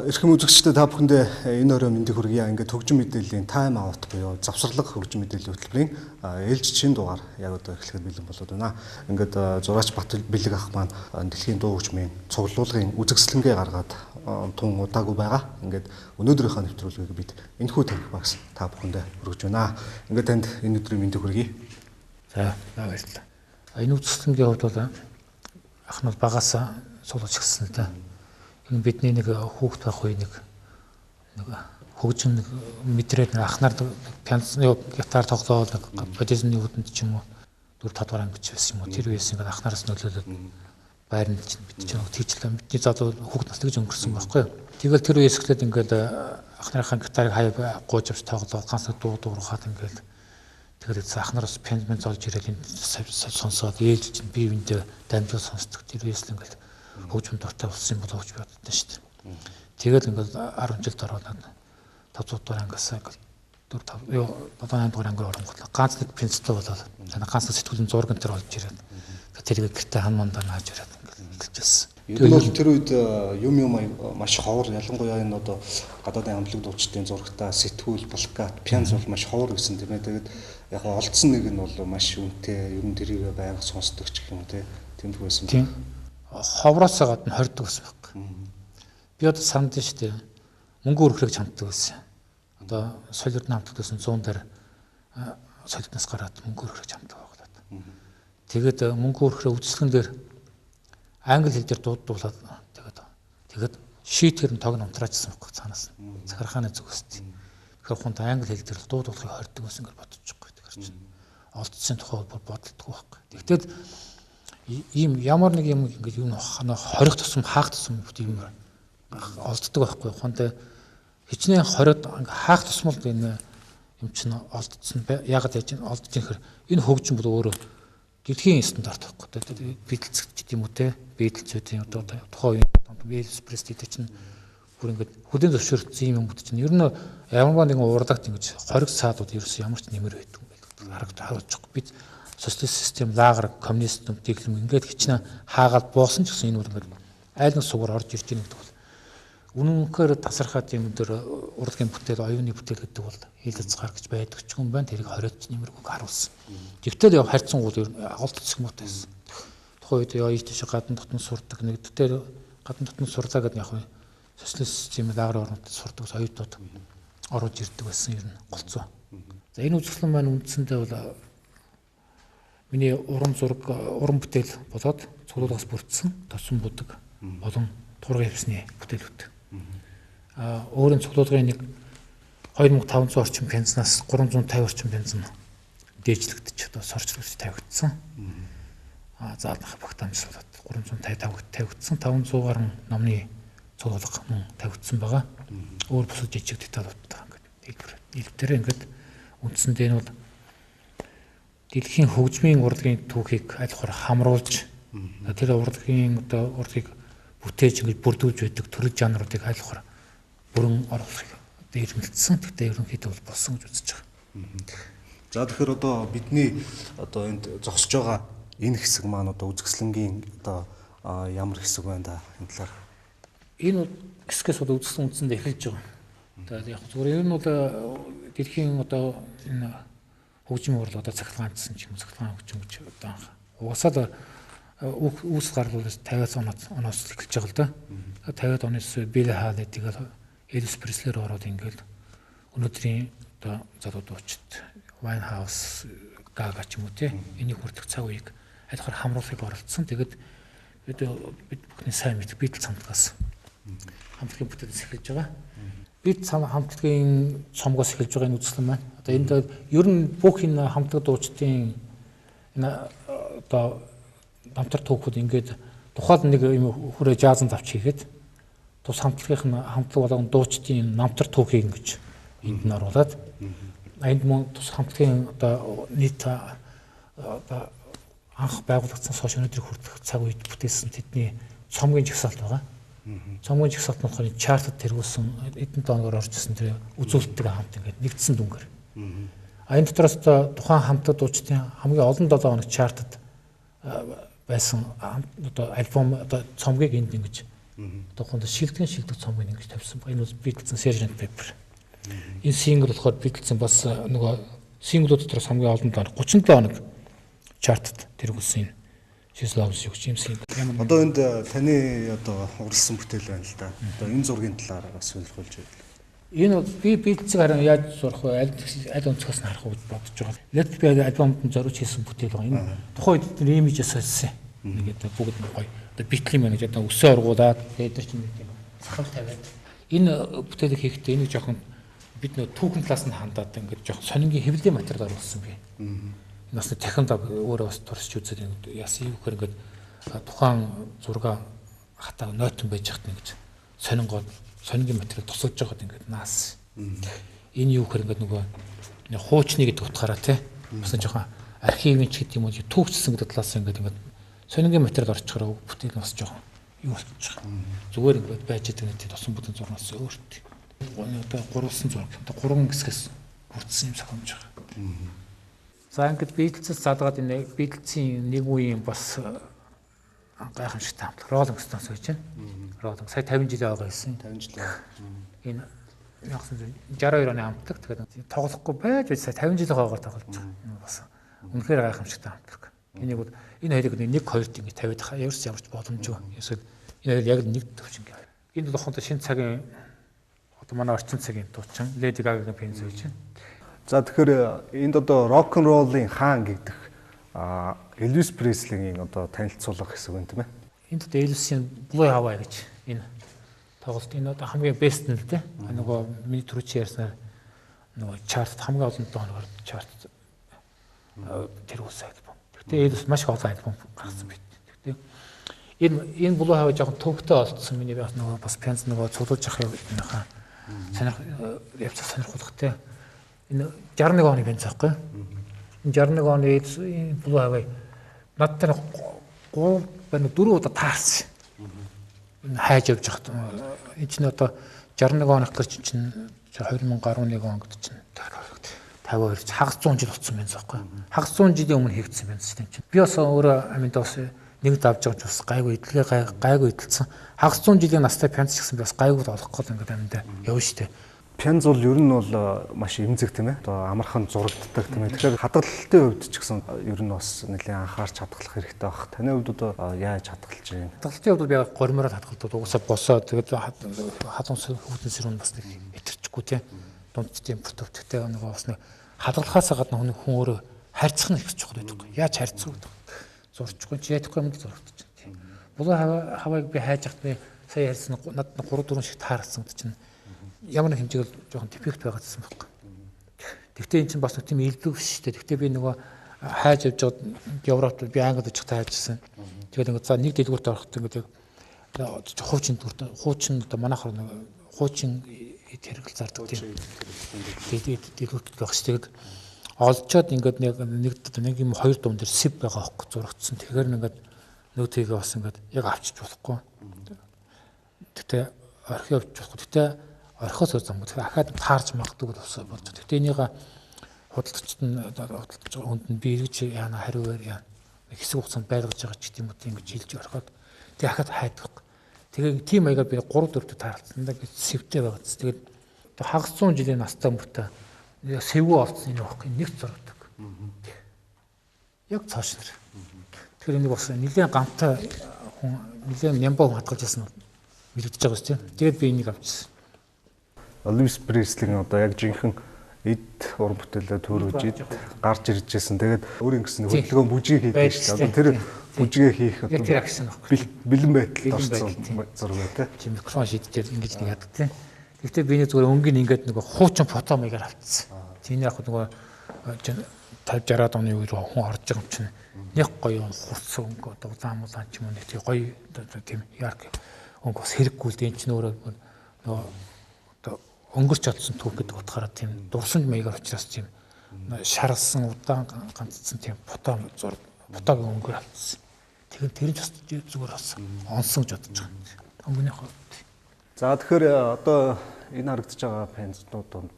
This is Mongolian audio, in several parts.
Эрхэм үзэгчдээ, та бүхэндээ энэ орой мэндийг хүргье. Ингээд хөгжим мэдээллийн Time Out буюу завсарлага хөгжим мэдээллийн хөтөлбөрийн ээлжит шинэ дугаар яг одоо эхлэхэд бэлэн болоод байна. Ингээд зураач Бат Бэлэг ах маань дэлхийн дуу хөгжмийн цуглуулгын үзэсгэлэнгээ гаргаад тун удаагүй байгаа. Ингээд өнөөдрийнхөө нэвтрүүлгийг бид энэхүү таних багс та бүхэндээ хүргэж байна. Ингээд танд энэ өдрийн мэндийг хүргье. За, баярлалаа. Энэ үзэсгэлэнгийн хувьд бол ах нь багаас цуглуулж эхэлсэн л да. Энэ бидний нэг хүүхэд байх үе нэг хөгжим нэг мэдрээд ах нар пиано, гитар тоглоод, буддизмын үүдэнд ч юм уу, 4 5 дугаар анги ч байсан юм уу, тэр үеэс ингээд ах нараас нөлөөлөд байранд чинь бид чинь тэгжлээ. Бидний залуу хүүхэд нас тэгж өнгөрсөн байхгүй юу. Тэгэл тэр үеэс эхлээд ингээд ах нарынхаа гитарыг хаяа гууж авч тоглоод, ганц дуу дуугархаад, ингээд тэгэл ах нараас пиано золж ирээд энд сонсоод, ээж чинь бие биендээ дамжуул сонсдог. Тэр үеэс л ингээд хөгжим дуртай болсон юм болов уу гэж боддоо шүү дээ. Тэгэл ингээд 10 жилд ороод 500 дугаар ангиас ингээд 4 5 юу 7 8 дугаар ангиар оронгууд ганц нэг принциптэй болоод, ганц сэтгүүлийн зураг энэ төр олж ирээд, тэрийг гэртээ хан мандаа нааж ирээд ингээд эхэлж байсан. Ер нь бол тэр үед юм маш ховор, ялангуяа энэ одоо гадаадын хамтлаг дуучдын зурагтай сэтгүүл, плакат, пиано бол маш ховор гэсэн, тийм ээ. Тэгээд яг олдсон нэг нь бол маш үнэтэй, ер нь тэрийг байнга сонсдог ч гэх юм уу, тийм тэмдэг байсан. Тийм. Ховроосоо гадна хордог гэсэн баг. Би одоо санд шүү дээ. Мөнгө өргөхийг чамддаг байсан. Одоо солиорд хамтдаг байсан, 100 дээр солиордноос гараад мөнгө өргөхийг чамддаг байгаад. Тэгээд мөнгө өргөхөө үзэсгэлэн дээр англи хэл дээр дуудуулаад, тэгээд шийтгэр нь тог нь унтраачсан байхгүй цаанаас. Захиргааны зүгээс. Тэгэхээр хүн англи хэл дээр дуудуулахыг хордог байсан гэж бодчихгүй. Тэгэхээр чинь олдсон тухай бүр бодолдгүй байхгүй. Тэгтэл ийм ямар нэг юм ингэж юм хорих тусам, хаах тусам юм олддог байхгүй. Хонтой хичнээн хороод хаах тусмал энэ юм чинь олдсон. Яагаад яаж олдож юм хэр энэ хөгжим бол өөрөө дэлхийн стандарт байхгүй. Beatles гэдэг юм уу те, Beatles гэдэг одоо тухайн үеийн Elvis Presley гэдэг чинь бүр ингэж хүлээн зөвшөөрсөн юм юмуд чинь ер нь ямар нэгэн урлагт ингэж хориг саадууд ерөөсөн ямар ч нэмэр байдаг юм байл харагдаж. Бид социалист систем, лагер, коммунист дэглэм ингээд хичнээн хаагаад буусан ч гэсэн энэ бол ингээд айл нэг сугаар орж ирж байгаа гэдэг бол үнэнхээр тасархаад юм дээр урлагийн бүтээл, оюуны бүтээл гэдэг бол хил хязгаар гэж байдаг ч юм байна. Тэрийг хориод ч нэмэргүй харуулсан. Тэгтэл яв харьцангуул ер нь олдсон юм байсан. Тухайн үед яа ийш гадна дотн сурдаг нэг тэр гадна дотн сурлаа гэдэг яг социалист систем, лагер орнууд сурдаг оюутнууд оруулж ирдэг байсан ер нь голцоо. За, энэ үзэсгэлэн маань үндсэндээ бол миний уран зураг, уран бүтээл болоод цуглуулгаас бүрдсэн тосон будаг болон тургын хевсний бүтээлүүд. Өөрийн цуглуулгын нэг 2500 орчим пензнаас 350 орчим пензэн дээжлэгдэж, одоо сорчлогч тавигдсан. Заалнах багтаамжлуулаад 350 тавигдсан, 500 гаруй номны цуглуулга мөн тавигдсан байгаа. Өөр бусад жижиг деталуудтай ингээд нийлбэр. Нийлбэрээр ингээд үндсэндээ энэ бол дэлхийн хөгжмийн урлагийн түүхийг аль болохоор хамруулж, тэр урлагийн одоо урлагийг бүтээж, ингэж бүрдүүлж байдаг төрөл жанруудыг аль болохоор бүрэн оруулахыг одоо ирмэлцсэн. Гэхдээ ерөнхийдөө бол болсон гэж үзэж байгаа. За, тэгэхээр одоо бидний одоо энд зогсож байгаа энэ хэсэг маань одоо үзэсгэлэнгийн одоо ямар хэсэг байна да, энэ талаар? Энэ хэсгээс бол үзэсгэлэн үндсэндээ эхэлж байгаа. Одоо яг зүгээр ер нь бол дэлхийн одоо энэ хөгжмийн урлаг, одоо цахилгаан гэсэн ч юм, цахилгаан хөгжим гэж одоо анх угаасаа л үүсэл гарлал 50-аас оноос эхэлж байгаа л да. 50-аад оноос Билли Холидей, тэгэл Элвис Преслер ороод, ингээл өнөөдрийн одоо залуу дуучид Winehouse, Gaga ч юм уу те, энийг хүртэх цаг үеийг аль болохоор хамруулахыг оролдсон. Тэгээд бид бүхний сайн мэдэх Beatles хамтлагаас, хамтлагийн бүтээлээс эхэлж байгаа. Бид хамтлагийн цомгоос эхэлж байгаа энэ үзэсгэлэн маань. Одоо энд ер нь бүх энэ хамтлаг дуучдын энэ одоо намтар түүхүүд ингээд тухайн нэг юм хүрээ жаазан тавч хийхэд тус хамтлагийнх нь, хамтлаг болгон дуучдын намтар түүхийг ингэж энд нь оруулаад, энд мөн тус хамтлагийн одоо нийт одоо анх байгуулагдсан хойш өнөөдрийг хүртэх цаг үед бүтээсэн тэдний цомгийн жагсаалт байгаа. Цомгийн жагсаалт нь болохоор chart ад тэргүүлсэн эдэн дооноор орж ирсэн тэр үзүүлэлттэй хамт ингээд нэгдсэн дүнгээр. А энэ дотроос одоо тухайн хамтлаг дуучдын хамгийн олон 7 хоног chart ад байсан одоо альбом, одоо цомгийг энд ингэж Тухайд шилдэг цомгийг ингэж тавьсан ба. Энэ бол Beatles-ийн Sgt. Pepper. Энэ сингл болохоор Beatles-ийн бас нөгөө синглүүд дотроос хамгийн олон 37 хоног чартад тэргүүлсэн энэ She Loves You гэж юм сингл. Одоо энд таны одоо уралсан бүтээл байна л да. Одоо энэ зургийн талаар бас сонирхолж байна. Энэ бол би Beatles-ийг харин яаж зурх вэ? Аль өнцгөөс нь харах вэ гэж бодож байгаа. Let It Be альбомд нь зориулж хийсэн бүтээл байгаа. Энэ тухайн үед тэр имижээс сольсон. Нэг одоо бүгд нэг гоё. Одоо Beatles юм гэж одоо өсөө оргуулад тэгээд тэр чинь нэг тийм сахал тавиад энэ бүтээлийг хийхдээ энийг жоохон бид нөө түүхэн талаас нь хандаад ингээд жоохон сонингийн хэвлэлийн материал оруулсан би. Энэ бас техник өөрөө бас туршиж үзээд яасан юм гэхээр ингээд тухайн зураг хатаа нойтон байж хат ингэж сонингоод сонингийн материал тусалж байгаад ингээд наас. Энэ юу гэхээр ингээд нөгөө хуучны гэдэг утгаараа тий бас жоохон архивын ч гэдэг юм уу түүхчсэн гэдэг талаас ингээд сонингийн материал орчихороо бүтээл нь бас жоохон юу болчих. Зүгээр ингээд байж байгаа нэг тий тосон бүдэн зурнаас өөрт. Одоо гурвалсан зураг. Одоо гурван хэсгээс бүрдсэн юм сохомж байгаа. За ингээд Beatles-с залгаад энэ Beatles-ийн нэг үеийн бас гайхамшигтай хамтлаг Rolling Stones гэж байна. Rolling сая 50 жилийн байгаа байсан. 50 жилийн. Энэ 1962 оны хамтлаг. Тэгээд тоглохгүй байж сая 50 жилийн хойгоор тоглож байгаа. Энэ бас үнэхээр гайхамшигтай хамтлаг. Энийг бол энэ хоёрыг нэг хоёрт ингэж тавиад ерөөс ямарч боломжгүй. Эсвэл энэ хоёр яг нэг төвч ингэ. Энэ тухайд шинэ цагийн одоо манай орчин цагийн дуучин Lady Gaga-гийн пенс гэж байна. За тэгэхээр энд одоо рок н роллын хаан гэгдэх Элвис Преслигийн одоо танилцуулга хэсэг байна тийм ээ. Энд одоо Элвисийн Blue Hawaii гэж энэ тоглолт энэ одоо хамгийн бест нь л дээ. Нөгөө миний түрүүчийн ярьснаар нөгөө чарт хамгийн олон 7 хоногор чарт тэр үсэн альбом. Гэхдээ Элвис маш их олон альбом гаргасан байт. Гэхдээ энэ Blue Hawaii жоохон төвөгтэй олдсон миний бас нөгөө бас пенс нөгөө цуглуулж авах юмхаа явцаа сонирхолтой. Энэ 61 оны пенс аахгүй. Энэ 61 оны Blue Hawaii надад 3 байна 4 удаа таарсан. Энэ хайж явж байхад энэ чинь одоо 61 оных гэр чинь 2011 он гэдэг чинь 52 хагас 100 жил болсон байна зөөхгүй. Хагас 100 жилийн өмнө хийгдсэн байна систем чинь. Би бас өөрөө аминд бас нэг давж байгаа ч бас гайгүй идэлгээ гайгүй идэлсэн. Хагас 100 жилийн настай пянц гэсэн би бас гайгүй олох гол ингээд аминдаа явна штэ. Пянз бол ер нь бол маш эмзэг тийм ээ. Одоо амархан зурагддаг тийм ээ. Тэгэхээр хадгалалтын хувьд ч гэсэн ер нь бас нэлээд анхаарч хадгалах хэрэгтэй байх. Таны хувьд одоо яаж хадгалж байна? Хадгалтын хувьд би гормороор хадгалдаг. Угсаа босоо тэгээд халуун хүүхдэн сэрүүн бас нэг хэтэрчихгүй тийм. Дунд температуртэй нөгөө бас нэг хадгалахаас гадна хүн өөрөө харьцах нь их чухал байдаг. Яаж харьцах вэ? Зурчихгүй чи ядахгүй юм л зурагдчих тийм. Булуу хавайг би хайж хат би сая ярьсан надад 3 4 шиг таарсан гэдэг чинь ямар нэг хэмжээгээр жоохон дефект байгаа гэсэн байхгүй. Тэгвэл эн чинь бас нэг тийм илбэг биш шүү дээ. Тэгвэл би нөгөө хайж явж байгаад Европт би Англид очих тайжсэн. Тэгээд ингээд за нэг дэлгүүрт ороход ингээд хуучин дүрт хуучин одоо манайхаар нэг хуучин эд хэрэгэл зардаг тийм дэлгүүрт байх ш. Тэгээд олцоод ингээд нэг юм хоёр дуун дээр сэв байгаа хөөхгүй зурагдсан. Тэгэхээр ингээд нөөтийгээ бас ингээд яг авчиж болохгүй. Тэгтээ орхи явж болохгүй. Тэгтээ орхиос замгүй. Тэгэхээр ахаад таарч магадгүй болж байна. Тэгтээ энийг худалдагчд нь худалдаж байгаа хүнд нь би эргэж яана хариугаар яана хэсэг хугацаанд байлгаж байгаа ч гэдэм үү тийм ингэж хэлж орхиод тэг ахаад хайдаг. Тэгээ тийм маягаар би 3 4-т таарлцсан да гэж сэвтэй байгаа. Тэгээд хагас 100 жилийн настай мөртөө сэвгүү олцсон энэ байхгүй нэг зурагдаг. Яг цааш нар. Тэгэхээр энийг бас нэлээд гамтай хүн нэлээд нямбаа хүн хадгалж байсан мэдэгдэж байгаа юм тийм. Тэгээд би энийг авчихсан. Элвис Преслигийн одоо яг жинхэнэ эд уран бүтээлээ төрөж ид гарч ирж байсан. Тэгээд өөрийн гэсэн хөдөлгөөн бүжгийг хийдэг шүү дээ. Одоо тэр бүжгээ хийх одоо тэр агсан байхгүй. Бэлэн байдалд орсон зураг тий. Чи микрофон шидчихээр ингэж нэг яадаг тий. Гэхдээ би нэг зүгээр өнгийн ингээд нөгөө хуучин фото маягаар авчихсан. Тэний яг нөгөө 50 60-аад оны үед хүн орж байгаа юм чинь нэг гоё хурц өнгө одоо улаан мулаан ч юм уу нэг тий гоё тийм ярк өнгө бас хэрэггүй л дээ. Энэ чинь өөрөө нөгөө өнгөрч чадсан түүх гэдэг утгаараа тийм дурсамж маягаар учраас тийм шаралсан удаан ганцсан тийм фото зураг фотогийн өнгөөр авчихсан. Тэгэхээр тэр нь бас зүгээр бас онсон гэж бодож байгаа. Өнгөний хувьд. За тэгэхээр одоо энэ харагдаж байгаа пензнууд донд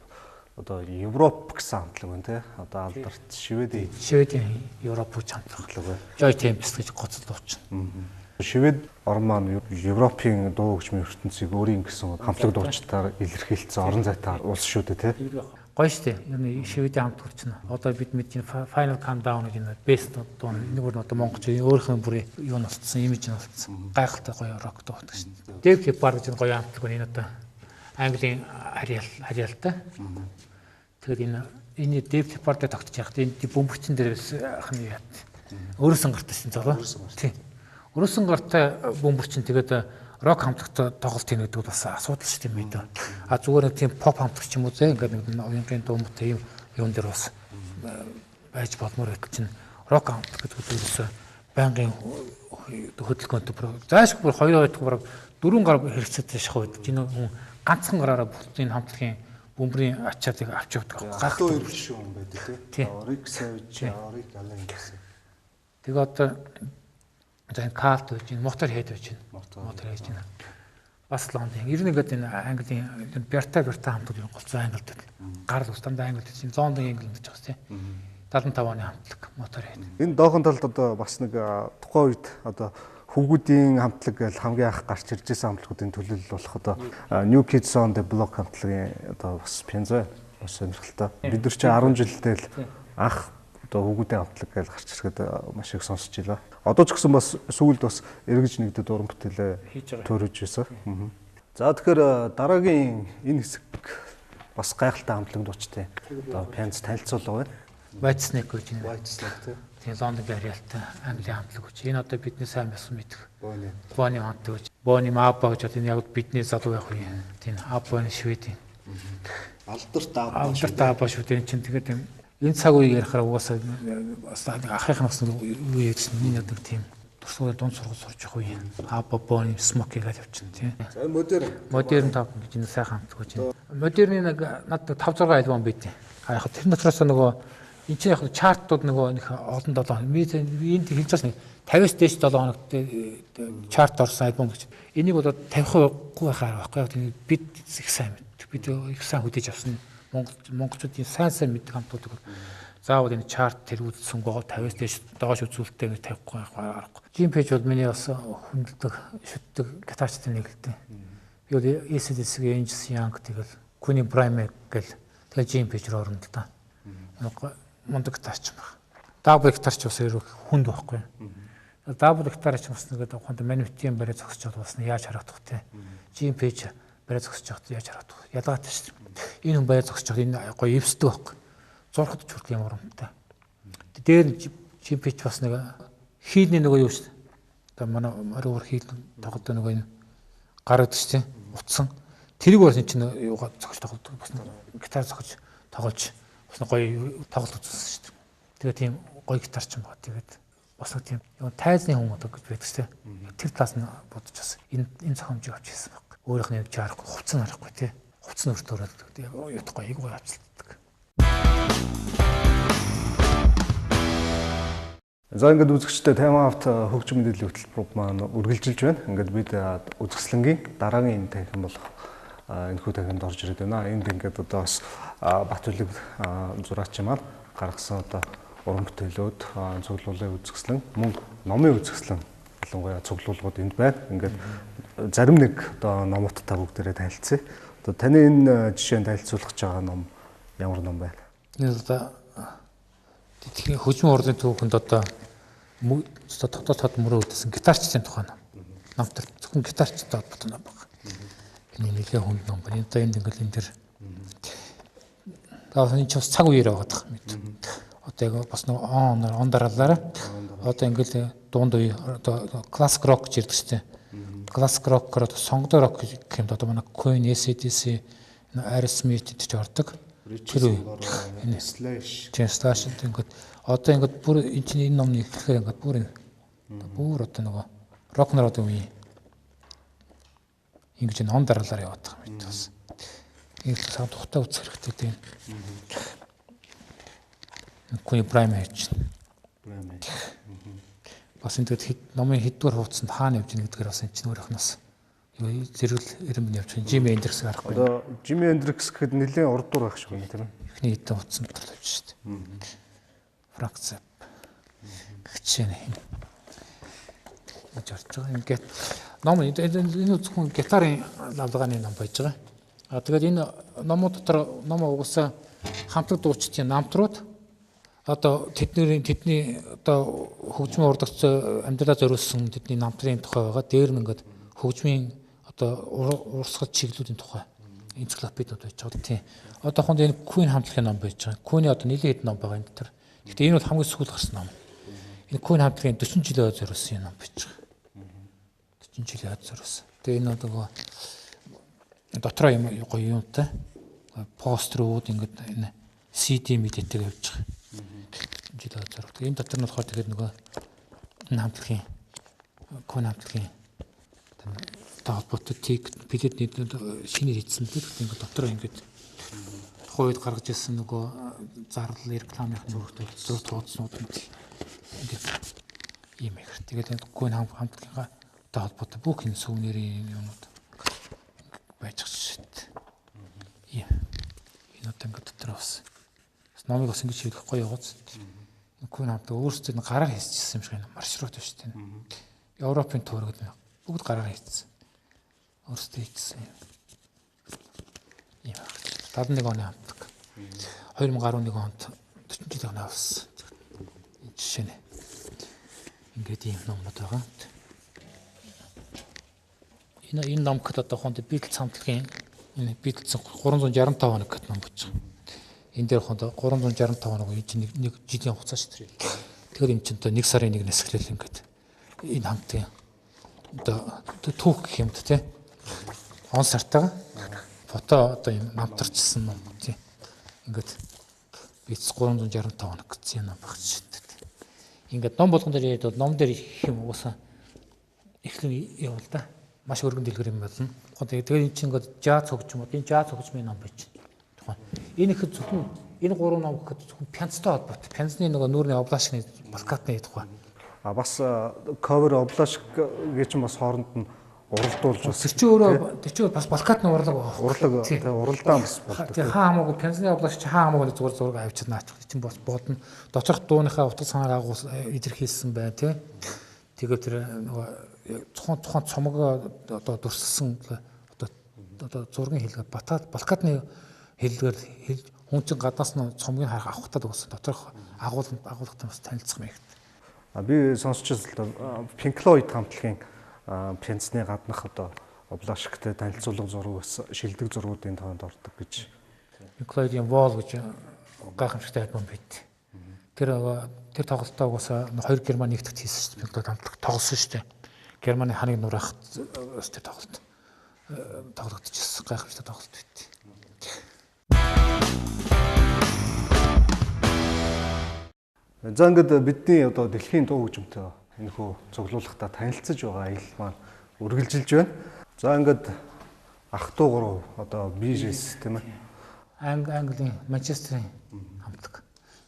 одоо Европ гэсэн хамтлаг байна тий. Одоо алдарт Шведийн Европ гэж хамтлаг байна. Joy Tempest гэж гоцол дуучин. Швед орн маань Европын дуу хөгжмийн ертөнцийг өөрийн гэсэн хамтлаг дуучдаар илэрхийлсэн орон зайтай улс шүү дээ, тий. Гоё шүү дээ. Ер нь шведийн хамтлаг чинь одоо бид мэдэн Final Countdown гэж энэ best дуу нэг бүр одоо монголч өөрийнх нь бүр юу нь болцсон, имиж нь болцсон. Гайхалтай гоё рок дуу гэдэг шүү дээ. Def Leppard гэж гоё хамтлаг байна. Энэ одоо Английн харьяалтай. Тэгэхээр энэ Def Leppard-ыг тогтож яхад энэ бөмбөрчин дээр бас ахны яат. Өрөөсөн гартай шин золоо. Тийм. Өрөөсөн гартай бөмбөрчин тэгээд рок хамтлагтай тоглолт хийнэ гэдэг бол бас асуудал шүү дээ юм дээ. А зүгээр нэг тийм поп хамтлаг ч юм уу зэ ингээд нэг уянгийн дуу мөт юм юун дээр бас байж болмоор байдаг чинь рок хамтлаг гэдэг нь ерөөсөө байнгын хөдөлгөөнтэй бүр зайшгүй бүр 2 2 бүр 4 гар хэрэгцээтэй шахав байдаг. Энэ хүн ганцхан гараараа бүх энэ хамтлагийн бөмбөрийн ачаалыг авч явдаг. Гайхалтай биш юм байдаг тий. Rick Savage, Rick Allen гэсэн. Тэгээ одоо за энэ Cult байж байна, Motorhead байж байна. Motorhead байна. Бас Лондон. Ер нь ингээд энэ Английн Берта хамтлаг юм голцоо Англид байна. Гарал ус дандаа Англид чинь Лондон Англид гэж байгаа тийм. 75 оны хамтлаг Motorhead. Энэ доохон талд одоо бас нэг тухайн үед одоо хөвгүүдийн хамтлаг гэж хамгийн анх гарч ирж байсан хамтлагуудын төлөөлөл болох одоо New Kids on the Block хамтлагийн одоо бас пензо бас сонирхолтой. Бид нар чи 10 жилдээ л анх одоо хөвгүүдийн хамтлаг гэж гарч ирэхэд маш их сонсч илаа. Одоо ч гэсэн бас сүүлд бас эргэж нэгдэд уран бүтээлээ төрөж байсан. За тэгэхээр дараагийн энэ хэсэг бас гайхалтай хамтлаг дуучтай. Одоо пенз танилцуулга байна. White Snake гэж байна. White Snake тийм. Тийм Лондон гарьяалтай Английн хамтлаг гэж. Энэ одоо бидний сайн мэсэн мэдэх. Бони хамтлаг гэж. Бони Абба гэж одоо энэ яг бидний залуу байх үе. Тийм Абба нь Шведийн. Алдарт Абба. Алдарт Абба шүү дээ. Энэ чинь тэгээд энэ цаг үеийг ярихаар угаасаа бас ахынх нь бас үе гэсэн энэ одоо тийм туршлагын дунд сургууль сурч явах үе. Абба Бони Смоки гэж явчихна тийм. За модерн. Модерн тав гэж энэ сайхан хамтлаг гэж. Модерны нэг над 5 6 альбом байт. А яг тэр дотроос нөгөө энэ чинь яг чартууд нөгөө нэг олон 7 хоног энд хэлж байгаа нэг 50-аас дээш 7 хоногт чарт орсон альбом гэж. Энийг бол 50%-гүй байхаар байхгүй. Бид их сайн мэддэг. Бид их сайн хөдөөж авсан монголчуудын сайн мэддэг хамтуудыг бол заавал энэ чарт тэргүүлсэн гоо 50-аас дээш доош үзүүлэлттэй гэж тавихгүй байх аргагүй. Jim Page бол миний бас хүндэлдэг, шүтдэг гитарчдын нэг л дээ. Би бол AC/DC-ийн Angus Young тэгэл Queen Prime гэл тэгэл Jim Page руу орно л да. Мундаг гитарч баг. Дабл гитарч бас ерөөх хүнд байхгүй. Дабл гитарч бас нэг ухаанд манифтийн барай зогсож байгаа бас яаж харагдах вэ? Jim Page барай зогсож байхад яаж харагдах вэ? Ялгаатай шүү дээ. Энэ хүн барай зогсож байхад энэ гоё эвсдэг байхгүй. Зурхад ч хүртэл юм урамтай. Дээр Jim Page бас нэг хийлний нөгөө юу шүү дээ. Одоо манай морин уур хийл тоглодог нөгөө энэ гар өгдөг шүү дээ. Утсан. Тэрийг бас энэ чинь юугаа зогсож тоглодог. Бас гитар зогсож тоглож бас гоё тоглолт үзүүлсэн шүү дээ. Тэгээ тийм гоё гитарч юм байна. Тэгээд бас нэг тийм тайзны хүн одоо гэж байдаг шүү дээ. Тэр талаас нь бодож бас энэ зохиомжийг авч ирсэн баг. Өөрийнх нь явж харахгүй, хувцас нь харахгүй тий. Хувцас нь өртөөрөөд ютахгүй айгүй гоё авчилдаг. За ингээд үзэгчдээ Time Out хөгжим мэдээллийн хөтөлбөр маань үргэлжилж байна. Ингээд бид үзэсгэлэнгийн дараагийн энэ танхим болох энэхүү танхимд орж ирээд байна. Энд ингээд одоо бас Батүлэг зураач маань гаргасан одоо уран бүтээлүүд, цуглуулгын үзэсгэлэн, мөн номын үзэсгэлэн ялангуяа цуглуулгууд энд байна. Ингээд зарим нэг одоо номуудтай бүгдээрээ танилцъя. Одоо таны энэ жишээнд танилцуулах гэж байгаа ном ямар ном байна? Энэ одоо дэлхийн хөгжмийн урлагийн түүхэнд одоо тодор тод мөрөө үлдсэн гитарчдын тухай ном. Номтор зөвхөн гитарчтай холбоотой ном байна. Энэ нэлээд хүнд ном байна. Одоо энд ингээл энэ дэр одоо энэ ч бас цаг үеэр байгаа дах мэт. Одоо яг бас нэг он дараалалаараа одоо ингээл дунд үе одоо классик рок гэж ярьдаг шүү дээ. Классик рокоор одоо сонгодог рок гэх юм одоо манай Queen, AC/DC, Aerosmith гэж ордог. Тэр үе энэ Slash. Тийм Slash ингээд одоо ингээд бүр энэ чинь энэ номны эхлэхээр ингээд бүр одоо нөгөө рок народын үе ингэж энэ он дараалалаар яваад байгаа юм бас. Ийм л цаг тухтай үзэх хэрэгтэй тийм. Queen Prime хийж байна. Prime. Бас энэ тэгэд номын хэддүгээр хуудсанд хаана явж ийн гэдгээр бас энэ чинь өөрөх нь бас юу зэрэгэл эренбэн явж байна. Jimi Hendrix гарахгүй. Одоо Jimi Hendrix гэхэд нэлээд урд дур байх шиг байна тийм ээ. Эхний хэдэн хуудсан дотор л явж шүү дээ. Frank Zappa. Гिचэн. Гэж орж байгаа. Ингээд ном энэ зөвхөн гитарын лавлагааны ном байж байгаа. А тэгээд энэ номууд дотор ном угсаа хамтлаг дуучдын намтрууд одоо тэдний одоо хөгжмийн урдагц амьдралаа зориулсан тэдний намтрын тухай байгаа. Дээр нь ингээд хөгжмийн одоо урсгал чиглэлүүдийн тухай энциклопедиуд байж байгаа. Тийм. Одоохонд энэ Queen хамтлагийн ном байж байгаа. Queen-ийн одоо нэлээд хэд ном байгаа энэ дотор. Гэхдээ энэ бол хамгийн сүүл гарсан ном. Энэ Queen хамтлагийн 40 жилийн зориулсан ном байж байгаа. 40 жилийн зориулсан. Тэгээ энэ одоо дотроо юм гоё юмтай постерүүд ингээд энэ CD мэдээтэй явж байгаа. Жил зориулсан. Энэ дотор нь болохоор тэгэхээр нөгөө энэ хамтлагийн Queen хамтлагийн холбоотой тик билет шинээр хийсэн л дээ. Ингээд дотор ингээд тухайн үед гаргаж ирсэн нөгөө зарлал рекламын зураг тооцнууд ингээд ийм их. Тэгээд энэ Queen хамтлагийнхаа холбоотой бүх энэ сувенирын юмнууд байж байгаа шүү дээ. Ийм. Энэ одоо ингээд дотор бас номыг бас ингэж хийх гоё яваац. Queen хамтлаг өөрсдөө нь гараар хийчихсэн юм шиг байна. Маршрут биш тийм. Европын тур гэдэг бүгд гараар хийчихсэн. Өөрсдөө хийчихсэн юм. Ийм байна. 71 оны хамтлаг. 2011 онд 40 жилийн өмнө авсан. Энэ жишээ нь. Ингээд ийм номнууд байгаа. Энэ номгод одоо хонд Beatles хамтлагийн энэ Beatles 365 хоног гэдэг ном гэж байгаа. Энэ дээр хонд 365 хоног энэ чинь нэг жилийн хугацаа шүү дээ. Тэгэхээр энэ чинь одоо 1 сарын 1-ээс эхлээл ингээд энэ хамтлагийн одоо түүх гэх юм да тий. Он сартайгаа фото одоо юм намтарчсан ном тий. Ингээд Beatles 365 хоног гэсэн ном баг шүү дээ. Ингээд ном болгон дээр яриад бол ном дээр их юм угаасаа эхлэн явал да. Маш өргөн дэлгэр юм болно. Тэгээд энэ чинь ингээд жаз хөгжим, энэ жаз хөгжмийн ном байж. Энэ их зөвхөн энэ гурван ном гэхэд зөвхөн пянцтай холбоотой. Пянцны нөгөө нүүрний облашны плакатны тухай. А бас cover облашк гэж чинь бас хооронд нь уралдуулж бас. Тэр чинь өөрөө тэр чинь бас плакатны урлаг байгаа. Урлаг тий уралдаан бас болдог. Тий хаа хамаагүй пянцны облашч хаа хамаагүй зүгээр зураг авчир наачих. Тэр чинь бас бодно. Доторх дууныхаа утга санааг агуул илэрхийлсэн байна тий. Тэгээд тэр нөгөө тухайн цомог одоо дүрсэлсэн одоо зургийн хэлгээр батаад плакатны хэллэгээр хүн чинь гаднаас нь цомгийг харах авах таад өгсөн доторх агуулгатай бас танилцах мэгт. А би сонсч байсан л Pink Floyd хамтлагийн пянцны гаднах одоо облашктай танилцуулга зураг бас шилдэг зургуудын тоонд ордог гэж. Pink Floyd-ийн Wall гэж гайхамшигтай альбом байт. Тэр тоглолтоо угаасаа хоёр Герман нэгтгэж хийсэн шүү дээ. Pink Floyd хамтлаг тоглосон шүү дээ. Германы ханыг нураах тэр тоглолт тоглогдчихсон гайхамшигтай тоглолт байт. За ингээд бидний одоо дэлхийн дуу хөгжимтэй энэхүү цуглуулгатай танилцаж байгаа аялал маань үргэлжилж байна. За ингээд ах トゥ гурав одоо Bee Gees тийм ээ. Английн Манчестерийн хамтлаг.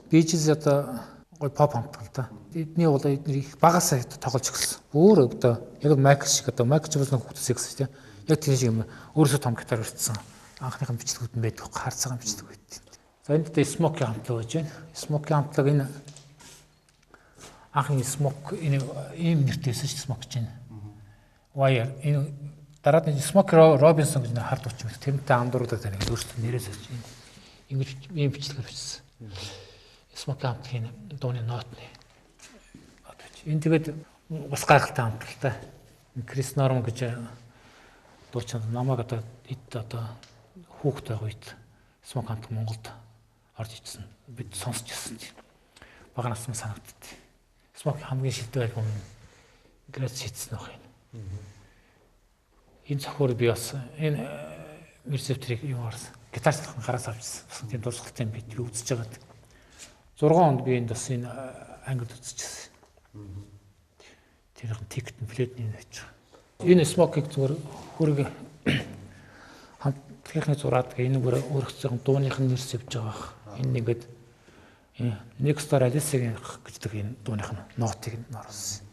Bee Gees одоо гой поп хамтлаг л да. Эдний бол эдний их багасаа тоглож эхэлсэн. Өөр одоо яг Майкл шиг одоо Майкл Джексон хүүхдээс гэсэн тийм. Яг тэр шиг юм өөрөөсөө том гитар өртсөн. Анхныхын бичлэгүүд нь байдаг, харцаагаан бичлэг байдаг. За энд одоо Smoke хамтлаг байж байна. Smoke хамтлаг энэ анхны Smoke энэ ийм нэртэй байсан шүү Smoke чинь. Wire энэ дараад нь Smoke Robinson гэж нэг хард уч юм. Тэрнтэй андууруудад нэг өөрсдөө нэрээс авч ингэж ийм бичлэгээр бичсэн. Smoke хамтлагийн дууны нотны. Энэ тэгээд бас гайхалтай хамтлаг та. Крис Норм гэж дуучин намайг одоо эд одоо хүүхэд байгаа үед Smoke хамтлаг Монголд орж ичсэн. Бид сонсч ирсэн. Бага насны санагддаг. Smoke хамгийн шилдэг альбом Грэц хийсэн байх юм. Энэ цохоор би бас энэ рецепторыг юу гарсан. Гитар цохын гараас авчихсан. Бас тийм дурсгалтай юм би үзэж байгаад. 6 онд би энд бас энэ англид үзчихсэн. Тэр тикет нь пледний байж байгаа. Энэ Smoke-ыг зүгээр хөрөг хамтлагийнхны зураад энэ бүр өөрөөхсөн дууных нь нэрс явж байгаа бах. Энэ нэгэд Next Star Alice-ийн гэдэг энэ дууных нь нотыг нь оруулсан.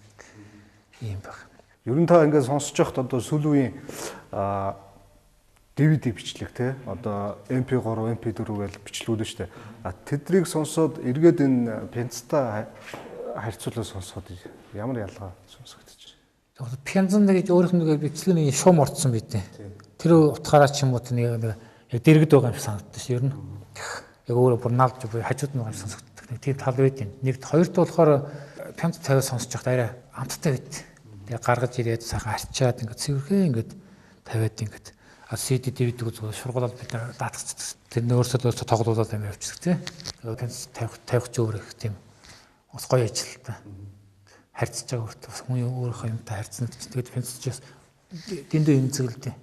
Ийм баг. Ер нь та ингээд сонсож байхад одоо сүүлийн үеийн DVD бичлэг те одоо MP3, MP4 гэж бичлгүүд нь шүү дээ. А тэдрийг сонсоод эргээд энэ пенцтай харьцуулаад сонсоход ямар ялгаа сонсогдож байна? Пянзан нэг өөрийнх нь нэг бичлэг нэг шум орцсон байдیں۔ Тэр утгаараа ч юм уу нэг яг дэргэд байгаа юм шиг санагддаг ш. Ер нь яг өөрөө бүр налж бүр хажууд нь байгаа юм сонсогддог. Нэг тийм тал байд юм. Нэгт хоёрт болохоор пянз тавиа сонсож байхад арай амттай байд. Тэгээ гаргаж ирээд сайхан арчаад ингээд цэвэрхэн ингээд тавиад ингээд CD DVD зүгээр шургуулаад бид нар даатгацдаг. Тэр нөөсөө тоглуулаад юм явчихдаг тий. Пянз тавих ч өөр их тийм бас гоё ажил та. Харьцаж байгаа өөртөө бас хүн өөрийнхөө юмтай харьцна гэж. Тэгээд пянз ч бас дэндүү эмзэгэлдээ.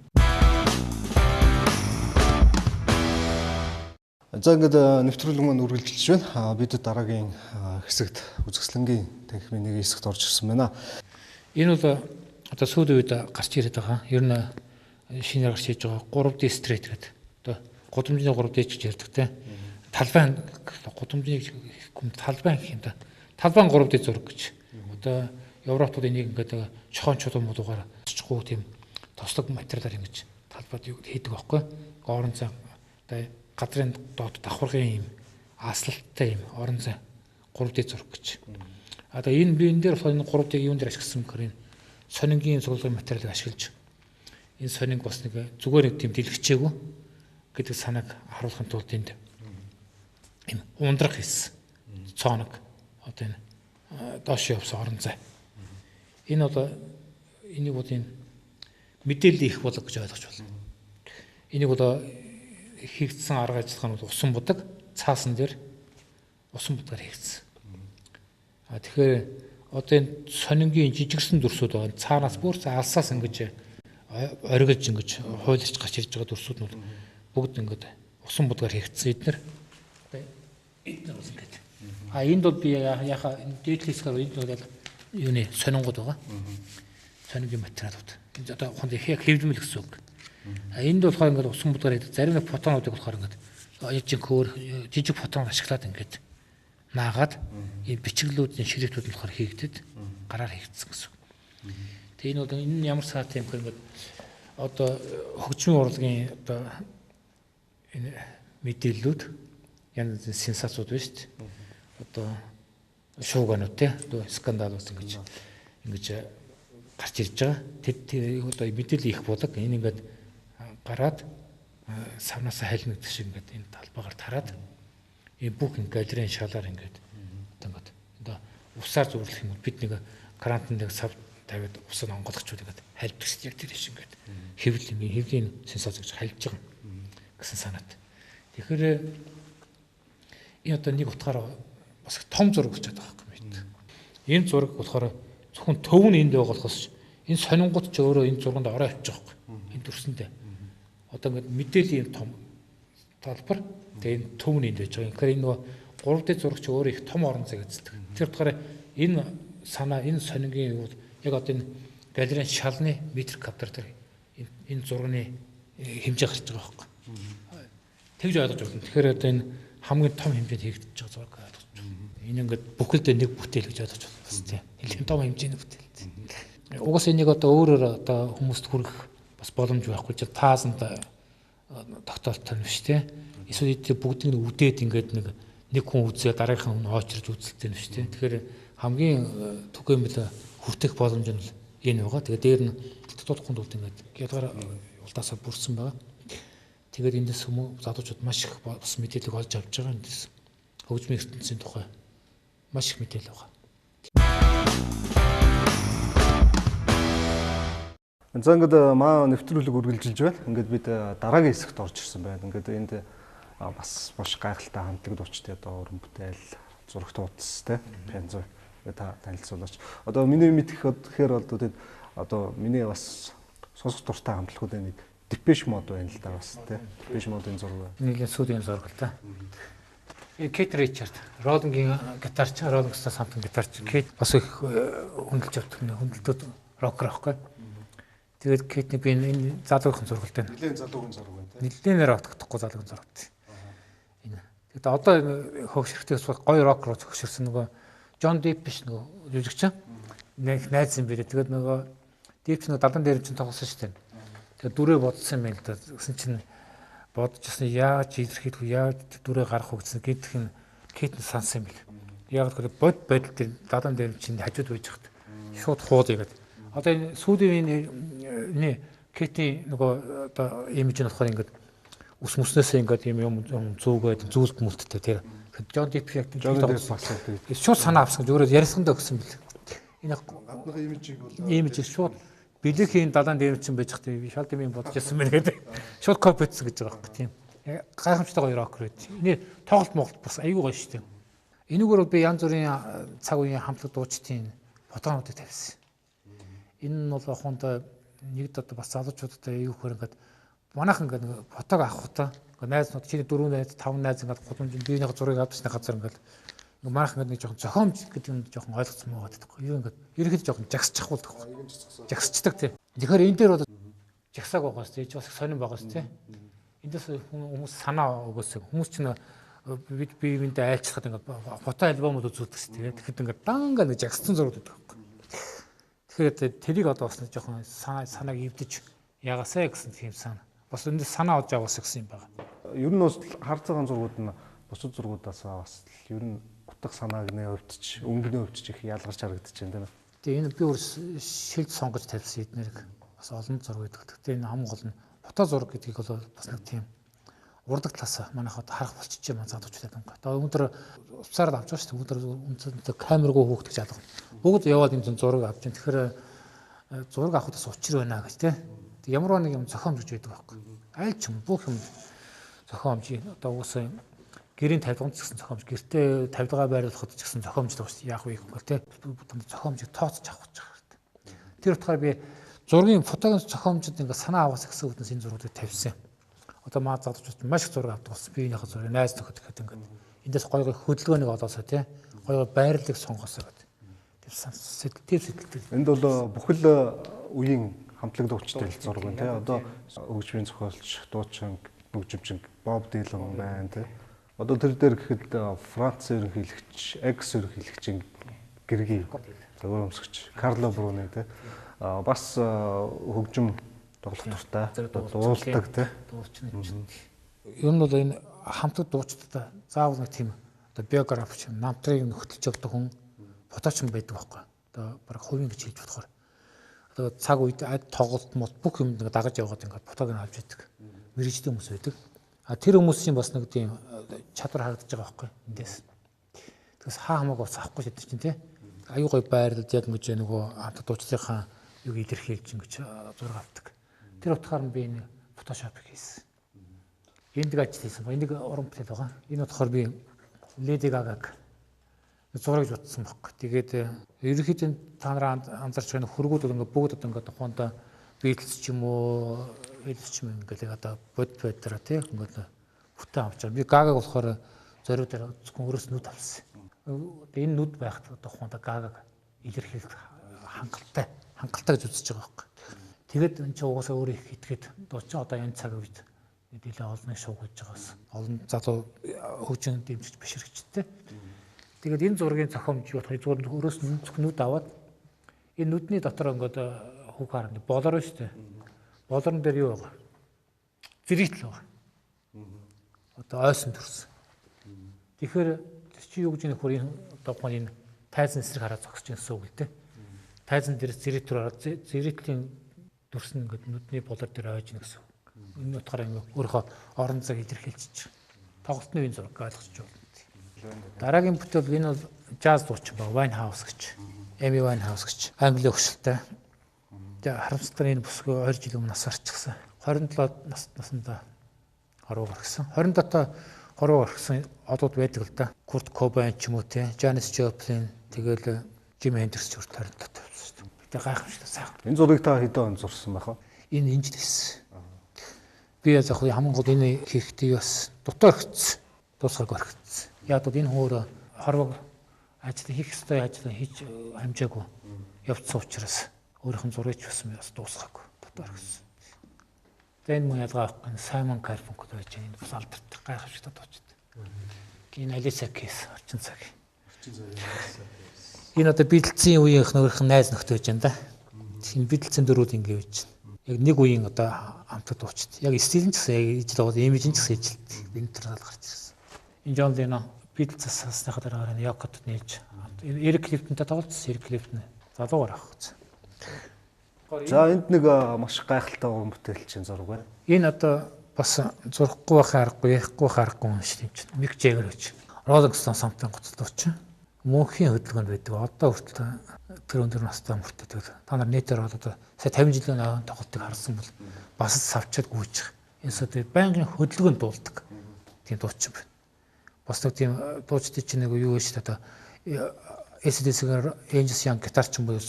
За ингээд нэвтрүүлэг маань үргэлжилж байна. Бид дараагийн хэсэгт үзэсгэлэнгийн танхимын нэг хэсэгт орж ирсэн байна. Энэ бол одоо сүүлийн үед гарч ирээд байгаа. Ер нь шинээр гарч ирж байгаа 3D street гэдэг. Одоо гудамжны 3D гэж ярьдаг те. Талбай гудамжны талбай гэх юм да. Талбай 3D зураг гэж. Одоо Европууд энийг ингээд чохон чулуу мулуугаар цоцгүй тийм тослог материалаар ингэж талбайд хийдэг байхгүй. Орон зай одоо газрын доод давхаргын юм аслалтай юм орон зай 3D зураг гэж. Одоо энэ би энэ дээр болохоор энэ 3D-г юун дээр ашигласан гэхээр энэ сонингийн цуглуулгын материалыг ашиглаж энэ сонинг бас нэг зүгээр нэг тийм дэлгэчээгүй гэдэг санааг харуулахын тулд энд юм ундрах хийсэн. Цооног одоо энэ доош явсан орон зай. Энэ бол энийг бол энэ мэдээлэл их болог гэж ойлгож байна. Энийг бол хийгдсэн арга ажиллагаа нь бол усан будаг цаасан дээр усан будгаар хийгдсэн. А тэгэхээр одоо энэ сонингийн жижигсэн дүрсүүд байгаа. Цаанаас бүр алсаас ингэж оргилж ингэж хуйларч гарч ирж байгаа дүрсүүд нь бүгд ингэж усан будгаар хийгдсэн. Эднэр одоо эднэр бол ингэж. А энд бол би яхаа энэ дээдл хэсгээр энд бол юуны сонингууд байгаа. Сонингийн материалууд. Энэ одоо ухаанд яг хэвлэмэл гэсэн үг. А энд болохоор ингээд усан будгаар хийдэг. Зарим нэг фотонуудыг болохоор ингээд жижиг хөөр жижиг фотон ашиглаад ингээд наагаад энэ бичиглүүдийн шрифтүүд нь болохоор хийгдэд гараар хийгдсэн гэсэн үг. Тэгээ энэ бол энэ ямар саатай юм гэхээр ингээд одоо хөгжмийн урлагийн одоо энэ мэдээллүүд янз янзын сенсацууд байна шүү дээ. Одоо шууганууд те одоо скандалууд ингэж гарч ирж байгаа. Тэр одоо мэдээлэл их будаг. Энэ ингээд гараад савнасаа хайлна гэдэг шиг ингээд энэ талбайгаар тараад энэ бүх галерейн шалаар ингээд одоо ингээд одоо усаар зүрлэх юм бид нэг карантин нэг сав тавиад ус нь онгойлгочуд ингээд хальдаг шүү дээ. Яг тэр шиг ингээд хэвлэл юм хэвлийн сенсац гэж хальж байгаа гэсэн санаат. Тэгэхээр энэ одоо нэг утгаараа бас том зураг болчиход байгаа байхгүй юм. Энэ зураг болохоор зөвхөн төв нь энд байгаа болохоос энэ сонингууд ч өөрөө энэ зурганд ороо явчих байхгүй. Энэ дүрсэндээ. Одоо ингээд мэдээллийн том талбар тэгээ энэ төв нь энд байж байгаа. Тэгэхээр энэ нөгөө 3D зураг ч өөрөө их том орон зайг эзэлдэг. Тэр утгаараа энэ санаа энэ сонингийн юу яг одоо энэ галерейн шалны метр квадрат дээр энэ зургийн хэмжээ гарч байгаа байхгүй. Тэгж ойлгож байна. Тэгэхээр одоо энэ хамгийн том хэмжээнд хийгдэж байгаа зураг ойлгож байна. Энэ ингээд бүхэлдээ нэг бүтээл гэж ойлгож байна бас тийм. Нэлээд том хэмжээний бүтээл. Угаас энийг одоо өөрөөр одоо хүмүүст хүргэх бас боломж байхгүй ч таазанд тогтоолттой юм биш тийм. Эсвэл эдгээр бүгдийг нь үдээд ингээд нэг хүн үзээ дараагийнх нь хоочрож үзэлтэй юм биш тийм. Тэгэхээр хамгийн түгээмэл хүртэх боломж нь энэ байгаа. Тэгээд дээр нь татуулахгүй тулд ингээд ялгаар улдаасаа бүрсэн байгаа. Тэгээд эндээс хүмүүс залуучууд маш их бас мэдээлэл олж авч байгаа. Эндээс хөгжмийн ертөнцийн тухай маш их мэдээлэл байгаа. За ингээд маа нэвтрүүлэг үргэлжилж байна. Ингээд бид дараагийн хэсэгт орж ирсэн байна. Ингээд энд бас маш гайхалтай хамтлаг дуучтай одоо уран бүтээл, зурагт утас те пянзуу та танилцуулаач. Одоо миний мэдэх гэхээр бол тэд одоо миний бас сонсох дуртай хамтлагуудын нэг Depeche Mode байна л да бас те. Depeche Mode-ын зураг байна. Нийлэн сүүлийн зураг л да. Кейт Ричард, Роллингийн гитарч, Роллинг Стоунс хамтан гитарч. Кейт бас их хөндлөж явдаг нэ хөндлөлтөд рокер аахгүй. Тэгээд Кейтний би энэ залуугийн зургалтай. Нилээн залуугийн зураг байна те. Нилээн нэр автагдахгүй залуугийн зурагтай. Энэ. Тэгээд одоо хөгшөртөөс гоё рок руу хөгшөрсөн нөгөө Джон Дипш нөгөө жүжигчин. Нэг найз юм билээ. Тэгээд нөгөө Дипш нөгөө 70 дээр чинь тоглосон шүү дээ. Тэгээд дүрээ бодсон юм байл да. Тэгсэн чинь бодож ирсэн яаж илэрхийлэх вэ? Яаж дүрээ гарах вэ гэсэн гэдг нь Кейт нь сансан юм бил. Яг л бод бодол дээр 70 дээр чинь хажууд байж хат шууд хуулъя гэдэг. Одоо энэ сүүлийн энэ Кетийн нөгөө одоо имиж нь болохоор ингээд ус мөснөөсөө ингээд юм зүүгээд зүйлт мүлттэй тэр. Джон Депп яг шууд санаа авсан гэж өөрөө ярьсандаа өгсөн бэл. Энэ гадныхын имижийг бол имиж шууд бэлэхийн далайн дээрм чинь байж хат би шал юм бодож ирсэн мэн гэдэг. Шууд копи хийсэн гэж байгаа байхгүй тийм. Гайхамшигтай гоё рокер байд. Энэ тоглолт моголт бас аюу гоё шүү дээ. Энэгээр бол би янз бүрийн цаг үеийн хамтлаг дуучдын фотографыг тавьсан. Энэ нь бол охонд нэгд одоо бас залуучуудтай аюу хөр ингээд манайхан ингээд фотог авах та ингээд найзнууд чиний 4 найз 5 найз ингээд гудамжинд биенийхээ зургийг авчихны газар ингээд манайхан ингээд нэг жоохон зохиомж гэдэг юм жоохон ойлгоцсон байгаа гэдэг. Юу ингээд ерөнхийдөө жоохон жагсчих болдог. Жагсчдаг тий. Тэгэхээр энэ дээр бол жагсааг байгаас тий. Бас сонирн байгаас тий. Эндээс хүмүүс санаа өгөөсэй. Хүмүүс чинь бид бие биендээ айлчлахад ингээд фото альбомууд үзүүлдэг шүү дээ. Тэгэхэд ингээд данга нэг жагссан зураг өгдөг байхгүй. Тэгэхээр тэрийг одоо бас нэг жоохон санааг эвдэж ягаасаа гэсэн тийм санаа. Бас эндээс санаа олж аваасаа гэсэн юм байна. Ер нь бас хар цагаан зургууд нь бусад зургуудаас бас ер нь утга санааг нэ өвтч, өнгөний өвтч их ялгарч харагдаж байна тийм ээ. Тэгээ энэ би өөр шилж сонгож тавьсан эднэрийг бас олон зураг байдаг. Гэхдээ энэ хамгийн гол нь фото зураг гэдгийг бол бас нэг тийм урдаг талаас манайх одоо харах болчихжээ маань залуучуудад юм. Одоо өнөөдөр уцаар авч байгаа шүү дээ. Өнөөдөр өнцөд камергүй хүүхд гэж алга. Бүгд яваад юм зураг авч байна. Тэгэхээр зураг авахд бас учир байна гэж тийм. Ямар нэг юм зохиомж гэж байдаг байхгүй. Аль ч юм бүх юм зохиомж одоо уусаа гэрийн тавилганд ч гэсэн зохиомж, гэртээ тавилгаа байруулахад ч гэсэн зохиомжтой байна шүү дээ. Яах вэ гэх тийм зохиомжийг тооцож авах гэж байгаа хэрэгтэй. Тэр утгаар би зургийн фотогийн зохиомжид ингээд санаа аваас гэсэн үднэс энэ зургуудыг тавьсан. Одоо маа залуучууд маш их зураг авдаг болсон. Биенийхээ зураг найз нөхөд гэхэд ингээд эндээс гоё гоё хөдөлгөөнийг олоосоо тийм гоё гоё байрлалыг сонгосоо гэдэг. Тэр сэтгэлтэй. Энд бол бүхэл үеийн хамтлаг дуучтай зураг байна тийм. Одоо хөгжмийн зохиолч, дуучин, хөгжимчин Боб Дилан байна тийм. Одоо тэр дээр гэхэд Франц ерөнхийлөгч, экс ерөнхийлөгчийн гэргий загвар өмсгч Карло Бруни тий. Бас хөгжим тоглох дуртай, дуулдаг тий. Дуучин юм. Ер нь бол энэ хамтлаг дуучдаа заавал нэг тийм одоо биограф ч намтрыг нөхөтөлж явдаг хүн фоточин байдаг байхгүй. Одоо бараг хувийн гэж хэлж болохоор. Одоо цаг үед тоглолт мод бүх юм дагаж яваад ингээд фотог нь авч идэг. Мэргэжлийн хүмүүс байдаг. А тэр хүмүүсийн бас нэг тийм чадвар харагдаж байгаа байхгүй эндээс. Тэгээс хаа хамаагүй бас авахгүй шийдэж чинь тий. Аюу гой байрлалд яг ингэж нөгөө хамт дуучлалынхаа юг илэрхийлж ингэж зураг авдаг. Тэр утгаар нь би энэ фотошопыг хийсэн. Энд ажил хийсэн. Энийг уран бүтээл байгаа. Энэ утгаар би Леди Гагаг зураг гэж утсан байхгүй. Тэгээд ерөнхийдөө та нараа анзаарч байгаа хөргүүд ингээд бүгд одоо ингээд тухайдаа Beatles ч юм уу, Elvis ч юм ингээд одоо бод байдраа тий ингээд бүтэн авч байгаа. Би Гагаг болохоор зориуд дээр зөвхөн өөрөөс нүд авсан. Энэ нүд байхад одоо тухайдаа Гагаг илэрхийлэх хангалттай гэж үзэж байгаа байхгүй. Тэгээд энэ чинь угаасаа өөрөө их итгээд дуучин одоо энэ цаг үед нэлээ олныг шуугуулж байгаас олон залуу хөгжин дэмжиж бишрэгчтэй. Тэгээд энэ зургийн зохиомж юу болохоор зүгээр өөрөөс нь зөвхөн нүд аваад энэ нүдний дотор ингээд хүүх харна болор шүү дээ. Болорн дээр юу байгаа? Зэрэгтэл байгаа. Одоо ойсон төрсөн. Тэгэхээр тэр чи юу гэж нөхөр энэ одоо гоо энэ тайзан эсрэг хараад зогсож гэсэн үг л дээ. Тайзан дээр зэрэгтэр хараад зэрэгтлийн дүрс нь ингээд нүдний болор дээр ойж гэнэ гэсэн үг. Энэ утгаараа ингээд өөрийнхөө орон зайг илэрхийлж тоглолтны үеийн зураг ойлгож байна. Дараагийн бүтээл энэ бол жаз дуучин ба Winehouse гэж. Amy Winehouse гэж. Англи өгшөлтэй. Тэгээ харамсалтай энэ бүсгүй 20 жил өмнө нас барчихсан. 27 наснда хорвоо гаргасан. 27 хорвоо гаргасан одууд байдаг л да. Курт Кобайн ч юм уу те, Жанис Жоплин, тэгэл Жими Хендрикс ч хүртэл 27 тавьсан шүү дээ. Гэтэ гайхамшигтай сайхан. Энэ зургийг та хэдэн онд зурсан байх вэ? Энэ энэ жил хийсэн. Би яг хамгийн гол энэ хийхдээ бас дутуу орхицсан. Дуусгаг орхицсан. Яг бол энэ хүн өөрөө хорвоог ажил хийх ёстой ажил хийж амжаагүй явцсан учраас өөрийнх нь зургийг ч бас дуусгаагүй дутуу орхисон. Тэгээ энэ мөн ялгаа авахгүй Саймон Гарфункл байж байгаа. Энэ бас алдартай гайхамшигтай дуучид. Энэ Алиса Кейс орчин цаг. Орчин цаг Алиса Кейс. Энэ одоо Битлзийн үеийнх нөрөх найз нөхдөд байж байна да. Энэ Битлзийн дөрүүд ингэ байж байна. Яг нэг үеийн одоо хамтлаг дуучид. Яг стил нь ч гэсэн яг ижил байгаа, имиж нь ч гэсэн ижил. Энэ төр гарч ирсэн. Энэ Джон Ленон Битлз сасныхаа дараагаар энэ Йокотод нийлж Эрик Клифтонтэй тоглолцсон. Эрик Клифтон залуугаар авах гэсэн. За энд нэг маш гайхалтай уран бүтээлчийн зураг байна. Энэ одоо бас зурхгүй байхын аргагүй, ярихгүй байхын аргагүй юм шиг юм чинь. Мик Жаггер гэж. Rolling Stones хамтын гоцлуучин. Мөнхийн хөдөлгөөнд байдаг. Одоо хүртэл тэр өндөр настай мөртөө тэгэл та нар нэтээр бол одоо сая 50 жилийн өмнө тоглолтыг харсан бол бас савчаад гүйчих. Эсвэл байнгын хөдөлгөөнд дуулдаг. Тийм дуучин байна. Бас нэг тийм дуучдын чинь нэг юу вэ шүү дээ. Одоо AC/DC-ийн Angus Young гитарчин буюу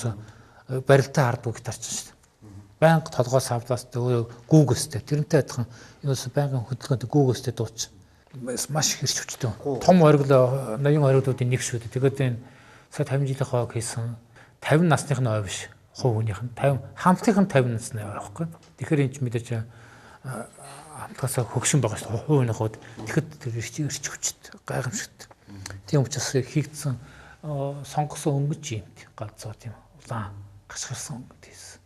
барилтаа харддаг гитарчин шүү дээ. Байнга толгой савлаас гүүгэстэй. Тэрнтэй адилхан энэ бас байнгын хөдөлгөөнтэй гүүгэстэй дуучин. Маш их эрч хүчтэй. Том оргил ноён ориглуудын нэг шүү дээ. Тэгээд энэ сая 50 жилийн хойг хийсэн 50 насных нь ой биш. Хувь хүнийх нь 50 хамтынх нь 50 насны ой байхгүй. Тэгэхээр энэ ч мэдээж хамтгаасаа хөгшин байгаа шүү дээ. Хувь хүнийх хувьд тэгэхэд тэр эрч хүчтэй, гайхамшигт. Тийм учраас хийгдсэн сонгосон өнгөж юм галзуу тийм улаан гашгарсан өнгөт хийсэн.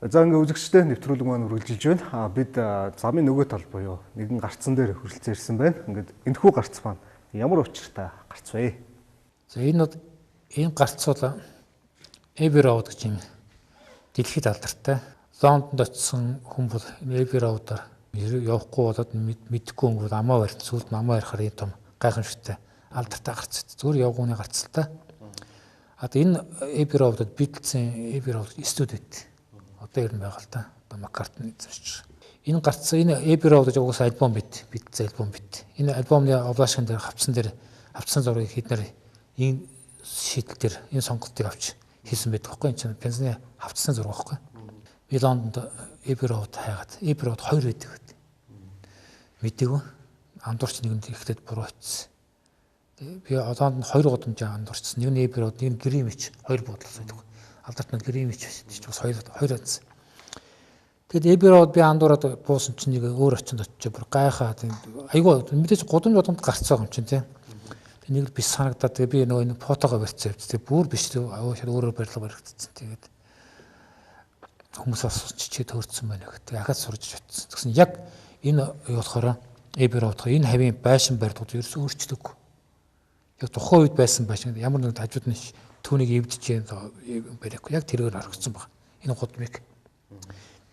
За ингээ үзэгчдээ нэвтрүүлэг маань үргэлжилж байна. Бид замын нөгөө тал буюу нэгэн гарцсан дээр хүрэлцэн ирсэн байна. Ингээд энэхүү гарц маань ямар учиртай гарц вэ? За энэ гарц бол Abbey Road гэж юм дэлхийд алдартай. Лондонд очисон хүн бол Abbey Road-аар явахгүй болоод мэдэхгүй өнгөрөл амаа барьсан. Сүүлд нь амаа барихаар ийм том гайхамшигтай алдартай гарц. Зүгээр явгууны гарц л та. Одоо энэ Abbey Road-д Beatles-ийн Abbey Road студи байт. Одоо ер нь байгаа л та. Одоо Маккартни эзэмшиж. Энэ гарц энэ Abbey Road гэж угаасаа альбом бит. Beatles альбом бит. Энэ альбомны обложкан дээр хавцсан дээр хавцсан зургийг хэд нар энэ шийдэл дээр энэ сонголтыг авч хийсэн байдаг байхгүй. Энэ чинь бензиний хавцсан зураг байхгүй. Би Лондонд Abbey Road хайгаад Abbey Road 2 байдаг гэдэг. Мэдээгүй. Андуурч нэгэнд ихтэд буруу очсон. Би Лондонд 2 гудамжаа андуурчсан. Нэг нь Abbey Road, нэг нь Greenwich, хоёр буудлаас байдаг. Алдарт нь Greenwich байсан чинь бас хоёр байсан. Тэгэд Abbey Road би андуураад буусан чинь нэг өөр очинд очиж бүр гайхаад айгүй мэдээж гудамж гарц байгаа юм чинь тийм. Тэг нэг л биш санагдаад тэгээ би нөгөө энэ фотогоо барьцсан явж. Тэг бүр биш шал өөрөөр барилга баригдсан. Тэгээд хүмүүс асуусан чи чи төөрцөн байна гэх. Тэг ахаад сурж очсон. Тэгсэн яг энэ юу болохоор Abbey Road энэ хавийн байшин барилгууд ерөөсөө өөрчлөгдөв. Яг тухайн үед байсан байшин ямар нэгэн хажууд нь түүнийг эвдэж барихгүй яг тэрээр орхисон баг. Энэ гудмыг.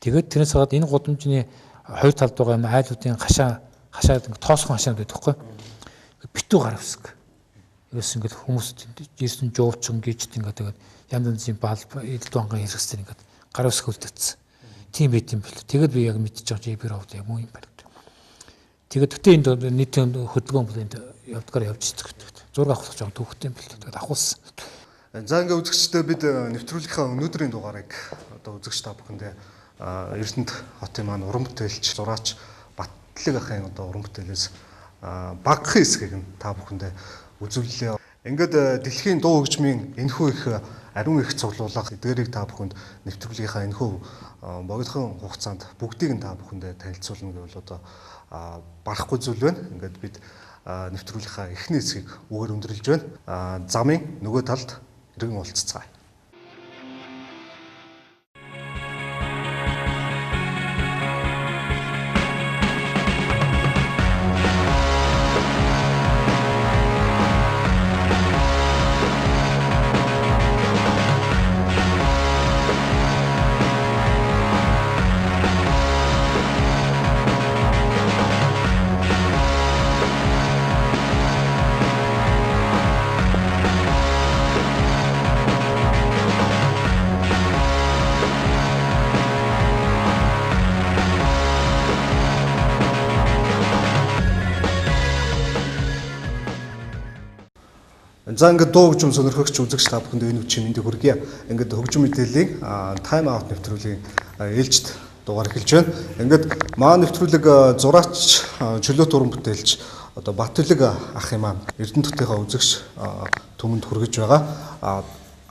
Тэгээд тэрнээс гадна энэ гудамжны хоёр талд байгаа юм айлуудын хашаа хашаад ингэ тоосхон хашаанд байдаг хгүй. Битүү гар үсэг. Ерөөс ингэ хүмүүс ирсэн жуучин гижт ингэ тэгээд янз янзын бал эдэлт ванган хэрэгсэл ингэ гар үсэг үлдээсэн. Тийм байт юм бэл. Тэгээд би яг мэдчихэж байгаа Abbey Road яг муу юм байна. Тэгээд гэтээ энд нийтийн хөдөлгөөн бол энд явдгаар явж идэх гэдэг. Зураг авах жоохон төвхтэй юм бэл. Тэгээд авахулсан. За ингээ үзэгчдээ бид нэвтрүүлгийнхаа өнөөдрийн дугаарыг одоо үзэгч та бүхэндээ Эрдэнэт хотын маань уран бүтээлч зураач Батлаг ахын одоо уран бүтээлээс багахан хэсгийг нь та бүхэндээ үзүүллээ. Ингээд дэлхийн дуу хөгжмийн энэхүү их ариун их цуглуулга эдгээрийг та бүхэнд нэвтрүүлгийнхаа энэхүү богинохон хугацаанд бүгдийг нь та бүхэндээ танилцуулна гэвэл одоо барахгүй зүйл байна. Ингээд бид нэвтрүүлгийнхаа эхний хэсгийг үгээр өндөрлөж байна. Замын нөгөө талд иргэн уулзцгаая. За ингээд дуу хөгжим сонирхогч үзэгч та бүхэнд энэ үеийн мэндийг хүргье. Ингээд хөгжим мэдээллийн Time Out нэвтрүүлгийн ээлжид дугаар эхэлж байна. Ингээд маа нэвтрүүлэг зураач чөлөөт уран бүтээлч одоо Батүлэг ах юм аа Эрдэнэт хотынхаа үзэгч түмэнд хүргэж байгаа.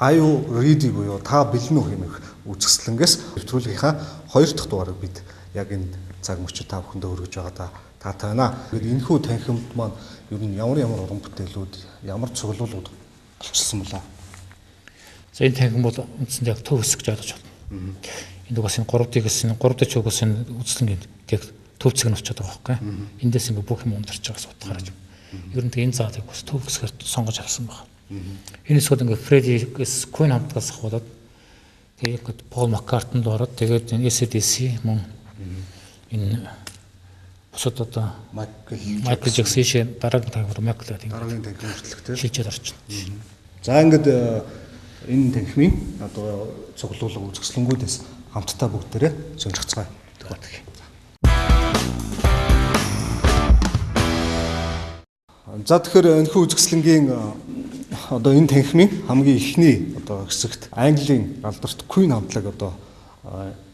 Are you ready буюу та бэлэн үү хэмээх үзэсгэлэнгээс нэвтрүүлгийнхаа хоёр дахь дугаарыг бид яг энэ цаг мөчид та бүхэндээ хүргэж байгаадаа таатай байна. Ингээд энэхүү танхимд маань ер нь ямар ямар уран бүтээлүүд, ямар цуглуулгууд олчилсан бэлээ? За энэ танхим бол үндсэндээ яг төв хэсэг гэж ойлгож байна. Энд угаас энэ 3D гэсэн 3D чугаас энэ үзэсгэлэнгийн яг төв цэг нь очиод байгаа байхгүй. Эндээс ингээ бүх юм ундарч байгаас утгаараа. Ер нь энэ заалыг бас төв хэсгээр сонгож авсан байна. Энэ эсвэл ингээд Фреддигээс Queen хамтлагаас ахуулаад тэгээд Пол Маккартнд ороод тэгээд энэ AC/DC мөн энэ бусад одоо Майкл Джексон шээ дараагийн танхимаар Майкл гэдэг дараагийн танхим хүртэлх тийм шилжээд орчихно. За ингээд энэ танхимын одоо цуглуулга үзэсгэлэнгүүдээс хамтдаа бүгдээрээ сонирхцгаая. За тэгэхээр энэхүү үзэсгэлэнгийн одоо энэ танхимын хамгийн эхний одоо хэсэгт Английн алдарт Queen хамтлаг одоо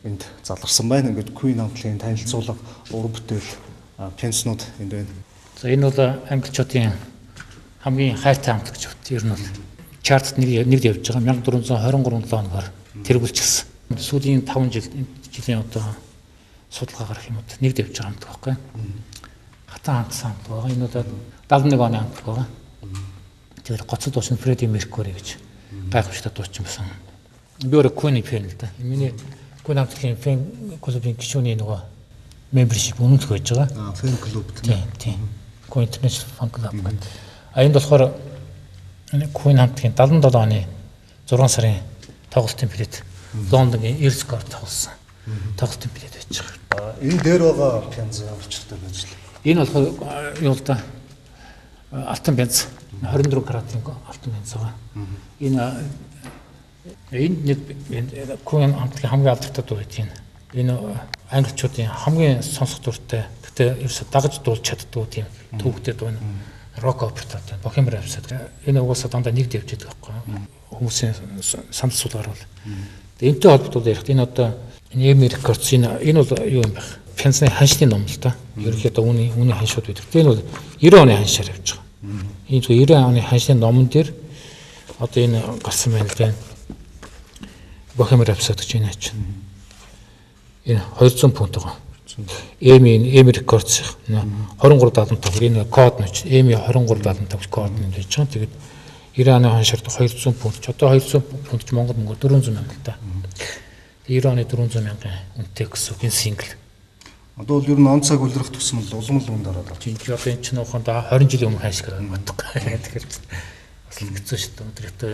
энд заларсан байна. Ингээд Queen хамтлагийн танилцуулга, уран бүтээл, пенснууд энд байна. За энэ бол англичуудын хамгийн хайртай хамтлаг гэж бод. Ер нь бол чартт нэг явж байгаа 1423 хоногоор тэргүүлчихсэн. Сүүлийн 5 жилийн одоо судалгаа гарах юм уу нэгд явж байгаа хамтлаг байхгүй. Хатан хангасан хамтлаг байгаа. Энэ бол 71 оны хамтлаг байгаа. Тэгэхээр гоцол дуучин Фредди Меркьюри гэж гайхамшигтай дуучин байсан. Би өөрөө Queen fan л да. Миний Queen хамтлагийн fan клубын гишүүний нөгөө membership үнэмлэх байж байгаа. Fan клуб тийм. Тийм. Queen International Fan Club гэдэг. А энд болохоор Queen хамтлагийн 77 оны 6 сарын тоглолтын билет Лондонгийн Earls Court тоглосон. Тоглолтын билет байж байгаа. Энэ дээр байгаа пянз учиртай байж л. Энэ болохоор юу л да алтан пянз 24 каратын алтан пянз байгаа. Энэ энд нэг Queen хамтлагийн хамгийн алдартай дуу байдаг. Энэ англичуудын хамгийн сонсох дуртай. Гэтэ ерөөсө дагаж дуулж чаддгүй тийм төвөгтэй дуу энэ рок оператай Bohemian Rhapsody. Энэ угаасаа дандаа нэгд явж байдаг байхгүй. Хүмүүсийн санал суулгаар бол. Энтэй холбогдуулаад ярихад энэ одоо энэ EMI Records энэ бол юу юм бэ? Пянзны ханшны ном л да. Ерөнхийдөө үүний ханшууд байдаг. Энэ бол 90 оны ханшаар явж байгаа. Энэ зөв 90 оны ханшны номон дээр одоо энэ гарсан байна л да. Bohemian Rhapsody гэж энэ ач. Энэ 200 фунт байгаа. EMI Records 2375 энэ код нь EMI 2375 гэж код нь байж байгаа. Тэгээд 90 оны ханшаар 200 фунт. Одоо 200 фунт ч Монгол мөнгөөр 400 мянга л да. 90 оны 400 мянган үнэтэй гэсэн үг энэ сингл. Одоо бол ер нь он цаг улирах тусам л улам л үнд ороод байна. Тийм одоо энэ чинь ухаанд 20 жилийн өмнө хайш гэдэг бодохгүй. Тэгэхээр бас л хэцүү шүү дээ. Өдрөтөө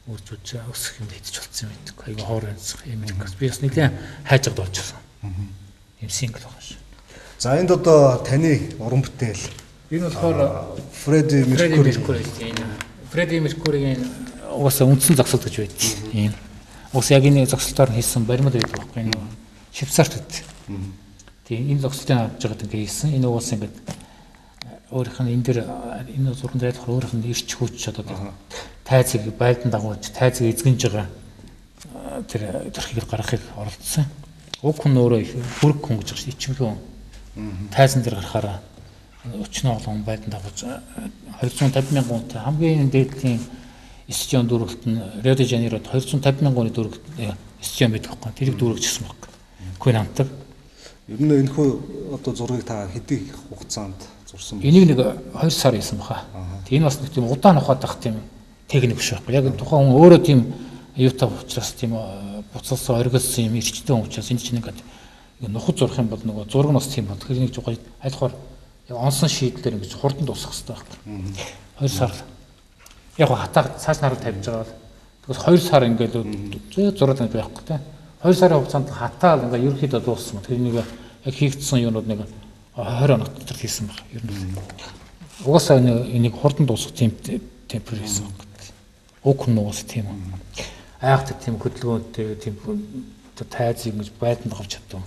үржүүлж өсөх юм хийчих болсон юм байдаг. Айгу хоор өнцөх юм шиг. Би бас нэгэн хайж аваад болчихсон. Юм сингл байгаа шүү. За энд одоо таны уран бүтээл. Энэ болохоор Фредди Меркьюри. Фредди Меркьюригийн угаасаа үндсэн зогсолт гэж байдаг. Энэ уус яг энэ зогсолтоор хийсэн баримт байдаг байхгүй энэ Швейцарт байдаг. Тийм энэ зогсолтыг авч байгаад ингээ хийсэн. Энэ уус ингээд өөрийнх нь энэ дэр энэ зурган дээр болохоор өөрийнх нь ирч хүч одоо тайзыг байлдан дагуулж тайзыг эзгэнж байгаа тэр төрхийг гаргахыг оролдсон. Уг хүн өөрөө их бүрэг хүн гэж байгаа шүү. Ичимхий хүн. Тайзан дээр гарахаараа өчнөө олон хүн байлдан дагуулж 250 мянган хүнтэй хамгийн дээдлийн стадион дүүргэлт нь Рио де Жанейрод 250 мянган хүний дүүргэлт стадион байдаг байхгүй. Тэрийг дүүргэжсэн байхгүй. Queen хамтлаг. Ер нь энэхүү одоо зургийг та хэдий хугацаанд зурсан бэ? Энийг нэг 2 сар хийсэн баха. Тэг энэ бас нэг тийм удаан ухаад ах тийм техник биш байхгүй. Яг тухайн хүн өөрөө тийм юутай учраас тийм буцалсан оргилсан юм эрчтэй хүн учраас энэ чинь ингээд нухад зурх юм бол нөгөө зураг нь бас тийм бол. Тэгэхээр нэг жоо айлхаар яг онсон шийдлэр ингэж хурдан дуусгах хэрэгтэй байхгүй. 2 сар яг хатаа цааш наруу тавьж байгаа бол тэгээс 2 сар ингээд зураад байхгүй те. 2 сарын хугацаанд хатаал ингээд ерөнхийдөө дууссан. Тэр нэг яг хийгдсэн юунууд нэг 20 хоног дотор хийсэн баг. Ер нь угаасаа энийг хурдан дуусгах тийм темпээр хийсэн баг. Уг хүн угаасаа тийм. Айхтар тийм хөдөлгөөнтэй тийм тайзыг ингэж байлдан авч чаддаг.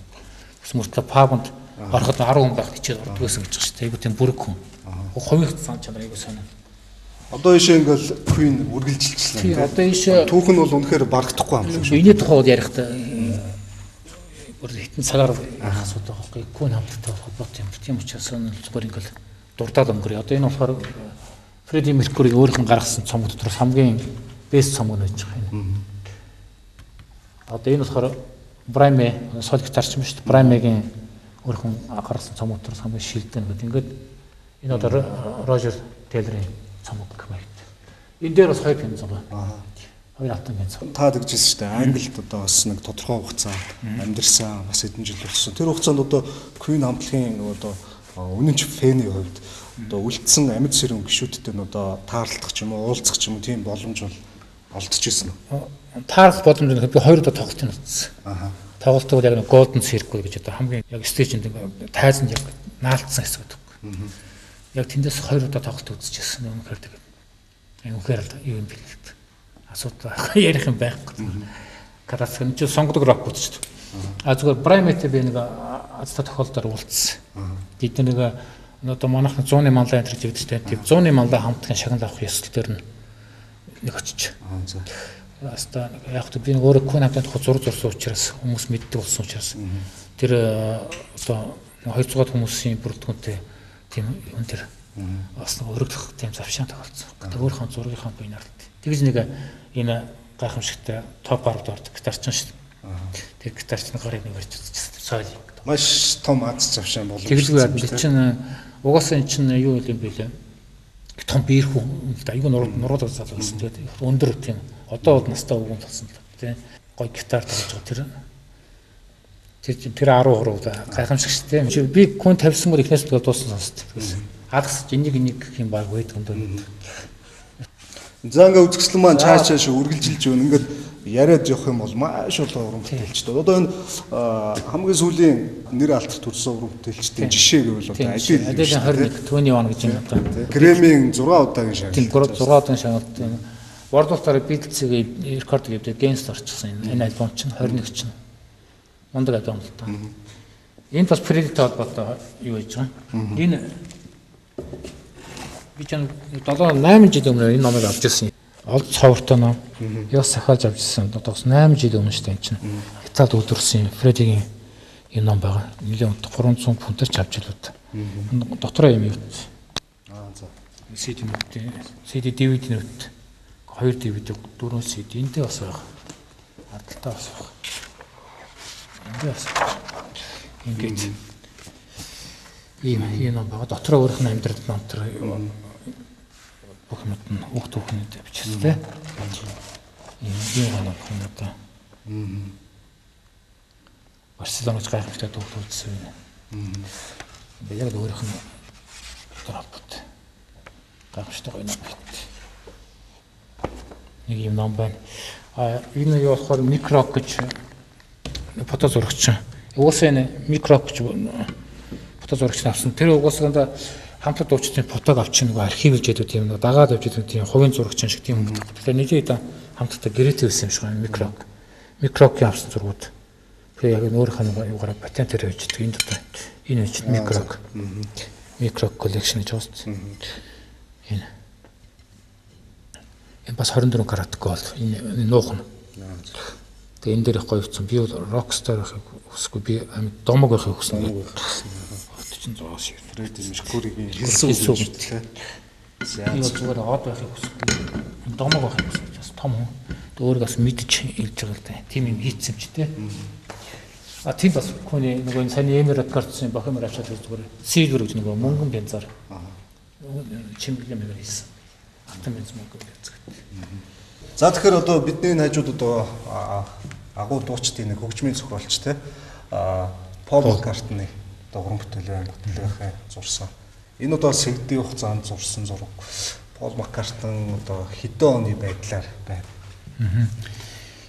Гэс мөртлөө пабанд ороход 10 хүн байх хичээл ордог гэсэн гэж байгаа шүү дээ. Айгу тийм бүрэг хүн. Хувийн сан чанар айгу сонин. Одоо ийшээ ингээл Queen үргэлжилчихлээ. Тийм одоо ийшээ түүх нь бол үнэхээр барагдахгүй хамтлаг шүү. Энэний тухай ярихдаа бүр хитэн цагаар ярих асуудал байгаа байхгүй. Queen хамтлагтай холбоотой юм. Тийм учраас энэ зүгээр ингээл дурдаад өнгөрье. Одоо энэ болохоор Фредди Меркьюри өөрийнх нь гаргасан цомог дотроос хамгийн бэст цомог нь байж байгаа юм. Одоо энэ болохоор Brian May соль гитарч юм шүү дээ. Brian May-гийн өөрийнх нь гаргасан цомог дотроос хамгийн шилдэг гэдэг. Ингээд энэ одоо Рожер Тейлорын цомог гэх мэт. Энэ дээр бас хоёр пянз байгаа. Хоёр алтан пянз. Та тэгжсэн шүү дээ. Англид одоо бас нэг тодорхой хугацаанд амьдарсан, бас хэдэн жил болсон. Тэр хугацаанд одоо Queen хамтлагийн одоо Үнэн ч фэний хувьд одоо үлдсэн амьд сэрүүн гишүүдтэй нь одоо таарлах ч юм уу, уулзах ч юм уу тийм боломж бол олдож ирсэн үү? Таарлах боломж нь би хоёр удаа тоглолтыг үзсэн. Тоглолтог бол яг нэг Golden Circle гэж одоо хамгийн яг stage-нд тайзанд яг наалтсан хэсэг байдаг. Яг тэндээс хоёр удаа тоглолт үзчихсэн. Үнэхээр тэгээд үнэхээр л юу юм бэл л. Асуудал байхгүй, ярих юм байхгүй. Классик нь чи сонгодог рок үзчихсэн. А зүгээр Primate би нэг азтай тохиолдолд уулзсан. Бид нэг одоо манайхан 100-ны манлай энэ гэж ярьдаг тийм 100-ны манлай хамтлагийн шагнал авах ёслол дээр нь нэг очиж. Аста яг л би өөрөө Queen хамтлагийн тухай зураг зурсан учраас хүмүүс мэддэг болсон учраас тэр одоо 200 хүмүүсийн бүрэлдэхүүнтэй тийм юм тэр бас нэг өргөх тийм завшаан тохиолдсон. Тэр өөрийнхөө зургийнхаа буйнаар л. Тэгж нэг энэ гайхамшигтай топ 10-д ордог гитарчин шүү дээ. Тэр гитарчин гарыг нэг барьж үзчихсэн. Соёл. Маш том аз завшаан боломж. Тэгэлгүй яа би чинь угаасаа эн чинь юу юм бэ лээ. Том биерхүү л да. Айгүй нуруудаг залуу байсан. Тэгээд өндөр тийм одоо бол настай өвгөн болсон л тийм гой гитар тоглож байгаа тэр тэр 10% гайхамшиг шүү дээ. Би Queen тавьсан мөр эхнээс л дууссан сонсд. Алгасч энийг гэх юм баг байдаг юм даа. За ингээ үзэсгэлэн маань чааш чааш үргэлжилж байна. Ингээд яриад явах юм бол маш олон уран бүтээлчд. Одоо энэ хамгийн сүүлийн нэр алдар төрсэн уран бүтээлчдийн жишээ гэвэл одоо Adele 21 21 гэж юм одоо. Грэмийн 6 удаагийн шагнал. Тийм 6 удаагийн шагнал. Бордуултаар Beatles-ийг рекорд гэдэг Генст орчихсон энэ альбом чинь 21 чинь. Мундаг альбом л та. Энд бас Freddie-тэй холбоотой юу хийж байгаа. Энэ би чинь 7 8 жил өмнө энэ номыг авч ирсэн. Олд цовртой ном. Ёс сахиалж авч ирсэн. Одоо 8 жил өмнө шүү дээ энэ чинь. Италид үйлдвэрлэсэн Freddie-гийн энэ ном байгаа. Нэлээд 300 фунтаар ч авч илүүд. Дотроо юм юу. Аа за. CD нүт, CD DVD нүт. 2 DVD, 4 CD эндээ бас байгаа. Ардталтай бас байгаа. Эндээ бас. Ингээд ийм ийм ном байгаа. Дотроо өөрөх нь амьдрал номтор бүх юмуд нь үг түүхнүүд бичсэн тий. Ийм ийм ном юм одоо. Барселонч гайхамшигтай төвлөрсөн үзсэн юм. Ингээд яг л өөрөх нь дотор холбоотой. Гайхамшигтай гоё ном байна. Нэг юм ном байна. А энэ юу болохоор микрок гэж фото зурагч. Угаасаа энэ микрок гэж фото зурагч авсан. Тэр угаасаа хамтлаг дуучдын фотог авчин нөгөө архивлж яадаг тийм нөгөө дагаад авч яадаг тийм хувийн зурагч шиг тийм юм. Тэгэхээр нэгэн удаа хамтлагтай гэрээтэй байсан юм шиг байна микрок. Микрокийн авсан зургууд. Тэгэхээр яг өөрийнхөө нөгөө юугаараа патентээр хийж яадаг. Энэ дотор энэ үчид микрок. Микрок коллекшн гэж байна. Энэ энэ бас 24 карат гол энэ нуух нь. Тэгээ энэ дээр их гоё явцсан. Би бол рокстар байхыг хүсэхгүй. Би амьд домог байхыг хүснэ. Чинь 6 шиг. Фредди Меркуригийн хэлсэн үг шүү дээ. Би бол зүгээр од байхыг хүсэхгүй. Домог байхыг хүсэж бас том хүн. Тэгээ өөрийгөө бас мэдж илж байгаа л да. Тийм юм хийцсэн юм чи тээ. А тийм бас хүний нөгөө сайн Emmy Records-ын Bohemian Rhapsody зүгээр Silver гэж нөгөө мөнгөн бензаар. Чимэглэн мэгэр хийсэн. Алтан бенз мөнгөн бенз гэдэг. За тэгэхээр одоо бидний энэ хажууд одоо агуу дуучдын нэг хөгжмийн зохиолч те Пол Маккартни одоо уран бүтээл байна. Батлахын зурсан. Энэ одоо сэгдийн хугацаанд зурсан зураг. Пол Маккартни одоо хэдэн оны байдлаар байна.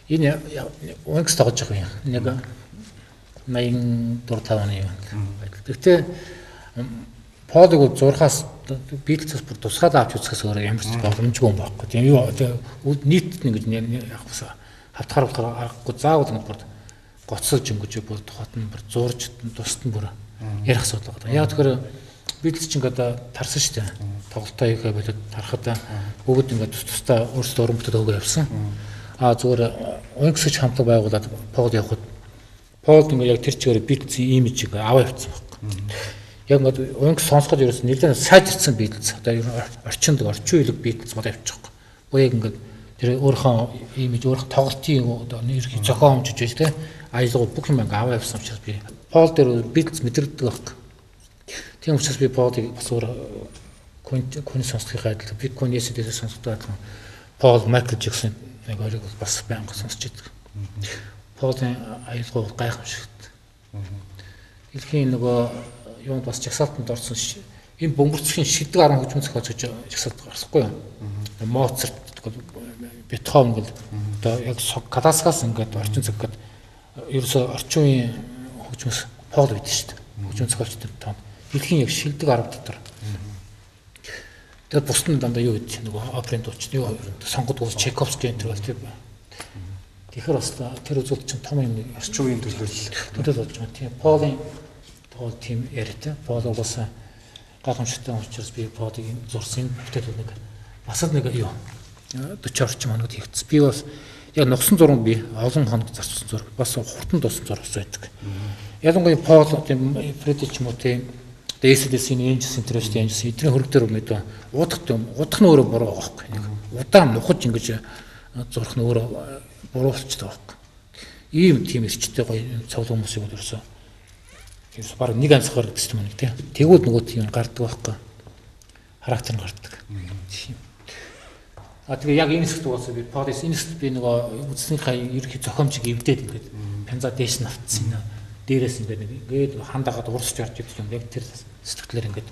Энэ Wings тоглож байгаа юм. Нэг 84 5 оны юм байдал. Гэхдээ Полыг бол зурхаас Beatles-аас бүр тусгаад авч үзэхээс өөр ямар ч боломжгүй юм байхгүй. Тийм юу нийт нэг яг бас хавтахаар болохоор аргагүй заавал нэг бүр гоцолж өнгөж бүр тухайд нь бүр зурж тусад нь бүр ярих асуудал байгаа. Яг тэгэхээр Beatles ч ингээд тарсан шүү дээ. Тоглолтоо хийхээ болоод тарахад бүгд ингээд тус тусдаа өөрсдөө уран бүтээл өгөө явсан. А зүгээр Wings гэж хамтлаг байгуулад Пол явхад Пол ингээд яг тэр чигээр Beatles-ийн имижийг аваа явцсан байхгүй. Яг ингээд Wings сонсоход ерөөс нэлээд сайжирсан Beatles одоо орчинд орчин үеиг Beatles болоо явчих واخ. Бо яг ингээд тэр өөрийнхөө имиж өөрийнхөө тоглолтын одоо нэр зохиомж гэж тий аялал бүх юм ингээд аваа явсан учраас би Пол дээр Beatles мэдрэгдэг байхгүй. Тийм учраас би Полыг бас өөр Queen сонсохын адил би Queen AC/DC сонсохтой адилхан Пол Майкл Джексон нэг хоёрыг бас байнга сонсч байдаг. Полын аялал гайхамшигт. Дэлхийн нөгөө юунд бас жагсаалтанд орсон энэ бөмбөрцгийн шилдэг 10 хөгжмөн зохиолч гэж жагсаалт гарсахгүй юу? Моцарт, Бетховен гэл одоо яг классикаас ингээд орчин цаг гээд ерөөсөө орчин үеийн хөгжмөс Пол байдаг шүү дээ. Хөгжмөн зохиолчдын тоонд дэлхийн яг шилдэг 10 дотор. Тэгээд бусд нь дандаа юу гэдэг нөгөө оперын дууч юу сонгодог бол Чайковский энэ төр бол тийм. Тэгэхээр бас тэр үзүүлэлт чинь том юм орчин үеийн төлөөлөл болж байгаа. Тийм Полын тухай тийм яриатай. Пол угаасаа гайхамшигтай учраас би Полыг зурсан бүтээл нэг бас л нэг юу 40 орчим хоногт хийгдсэн. Би бас яг нугсан зураг би олон хоног зарцуулсан зураг бас хурдан дууссан зураг бас байдаг. Ялангуяа Пол тийм Фредди ч юм уу тийм AC/DC-ийн Angels энэ шүү дээ Angels эдний хөрөг дээр мэдээ удах юм удах нь өөрөө буруу байгаа байхгүй. Нэг удаан нухаж ингэж зурх нь өөрөө буруу болчихдог байхгүй. Ийм тийм эрчтэй гоё цоглон хүмүүсийг бол ерөөсөө ерөөсөө баг нэг ганцхан гэдэг юм нэг тийм. Тэгвэл нөгөө тийм гардаг байхгүй. Характер нь гардаг. Тийм. А тэгээ яг энэ хэсэгт угаасаа би Полис энэ хэсэгт би нөгөө үзснийхаа ерөнхий зохиомжийг эвдээд ингээд пянзаа дээш нь автсан юм. Дээрээс ингээд нэг ингээд хандагаад урсч орж идэх юм. Яг тэр сэтгэлээр ингээд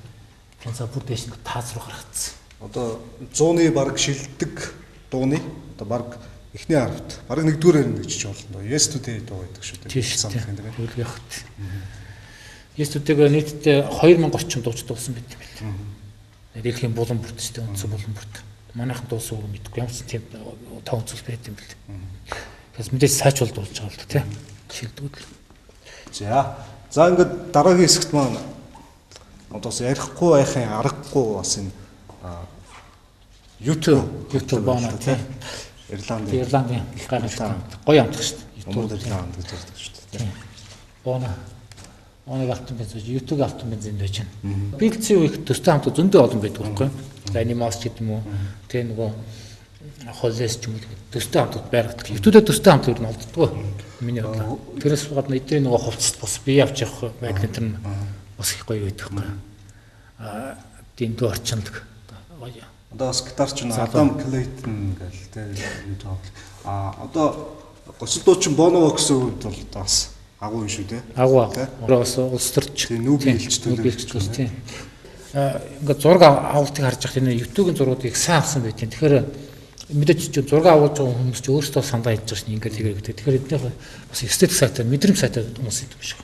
пянзаа бүр дээш нь тааз руу гаргацсан. Одоо 100-ны баг шилдэг дууны одоо баг эхний 10-т баг нэгдүгээр ярина гэж ч болно. Yesterday дуу гэдэг шүү дээ. Тийм. Явахт. Yesterday-г нийтдээ 2000 орчим дууч дуусан байт юм байна. Дэлхийн булан бүрт шүү дээ. Үндсэн булан бүрт. Манайхан дуусан үг мэдэхгүй ямар ч тийм тоон зүйл байт юм бэл. Тэгэхээр мэдээж сайжруулалт болж байгаа л да тийм. Шилдэгүүд л. За. За ингээд дараагийн хэсэгт маань одоо бас ярихгүй байхын аргагүй бас энэ YouTube бона тийм. Ирландын их гайхалтай гоё амтлаг шүү дээ. YouTube Ирланд гэж ярьдаг шүү дээ. Бона Оног алтан бензин, YouTube алтан бензин байж байна. Beatles-ийн үеих төстэй хамт зөндөө олон байдаг байхгүй юу? За Animals гэдэг юм уу? Тэ нөгөө Hollies ч юм уу төстэй хамтууд байргадаг. YouTube-д төстэй хамт ер нь олддгоо. Миний бодлоор. Тэрээс гадна эдний нөгөө хувцас бас бие авч явах байдал энэ нь бас их гоё байдаг байхгүй юу? Аа дэндүү орчиндаг. Гоё. Одоо бас гитарч нь Адам Клейтон гэл тэ юу аа одоо гоцол дуучин Боно гэсэн үед бол бас агуу юм шүү дээ. Агуу. Бас улс төрч. Тийм нүүбийн элч төлөөлөгч тийм. Ингээд зураг авалтыг харж байхад энэ YouTube-ийн зургуудыг сайн авсан байх юм. Тэгэхээр мэдээж чи зураг авуулж байгаа хүмүүс чи өөрсдөө сандаа хийж байгаа шин ингээд тэгээд гэдэг. Тэгэхээр эднийх бас эстетик сайтаар мэдрэмж сайтаар хүмүүс идэв биш.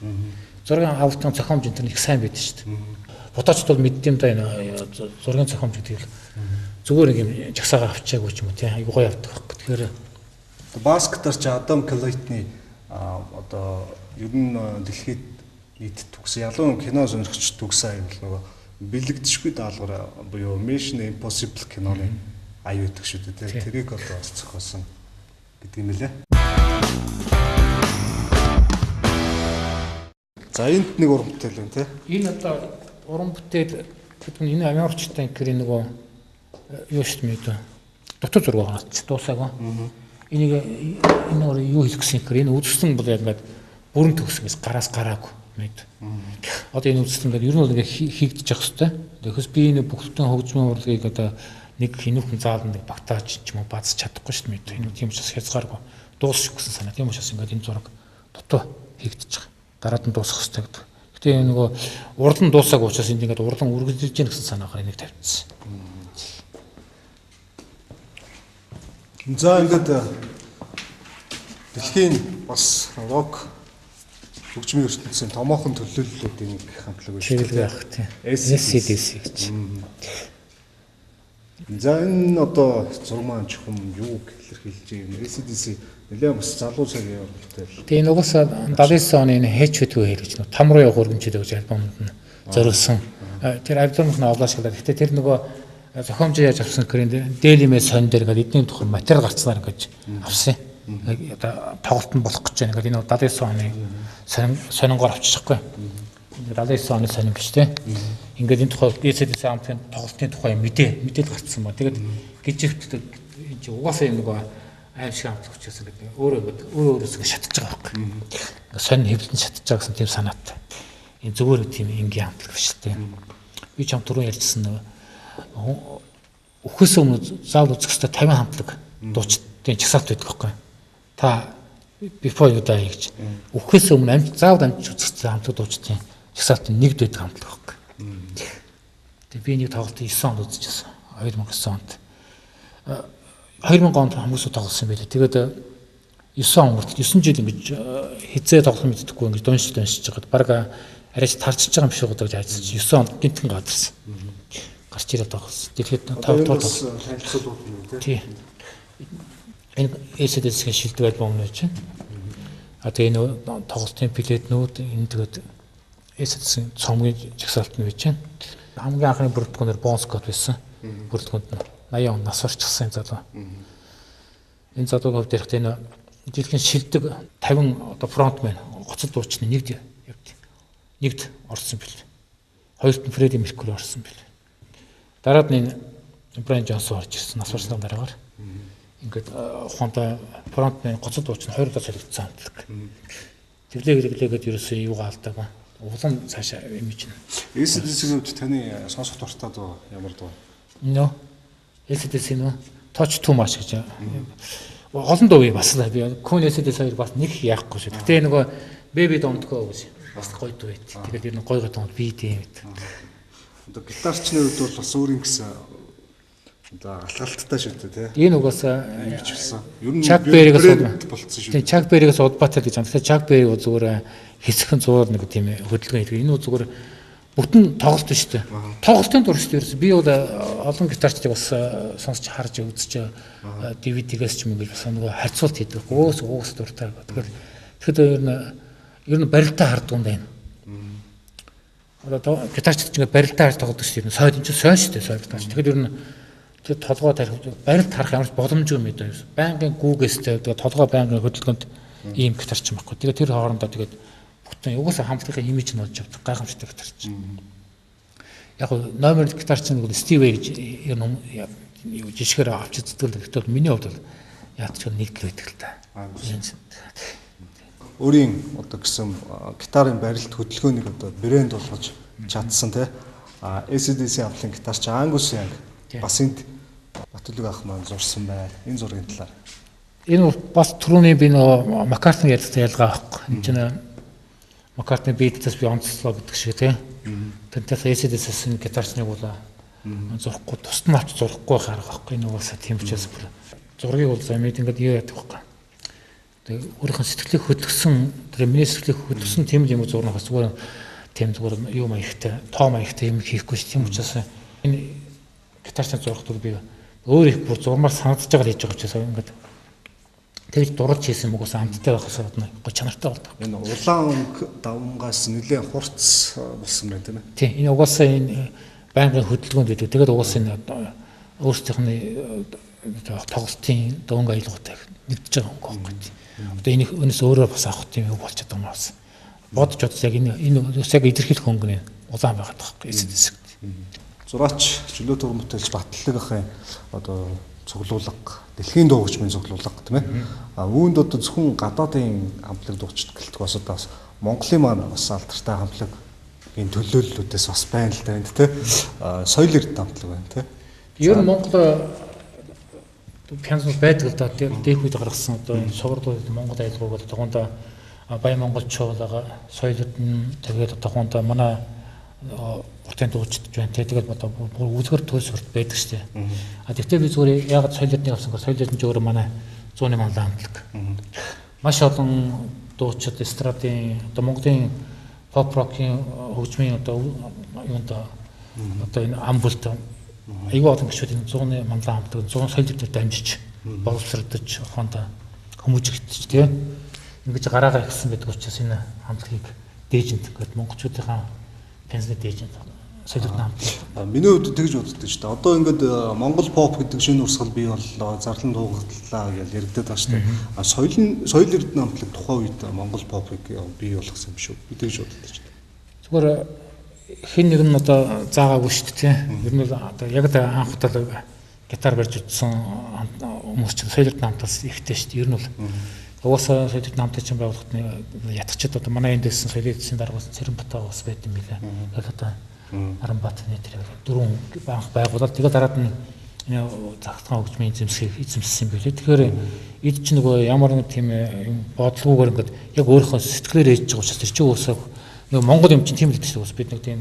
Зургийн авалтын зохиомж энэ их сайн байдаг шүү дээ. Фоточд бол мэддэм да энэ зургийн зохиомж гэдэг л зүгээр нэг юм жагсаагаар авчаагүй ч юм уу тийм айгуу гоё авдаг байхгүй. Тэгэхээр бас гитарч Адам Клейтны одоо ер нь дэлхийд нийт төгсөн ялангуяа кино сонирхч төгсөн аян бол нөгөө бэлэгдэшгүй даалгавар буюу Mission Impossible киноны аяа өгдөг шүү дээ. Тэрийг одоо бас зохиосон гэдэг юм лээ. За энд нэг уран бүтээл байна тий. Энэ одоо уран бүтээл гэдэг нь энэ Америкчтай инкерийн нөгөө юу шүү дээ мэдээ. Дутуу зураг байгаа ч дуусаагүй. Энийг энэ өөр юу хэлэх гэсэн юм энэ үзсэн бол яг ингээд бүрэн төгсөн гэж гараас гараагүй мэд. Одоо энэ үзсэн ингээд ер нь бол ингээд хийгдэж явах хэвээр. Тэгэхээс би энэ бүх бүтэн хөгжмийн урлагийг одоо нэг хинүүхэн зааланд нэг багтааж ч юм уу бац чадахгүй шүү дээ мэд. Энэ тийм учраас хязгааргүй дуусах гэсэн санаа. Тийм учраас ингээд энэ зураг дутуу хийгдэж байгаа. Дараад нь дуусах хэвээр гэдэг. Гэтэ энэ нөгөө урлан дуусаагүй учраас энд ингээд урлан үргэлжилж гин гэсэн санаагаар энийг тавьчихсан. За ингээд дэлхийн бас рок хөгжмийн ертөнцийн томоохон төлөөллүүдийн нэг хамтлаг байж байна. Байх тийм. AC/DC гэж. За энэ одоо зураг маань чухам юуг илэрхийлж юм. AC/DC нэлээд бас залуу цагийн урлагтай. Тэгээ энэ угаасаа 79 оны энэ H2 гэж нөө там руу явах өргөмжтэй гэж альбомд нь зориулсан. Тэр альбомын нь овлоо шиглээ. Гэтэ тэр нөгөө зохиомж яаж авсан гэхээр Daily Mail сонь дээр ингээд эдний тухай материал гарцсанаар ингээд авсан. Одоо тоглолт нь болох гэж байна. Ингээд энэ 79 оны сонингоор авчихгүй. 79 оны сонин биш те. Ингээд энэ тухай AC/DC хамтын тоглолтын тухай мэдээлэл гарцсан ба. Тэгээд гижигт энэ чи угаасаа юм нөгөө аим шиг хамтлаг учраас ингээд өөрөө өөрөөсөө шатж байгаа байхгүй. Ингээд сонин хэвлэн шатж байгаа гэсэн тийм санаатай. Энэ зүгээр тийм энгийн хамтлаг биш те. Би чам түрүүн ярьжсэн нөгөө үхээс өмнө заавал үзэх ёстой 50 хамтлаг дуучдын жагсаалт байдаг байхгүй. Та before you die гэж. Үхээс өмнө амж заавал амж үзэх ёстой хамтлаг дуучдын жагсаалтын нэгд байдаг хамтлаг байхгүй. Тэгээ би нэг тоглолтыг 9 онд үзчихсэн. 2009 онд. 2000 онд хүмүүс тоглосон юм байлээ. Тэгээд 9 он хүртэл 9 жил ингэж хизээ тоглох мэддэхгүй ингэж дуншиж байгаад баг арайч тарчиж байгаа юм шиг удаа гэж хайсан чинь 9 онд гинтхэн гадарсан. Гарч ирээд тоглосон. Дэлхийд 5 дугаар танилцуулууд нь тий. Энэ AC/DC-ийн шилдэг альбом нь чинь. А тэгээ энэ тоглолтын билетнүүд энэ тэгээд AC/DC-ийн цомгийн жагсаалт нь байж байна. Хамгийн анхны бүрэлдэхүүнээр Bon Scott байсан. Бүрэлдэхүүнд нь 80 он нас барчихсан залуу. Энэ залуугийн хувьд ярихад энэ жилийн шилдэг 50 одоо фронтмен гоцол дуучны нэгд явд. Нэгд орсон бил. Хоёрт нь Фредди Меркьюри орсон бил. Дараад нь Брайан Джонсон орж ирсэн нас барсны дараагаар. Ингээд ухаантай фронтмен гоцол дуучин хоёр удаа солигдсон хамтлаг. Тэглээгээд ерөөсөө юугаа алдаагүй. Улам цаашаа имиж нь. AC/DC-ийн хувьд таны сонсох дуртай дуу ямар дуу? Нөө AC/DC нөө Touch Too Much гэж. Олон дуу бас л би Queen AC/DC хоёр бас нэг яахгүй шүү. Гэтэ нөгөө Baby Don't Go гэж бас гоё дуу байт. Тэгээд ер нь гоё гоё дуу би тийм байт. Одоо гитарчны хувьд бол бас өөр юм гэсэн одоо алгалттай шүү дээ тий. Энэ угаасаа имижсэн. Ер нь Chuck Berry-гээс болцсон шүү. Тийм Chuck Berry-гээс удбаатай гэж байна. Тэгэхээр Chuck Berry бол зүгээр хэсэгхэн зуур нэг тийм хөдөлгөөн хийдэг. Энэ бол зүгээр бүтэн тоглолт шүү дээ. Тоглолтын дур шүү дээ. Би бол олон гитарчдыг бас сонсч харж үзэж DVD-гээс ч юм ингэж бас нөгөө харьцуулт хийдэг. Өөс дуртай. Тэгэхээр ер нь барилтаа харддаг юм байна. Одоо гитарчд ч ингэ барилтаа харж тоглодог шүү дээ. Сойд энэ чинь сойн шүү дээ. Сойд гитарч. Тэгэхээр ер нь тэр толгой тарих барилт харах ямар ч боломжгүй юм дээ. Байнгын гүүгээстэй тэгээ толгой байнгын хөдөлгөөнт ийм гитарч юм байхгүй. Тэгээ тэр хоорондоо тэгээд бүтэн угаасаа хамтлагийн имиж нь болж явдаг гайхамшигтай гитарч. Яг номер гитарч нь бол Steve Vai гэж юу жишгээр авч үздэг л гэхдээ миний хувьд бол яатч нэг л байдаг л та. Өөрийн одоо гэсэн гитарын барилт хөдөлгөөнийг одоо брэнд болгож чадсан тий. А AC/DC хамтлагийн гитарч Angus Young бас энд Батүлэг ах маань зурсан байна. Энэ зургийн талаар. Энэ бас түрүүний би нөгөө Маккартни ярьсан ялгаа байхгүй. Энэ чинь Маккартни Beatles би онцлоо гэдэг шиг тий. Тэрнээс AC/DC-ийн гитарчныг бол зурхгүй тусад нь авч зурхгүй байх арга байхгүй. Энэ угаасаа тийм учраас бүр зургийг бол замид ингээд юу яадаг байхгүй. Тэгээ өөрийнх нь сэтгэлийг хөдөлгсөн тэр миний сэтгэлийг хөдөлгсөн тийм юм зурнах зүгээр тийм зүгээр юу маягтай тоо маягтай юм хийхгүй ш. Тийм учраас энэ гитарчныг зурах тул би өөр их бүр зурмаар санагдаж байгаа хийж байгаа учраас ингээд тэгж дурж хийсэн мөгөөс амттай байхаас гоо чанартай болдог. Энэ улаан өнгө давмгаас нэлээд хурц болсон байна тийм ээ. Тийм энэ угаасаа энэ байнгын хөдөлгөөнд байдаг. Тэгээд угаасаа энэ өөрсдийнх нь тоглолтын өнгө аялгаутай нэгдэж байгаа өнгө байхгүй. Одоо энэ өнөөс өөрөө бас авах тийм юу болчиход байгаа юм бас. Бодож бодож яг энэ ус яг илэрхийлэх өнгө нь улаан байгаад байгаа байхгүй эсэд. Зураач чөлөө төр бүтээлч Батлаг ахын одоо цуглуулга, дэлхийн дуу хөгжмийн цуглуулга тийм ээ. А үүнд одоо зөвхөн гадаадын хамтлаг дуучид гэлтгүй бас одоо бас Монголын маань бас алдартай хамтлагийн төлөөллүүдээс бас байна л да энд тийм. Соёл эрдэнэ хамтлаг байна тийм. Ер нь Монгол пянз байдаг л да. Дэх үед гаргасан одоо энэ сугар дуу Монгол аялгауг бол тогоонд Баян Монгол чуулга соёл эрдэнэ тэгээд тогоонд манай уртын дуучид байна. Тэгээд одоо бүр үлгэр туйлшралт байдаг шүү дээ. А тэгтээ би зүгээр яагаад соёл эрдэнэ авсан гэхээр соёл эрдэнэ өөрөө манай зууны манлай хамтлаг. Маш олон дуучид эстрадын одоо Монголын поп рокийн хөгжмийн одоо юунд одоо энэ ам бүлт аюул олон гişүүд энэ зууны манлай хамтлаг зуун соёл эрдэнэд дамжиж боловсродож ухаанд хүмүүжигдэж тийм ингэж гараагаа ихсэн байдаг учраас энэ хамтлагийг дээжинт гэдэг монголчуудынхаа пенсны дээжинт соёл эрдэнэ хамтлаг. Миний хувьд тэгж боддог шүү дээ. Одоо ингээд Монгол поп гэдэг шинэ урсгал бий боллоо, зарлан дуугадлаа гэж яригдаад байгаа шүү дээ. А соёл эрдэнэ хамтлаг тухайн үед Монгол попыг бий болгосон юм шүү. Би тэгж боддог шүү дээ. Зүгээр хэн нэг нь одоо заагаагүй шүү дээ. Ер нь одоо яг л анх удаа гитар барьж утсан хүмүүс чинь соёл эрдэнэ хамтлагаас ихтэй шүү дээ. Ер нь бол угаасаа соёл эрдэнэ хамтлаг чинь байгууллагт ятгчид одоо манай энд байсан соёл эрдэнэсийн дарга бас Цэрэнбатаа бас байд юм билээ. Тэгэл одоо Аранбат нэр дөрвөн анх байгуулаад тэгэл дараад нь загтхан хөгжмийн эзэмсгийг эзэмссэн юм билээ. Тэгэхээр эд чинь нөгөө ямар нэг тийм юм бодлогоогоор ингээд яг өөрийнхөө сэтгэлээр ээж байгаа учраас тэр чинь уусаа Нэг Монгол юм чинь тийм л гэдэг шүү дээ. Бид нэг тийм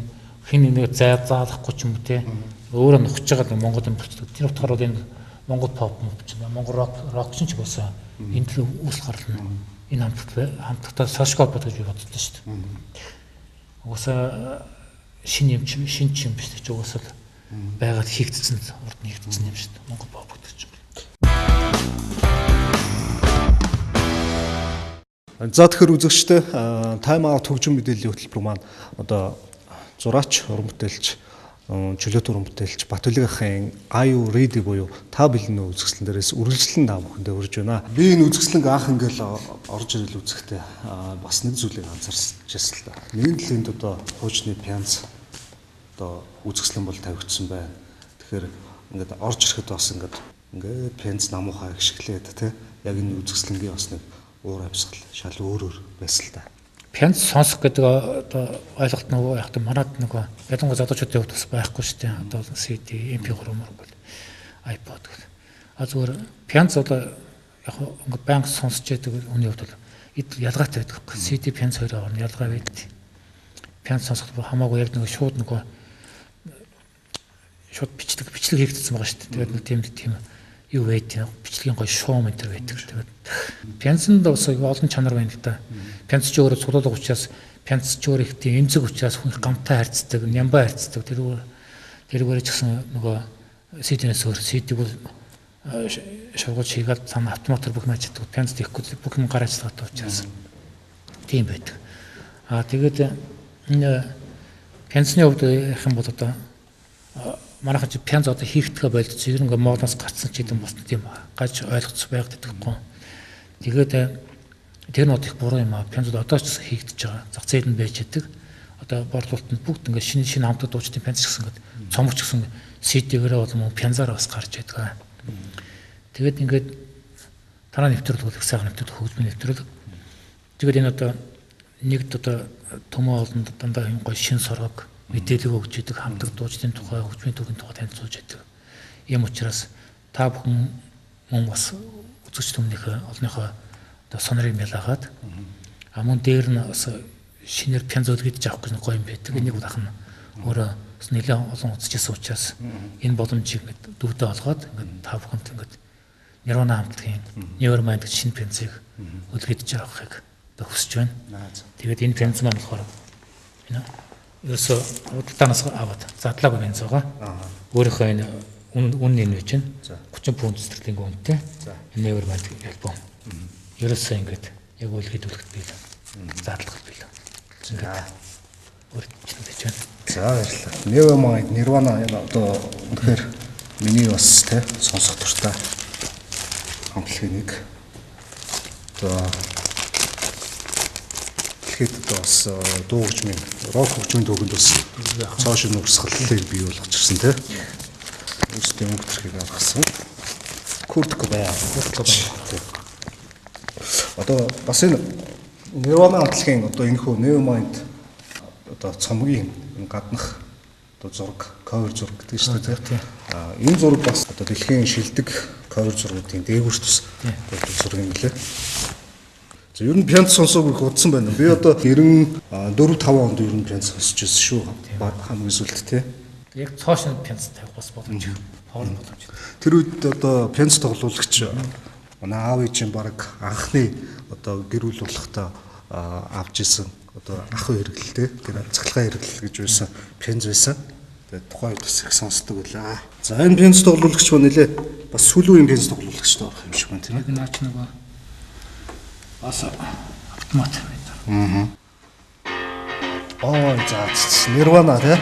хин нэг зай заалахгүй ч юм уу те. Өөрөө нухаж байгаа нэг Монгол юм болчихдог. Тэр утгаар бол энэ Монгол pop мop ч юм, Монгол рок ч ч болсон. Энэ төлөв үүсэл гарлаа. Энэ хамтлагтаа сошгоо холбоотой гэж би боддоо шүү дээ. Угаасаа шинэ юм чи шинэ ч юм биш ч угаасаа л байгаад хийгдсэн, урд нь хийгдсэн юм шүү дээ. Монгол pop гэдэг чинь. За тэгэхээр үзэгчдээ Time Out хөгжим мэдээллийн хөтөлбөр маань одоо зураач, уран бүтээлч, чөлөөт уран бүтээлч Батбилэг ахын Are You Ready буюу та бэлэн үү үзэсгэлэн дээрээс үргэлжлэн та бүхэндээ хүрж байна. Би энэ үзэсгэлэнг анх ингээл орж ирэл үзэхдээ бас нэг зүйлийг анзаарч байсан л да. Нэгэн талынд одоо хуучны пянз одоо үзэсгэлэн бол тавигдсан байна. Тэгэхээр ингээд орж ирэхэд бас ингээд пянз намуухай гიშгэлээд те яг энэ үзэсгэлэнгийн бас нэг уур амьсгал шал өөрөөр байсан л да. Пянз сонсох гэдэг одоо ойлголт нөгөө яг та манад нөгөө ялангуяа залуучуудын хувьд бас байхгүй шүү дээ. Одоо CD, MP3 мөр гэл iPod гэл. А зүгээр пянз одоо яг ингээ байнга сонсч яадаг хүний хувьд бол ялгаатай байдаг байхгүй. CD пянз хоёроо орно ялгаа байдаг. Пянз сонсох хамаагүй яг нөгөө шууд нөгөө шууд бичлэг хийгдсэн байгаа шүү дээ. Тэгээд нэг тийм юу байдаг, бичлэгийн гоё шуум энэ төр байдаг. Тэгээд пянзанд бас олон чанар байна л да. Пянз ч өөрөө цуглуулга учраас, пянз ч өөр их тийм эмзэг учраас хүн их гамтай харьцдаг, нямбай харьцдаг. Тэрүүгээр ч гэсэн нөгөө CD-нээс өөр CD-г бол шургуулж хийгээд цаана автоматар бүх юм ажилладаг. Пянз тийхгүй бүх юм гар ажиллагатай учраас тийм байдаг. Аа тэгээд энэ пянзны хувьд ярих юм бол одоо манайхан чи пянз одоо хийхдэгэ болдсон. Ер нь ингээ моодоос гарцсан ч гэдэг юм бас тийм гаж ойлгоцсон байгаад байдаггүй. Тэгээд тэр нь одоо их буруу юм аа. Пянз одоо ч хийгдэж байгаа. Зах зээл нь байж байдаг. Одоо борлуулалт нь бүгд ингээ шинэ хамтлаг дуучдын пянз ч гэсэн ингээ цомогч гэсэн CD-гээрээ бол мөн пянзаараа бас гарч байдаг. Тэгээд ингээд танаа нэвтрүүлэг бол их сайхан нэвтрүүлэг, хөгжмийн нэвтрүүлэг. Тэгээд энэ одоо нэгд одоо төмөө олонд дандаа юм гоё шин сорог мэдээлэл өгч идэг, хамтлаг дуучдын тухай, хөгжмийн түүхийн тухай танилцуулж идэг. Ийм учраас та бүхэн мөн бас үзэгч түмнийхээ олонныхоо одоо сонорыг ялаагаад а мөн дээр нь бас шинээр пянз өлгийдэж авах гэж гоё юм байдаг. Энийг бол ахна өөрөө бас нэлээд олон үзчихсэн учраас энэ боломжийг ингээд дүүдээ олгоод ингээд та бүхэнд ингээд Nirvana хамтлагийн Nevermind гэж шинэ пянзыг өлгийдэж авахыг одоо хүсэж байна. Тэгээд энэ пянз маань болохоор энэ ерөөсөө худалдаанаас аваад задлаагүй пянз байгаа. Өөрийнхөө энэ үн энэ байж байна. 30 фунт стерлинг үнэтэй. Nevermind альбом. Ерөөсөө ингээд яг өлгийдүүлэхэд бий. Задлах бий. Ингээд өөрчлөлт байна. За баярлалаа. Nevermind Nirvana энэ одоо үнэхээр миний бас те сонсох дуртай хамтлагийн нэг. Одоо дэлхийд одоо бас дуу хөгжмийн рок хөгжмийн түүхэнд бас цоо шинэ урсгалыг бий болгочихсон те. Өөрсдийн өнгө төрхийг авахсан. Курт Кобайн. Одоо бас энэ Nirvana хамтлагийн одоо энэ хүү Nevermind одоо цомгийн энэ гаднах одоо зураг, cover зураг гэдэг шүү дээ. А энэ зураг бас одоо дэлхийн шилдэг cover зургуудын дээгүүрт бас зураг юм лээ. За ер нь пянз сонсоогүй их удсан байна. Би одоо 94 5 онд ер нь пянз сонсч байсан шүү. Хамгийн сүүлд те. Яг цоо шинэ пянз тавих бас боломж. Хоорн боломж. Тэр үед одоо пянз тоглуулагч манай аав ээжийн баг анхны одоо гэр бүл болохтой авч исэн одоо ахуй хэрэглэл те. Тэр цахилгаан хэрэглэл гэж байсан пянз байсан. Тэгээд тухайн үед бас их сонсдог байлаа. За энэ пянз тоглуулагч ба нэлээ бас сүүлийн үеийн пянз тоглуулагчтай орох юм шиг байна тийм ээ. Яг наач нөгөө бас автомат байна. Аа за Nirvana те.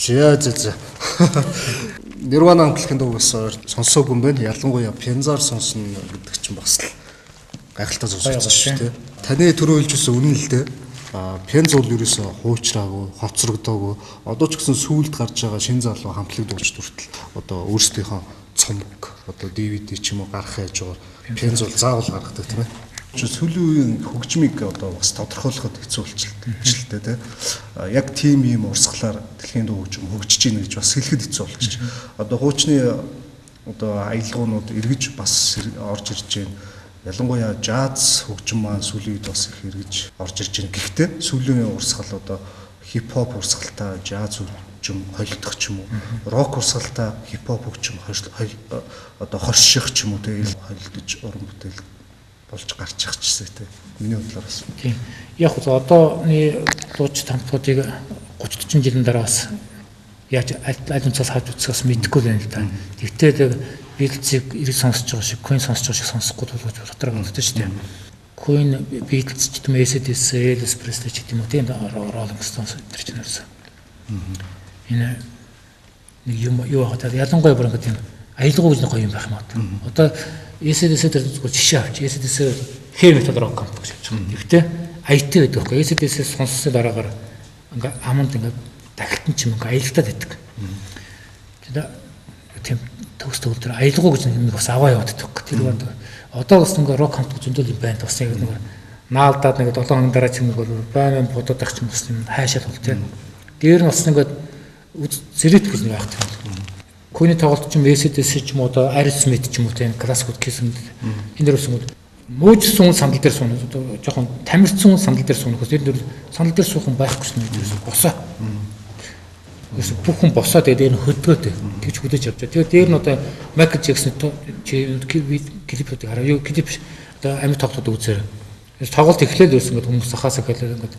За за за. Nirvana хамтлагийн дуу бас сонсоогүй юм байна. Ялангуяа Пензар сонсно гэдэг чинь бас л гайхалтай сонсогдсон шүү дээ. Таны түрүү хэлжсэн үнэн л дээ. Пенз бол ерөөсөө хуучраагүй, хоцрогдоогүй. Одоо ч гэсэн сүүлд гарч байгаа шин залуу хамтлаг дуучид хүртэл одоо өөрсдийнхөө цомог одоо DVD ч юм уу гарах яаж байгаа. Пенз бол заавал гаргадаг тийм ээ. Чи сүүлийн үеийн хөгжмийг одоо бас тодорхойлоход хэцүү болчихлоо тийм. Яг тийм юм урсгалаар дэлхийн дуу хөгжим хөгжиж гинэ гэж бас хэлэхэд хэцүү болчих. Одоо хуучны одоо аялгуунууд эргэж бас орж ирж байна. Ялангуяа жаз хөгжим маань сүүлийн үед бас их эргэж орж ирж байна. Гэхдээ сүүлийн үеийн урсгал одоо хип-хоп урсгалтай жаз хөгжим холилдох ч юм уу, рок урсгалтай хип-хоп хөгжим одоо хорших ч юм уу тийм холилдож уран бүтээл болж гарч ирчихсэн тийм. Миний бодлоор бас. Тийм. Яг л одооны дуучид хамтлагуудыг 30 40 жилийн дараа бас яаж аль өнцгөөс харж үзэх бас мэдэхгүй байна л да. Тэгтэл Beatles-ийг эрг сонсож байгаа шиг, Queen сонсож байгаа шиг сонсохгүй бол дотор боддог шүү дээ. Queen, Beatles ч гэдэм AC/DC, Elvis Presley ч гэдэм үү тийм Rolling Stones энэ ч нэрсэн. Энэ нэг юм юу байгаа та ялангуяа бүр ингээд тийм аялгау гэж нэг гоё юм байх юм аа. Одоо AC/DC дээр зүгээр жишээ авч AC/DC heavy metal rock хамт гэж хэлж байгаа. Тэгэхдээ аятай байдаг байхгүй. AC/DC сонссны дараагаар ингээд аманд ингээд дахилтан ч юм ингээд аялагдаад байдаг. Тэгээд тийм төгс төгөлдөр аялгау гэж нэг бас аваа яваад байдаг. Тэр банд одоо бас ингээд рок хамт зөндөл юм байна. Бас нэг наалдаад нэг 7 хоногийн дараа ч юм бол байн бодоод байх ч юм бас юм хайшаал бол тийм. Дээр нь бас ингээд зэрэг гэж нэг байх тийм. Queen-ийн тоглолт ч юм AC/DC ч юм уу одоо Aerosmith ч юм уу тийм классикууд хийсэн. Энэ дэр бас муужсан хүн сандал дээр сууна. Одоо жоохон тамирцсан хүн сандал дээр сууна гэхээс энэ дэр сандал дээр суух хүн байхгүй шнэ дээрээс босоо. Ерөөсө бүх хүн босоо тэгээд дээр нь хөдгөөд тэгж хүлээж авч. Тэгээд дээр нь одоо Майкл Джексон клипүүдийг хараа. Юу клип одоо амьд тоглолтууд үзээр. Тоглолт эхлээл ерөөс ингээд хүмүүс ахаас эхлээл ингээд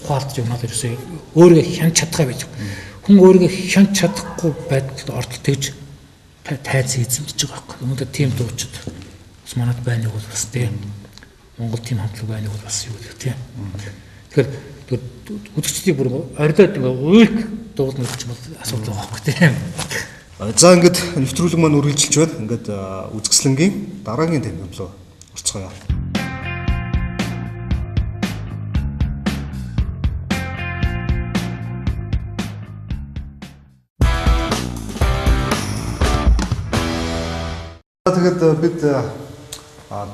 ухаалтж юмнаад ерөөсө өөрийгөө хянч чадхаа байж. Хүн өөрийгөө хянч чадахгүй байдалд ортол тэгж тайз эзэмдэж байгаа байхгүй. Өнөөдөр тийм дуучид бас манад байна уу бас тийм. Монгол тийм хамтлаг байна уу бас юу гэх тийм. Тэгэхээр үзэгчдийг бүр ордиод ингээ уйлт дуулна гэж бол асуудал байгаа байхгүй тийм. За ингээд нэвтрүүлэг маань үргэлжилж байна. Ингээд үзэсгэлэнгийн дараагийн танхим руу орцгоё. Тэгээд бид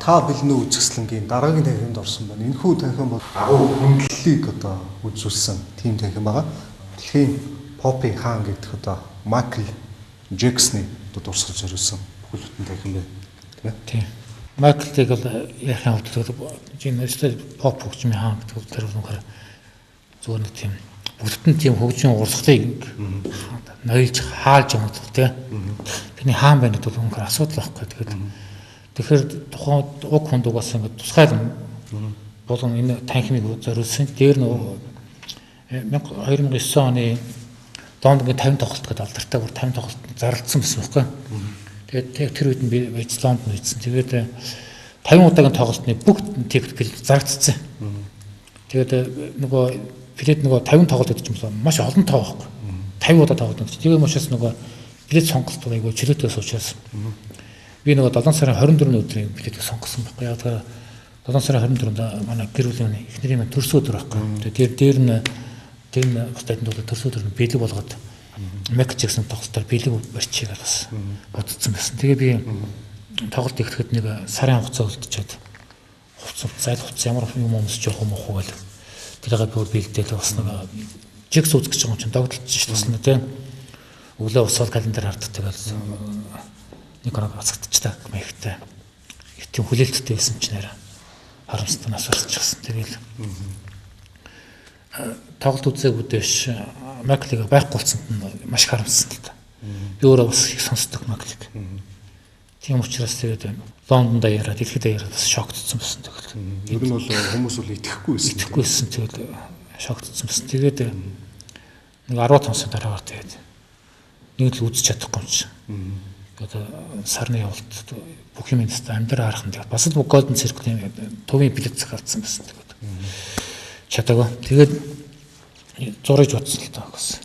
та бэлнэ үзэсгэлэнгийн дараагийн танхимд орсон байна. Энэхүү танхим бол агуу хүндлэлийг одоо үзүүлсэн тийм танхим байгаа. Дэлхийн попын хаан гэдэг одоо Майкл Джексны одоо дурсгал зориулсан бүхэл бүтэн танхим байна. Тийм ээ. Тийм. Майклыг бол ярих юм бол энэ поп хөгжмийн хаан гэдэг тэр үнэхээр зүгээр нэг тийм бүтэн тийм хөгжмийн урсгалыг ноёлж хаалж юм бол тийм. Тэрний хаан байна гэдэг бол үнэхээр асуудал байхгүй. Тэгээд тэгэхээр тухайн уг хүнд угаас ингээд тусгайлан болон энэ танхимыг зориулсан. Дээр нь 2009 оны Лондонгийн 50 тоглолт гэдэг алдартай бүр 50 тоглолт зарлагдсан байсан байхгүй. Тэгээд тэр үед нь би Лондонд үйдсэн. Тэгээд 50 удаагийн тоглолтны бүх тикет зарагдсан. Тэгээд нөгөө билет нөгөө 50 тоглолт гэдэг юм бол маш олон тоо байхгүй. 50 удаа тоглолт. Тэгээд мушаас нөгөө билет сонголт айгүй чөлөөтэй учраас би нөгөө 7 сарын 24-ний өдрийн билетийг сонгосон байхгүй. Яг тэр 7 сарын 24-нд манай гэр бүлийн эхнэрийн маань төрсөн өдөр байхгүй. Тэгээд тэр дээр нь тэр нь бас дайнд бол төрсөн өдөр нь бэлэг болгоод Майкл Джексон тоглолтоор бэлэг барьчихъя гэж бас бодсон байсан. Тэгээ би тоглолт эхлэхэд нэг сарын хугацаа үлдчихэд хувцас зайл хувцас ямар юм өмсөж явах юм уу гэл тэрийг би бэлдээл бас нэг Джекс үзэх гэж байгаа юм чинь догдолж шít бас нэ тийм. Өглөө босоод календар харддаг тэгэл нэг хоног ацагдчихдаг маягтай. Их тийм хүлээлттэй байсан ч нэрэ харамсалтай нас барчихсан. Тэгэл тоглолт үзээгүй дэш Майклыг байхгүй болсон нь маш харамссан л та. Би өөрөө бас их сонсдог Майклыг. Тийм учраас тэгээд Лондонд яриад, дэлхийд яриад бас шоктцсон байсан тэгэл. Ер нь бол хүмүүс бол итгэхгүй байсан. Итгэхгүй байсан тэгэл шоктцсон байсан. Тэгээд нэг 15 сарын дараагаар тэгээд нэг л үзэж чадахгүй юм чинь. Одоо сарны явалт бүх юм өстө амьдрал харах нь тэгээд бас л Golden Circle-ийн төвийн билет захиалсан байсан тэгээд. Чадаагүй. Тэгээд зураж утсан л таа гэсэн.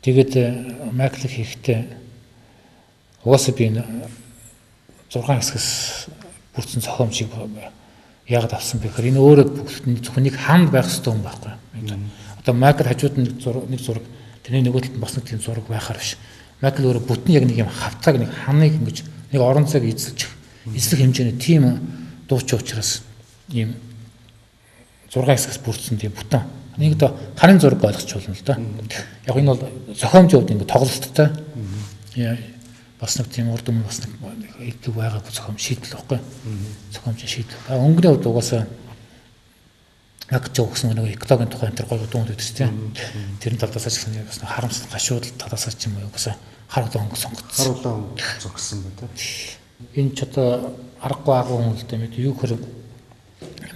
Тэгээд Майклыг хийхдээ угаасаа би энэ 6 хэсгээс бүрдсэн зохиомжийг яагаад авсан бэ гэхээр энэ өөрөө зөвхөн нэг ханд байх ёстой юм байхгүй. Одоо Майкл хажууд нь нэг зураг, тэрний нөгөө талд нь бас нэг тийм зураг байхаар биш. Майкл өөрөө бүтэн яг нэг юм хавтааг нэг ханыг ингэж нэг орон зайг эзэлж эзлэх хэмжээний тийм дуучин учраас ийм 6 хэсгээс бүрдсэн тийм бүтэн. Нэг одоо харын зураг ойлгоч болно л доо. Яг энэ бол зохиомжийн хувьд ингэ тоглолттой. Бас нэг тийм урд өмнө бас нэг элдв байгаагүй зохиом шийдэл байхгүй. Зохиомжийн шийдэл. А өнгөний хувьд угаасаа яг ч өгсөн нэг экологийн тухай энэ төр гоё дунд өгдөг тийм. Тэрний талаас ч гэсэн бас нэг харамсал гашуудал талаас ч юм уу угаасаа хар улаан өнгө сонгогдсон. Хар улаан өнгө зогссон байна тийм. Энэ ч одоо аргагүй агуу хүн л дээ мэд юу хэр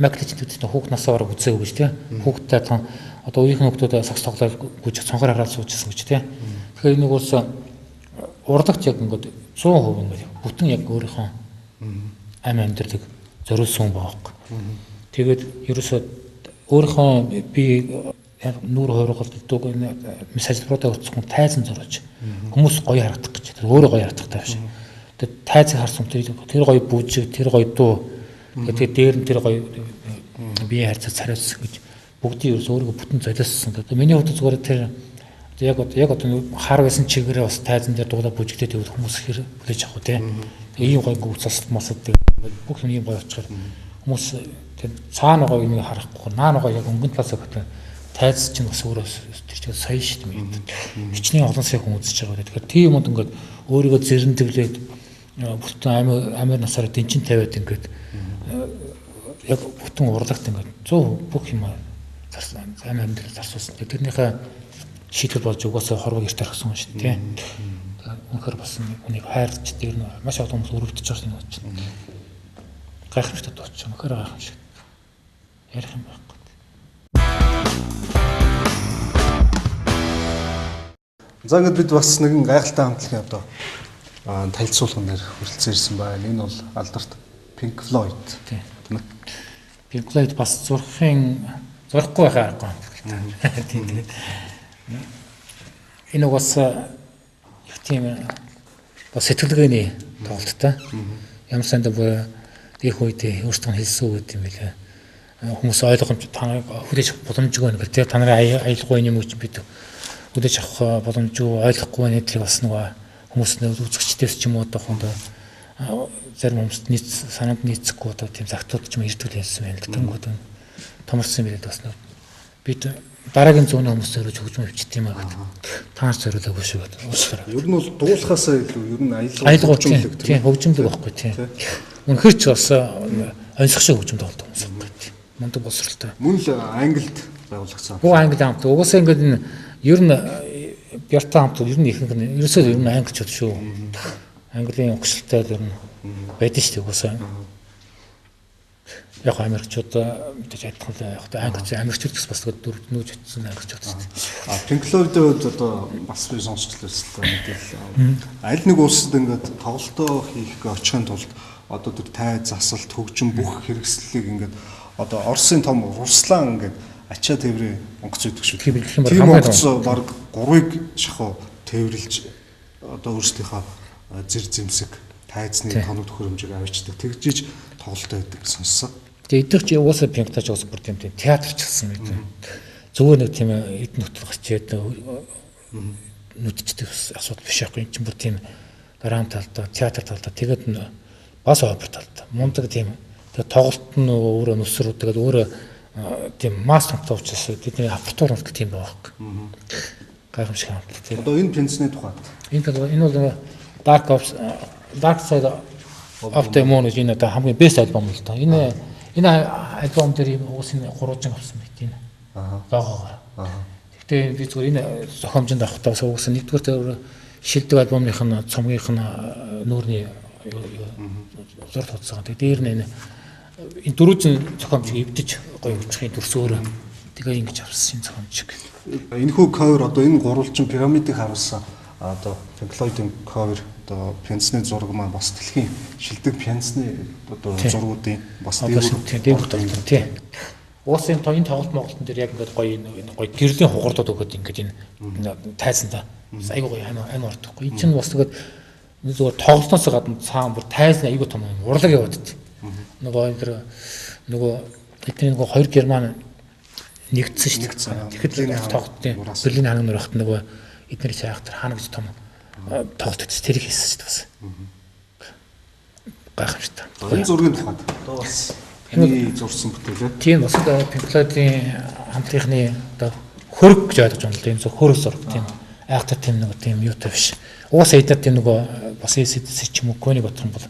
Майкл ч гэдэг чинь хүүхд насаа бараг үзээгүй гэж тийм. Хүүхдтэй тон одоо үеийнхэн хүүхдүүд сакс тоглоод гүйж цонхоор хараад суужсэн гэж тийм. Тэгэхээр энэ угаасаа урлагч яг ингээд 100% ингээд бүтэн яг өөрийнхөө ам амьдралыг зориулсан хүн байгаа. Тэгээд ерөөсөө өөрийнхөө би нүүр хувиргалдаг салбаруудаа өртсөн хүн тайзан зурж хүмүүс гоё харагдах гэж тэр өөрөө гоё харагдахтай биш. Тэгээд тайзыг харсан хүн тэр гоё бүжиг, тэр гоё дуу, тэгээд дээр нь тэр гоё биеийн харьцаа цариулсан гэж бүгдийг ерөөсөө өөрийгөө бүтэн золиослсон. Тэгээд миний хувьд зүгээр тэр яг одоо хар байсан чигээрээ бас тайзан дээр дуулаа бүжигдээд байвал хүмүүс хэр хүлээж авах вэ те. Тэгээ ийм гоё гүцэлт мосод бүх юм ийм гоё очихоор хүмүүс тэр цаана гоё юм харахгүй наа гоё яг өнгөн талаас өгөх тайз чинь бас өөрөө тэр чинь соёл шүү дээ. Хичнээн олон сая хүн үзэж байгаа. Тэгэхээр тийм юмд ингээд өөрийгөө зэрэндэглээд бүтэн амир насаараа дэнчин тавиад ингээд яг бүтэн урлагт ингээд 100% бүх юм зарсан амир амьдрал зарцуулсан. Тэрнийхээ шийтгэл болж угаасаа хорвог эрт орхисон шүү дээ. Үнэхээр бас үнийг хайрлаж тэр нь маш олон хүмүүс өрөвдөж байгаа юм чинь. Гайхамшигтай дууч. Үнэхээр гайхамшиг. Ярих юм байхгүй. За ингээд бид бас нэгэн гайхалтай хамтлагийн одоо танилцуулган дээр хүрэлцэн ирсэн байна. Энэ бол алдарт Pink Floyd. Тийм ээ. Pink Floyd бас зурхгүй байхаа аргагүй хамтлаг. Тийм тэгээд энэ угаасаа их тийм бас сэтгэлгээний тоглолттой. Ямар сандаа бүр их үед өөртөө хэлсэн үг юм билээ. Хүмүүс ойлгомж таныг хүлээж авах боломжгүй байна гэх тийм та нарын аялгаа юм уу чи бид хүлээж авах боломжгүй ойлгохгүй байна гэдгийг бас нөгөө хүмүүс үзэгчдээс ч юм уу одоо хондоо зарим хүмүүст нийц санаанд нийцэхгүй одоо тийм загтууд ч юм ирдэг л хэлсэн байна. Тэнгүүд томорсон билээ бас нөгөө бид дараагийн зууны хүмүүс зориулж хөгжим өвчт юм аа гэдэг. Та нар зориулаагүй шүү гэдэг. Уучлаарай. Ер нь бол дуулахаасаа илүү ер нь аялал хөгжимлэг тийм хөгжимлэг байхгүй тийм. Үнэхэр ч бас онцгой шиг хөгжим тоглодог хүмүүс байхгүй тийм. Мундаг боловсролтой. Мөн л Англид байгуулагдсан. Бүх Англи хамт. Угаасаа ингээд энэ ер нь Бярта хамт ер нь ихэнх нь ерөөсөө ер нь англичууд шүү. Английн угшилтай л ер нь байдаг шүү дээ угаасаа. Яг Америкчууд мэдээж адилхан л яг англич Америкчууд гэсэн бас дөрөв нүүж очсон англичууд шүү дээ. А Pink Floyd-ийн хувьд одоо бас би сонсч л байсан мэдээлэл. Аль нэг улсад ингээд тоглолтоо хийх очихын тулд одоо тэр тай засалт хөгжим бүх хэрэгслийг ингээд одоо Оросын том Руслан ингээд ачаа тээврийн онгоц өгдөг шүү. Тийм онгоц баг 3-ыг шахуу тээвэрлж одоо өөрсдийнхөө зэр зэмсэг тайзны тоног төхөөрөмжийг авчдаг. Тэгжиж тоглолтоо өгдөг сонссон. Тэгээ эдгээр чи угаасаа Pink Floyd уус бүр тийм театрч гэсэн юм тийм. Зүгээр нэг тийм эд нөтөл гарч ирээд нүдчдэг асуудал биш байхгүй. Энэ чинь бүр тийм драм талдаа, театр талдаа тэгээд бас опер талдаа. Мундаг тийм. Тэгээ тоглолт нь өөрөө нүсрүү тэгээд өөрөө тийм масс хамтлаа учраас тэдний аппаратур хүртэл тийм байгаа байхгүй. Гайхамшиг хамтлаг тийм. Одоо энэ пенсний тухайд. Энэ бол Dark Side of the Moon гэж энэ одоо хамгийн best альбом л доо. Энэ альбом дээр ийм угсны гурвалжин авсан байт энэ. Логогоор. Гэхдээ би зүгээр энэ зохиомжинд авахдаа бас угсаа нэгдүгээр тэр шилдэг альбомных нь цомгийнх нь нүүрний зураг тодсоо. Тэгээ дээр нь энэ дөрвөн зохиомжийг эвдэж гоё өгчих юм төрс өөрөө. Тэгээ ингэж авсан энэ зохиомжийг. Энэхүү cover одоо энэ гурвалжин пирамидыг харуулсан одоо Pink Floyd-ийн cover одоо пенсний зураг маань бас дэлхийн шилдэг пенсний одоо зургуудын бас дээгүүр тоглолт тийм. Угаасаа энэ тоглолт Монголтон дээр яг ингээд гоё энэ гоё гэрлийн хугардууд өгөөд ингээд энэ тайзанда Бас айгүй гоё ам ордохгүй. Энэ чинь бас тэгээд зүгээр тоглолтоос гадна цаан бүр тайзны айгүй том юм урлаг яваад т. Нөгөө энэ тэр нөгөө эдний нөгөө хоёр Герман нэгдсэн шүү дээ. Тэгэхэд тоглолтын Берлиний ханаг нурахт нөгөө эднэр шаах тэр хана гэж том тоглолт хийсэн. Тэр хийсэн шүү дээ бас. Гайхамшигтай. Энэ зургийн тухайд одоо бас таны зурсан бүтээлээ. Тийм бас одоо Pink Floyd-ийн хамтлагийнхны одоо хөрөг гэж ойлгож байна л да. Энэ зөв хөрөг зураг тийм. Айхтар тийм нэг тийм юутай биш. Угаасаа эдгээр тийм нөгөө бас SDC ч юм уу Коник бодох юм бол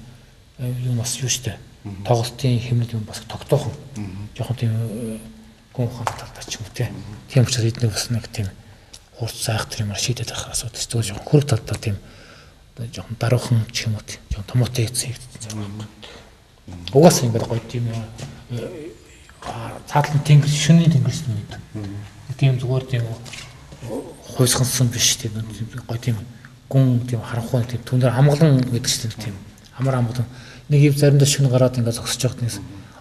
юу бас юу штэ. Тоглолтын хэмнэл юм бас тогтоохон. Жохон тийм гүн ухаантай талдаа ч юм уу тийм. Тийм учраас эдний бас нэг тийм хурц айхтар юмар шийдээд байх асуудал. Зүгээр жохон хөрөг талдаа тийм одоо жохон даруухан ч юм уу тийм. Жохон томоотой хийсэн юм байна. Угаасаа ингээд гоё тийм цаатлан тэнгэр шөнийн тэнгэрс юм гэдэг. Тийм зүгээр тийм хуйсгансан биш тийм гоё тийм гүн тийм харанхуй тийм түнээр амгалан гэдэг чинь тийм амар амгалан нэг юм заримдаа шөнө гараад ингээд зогсож байхад нэг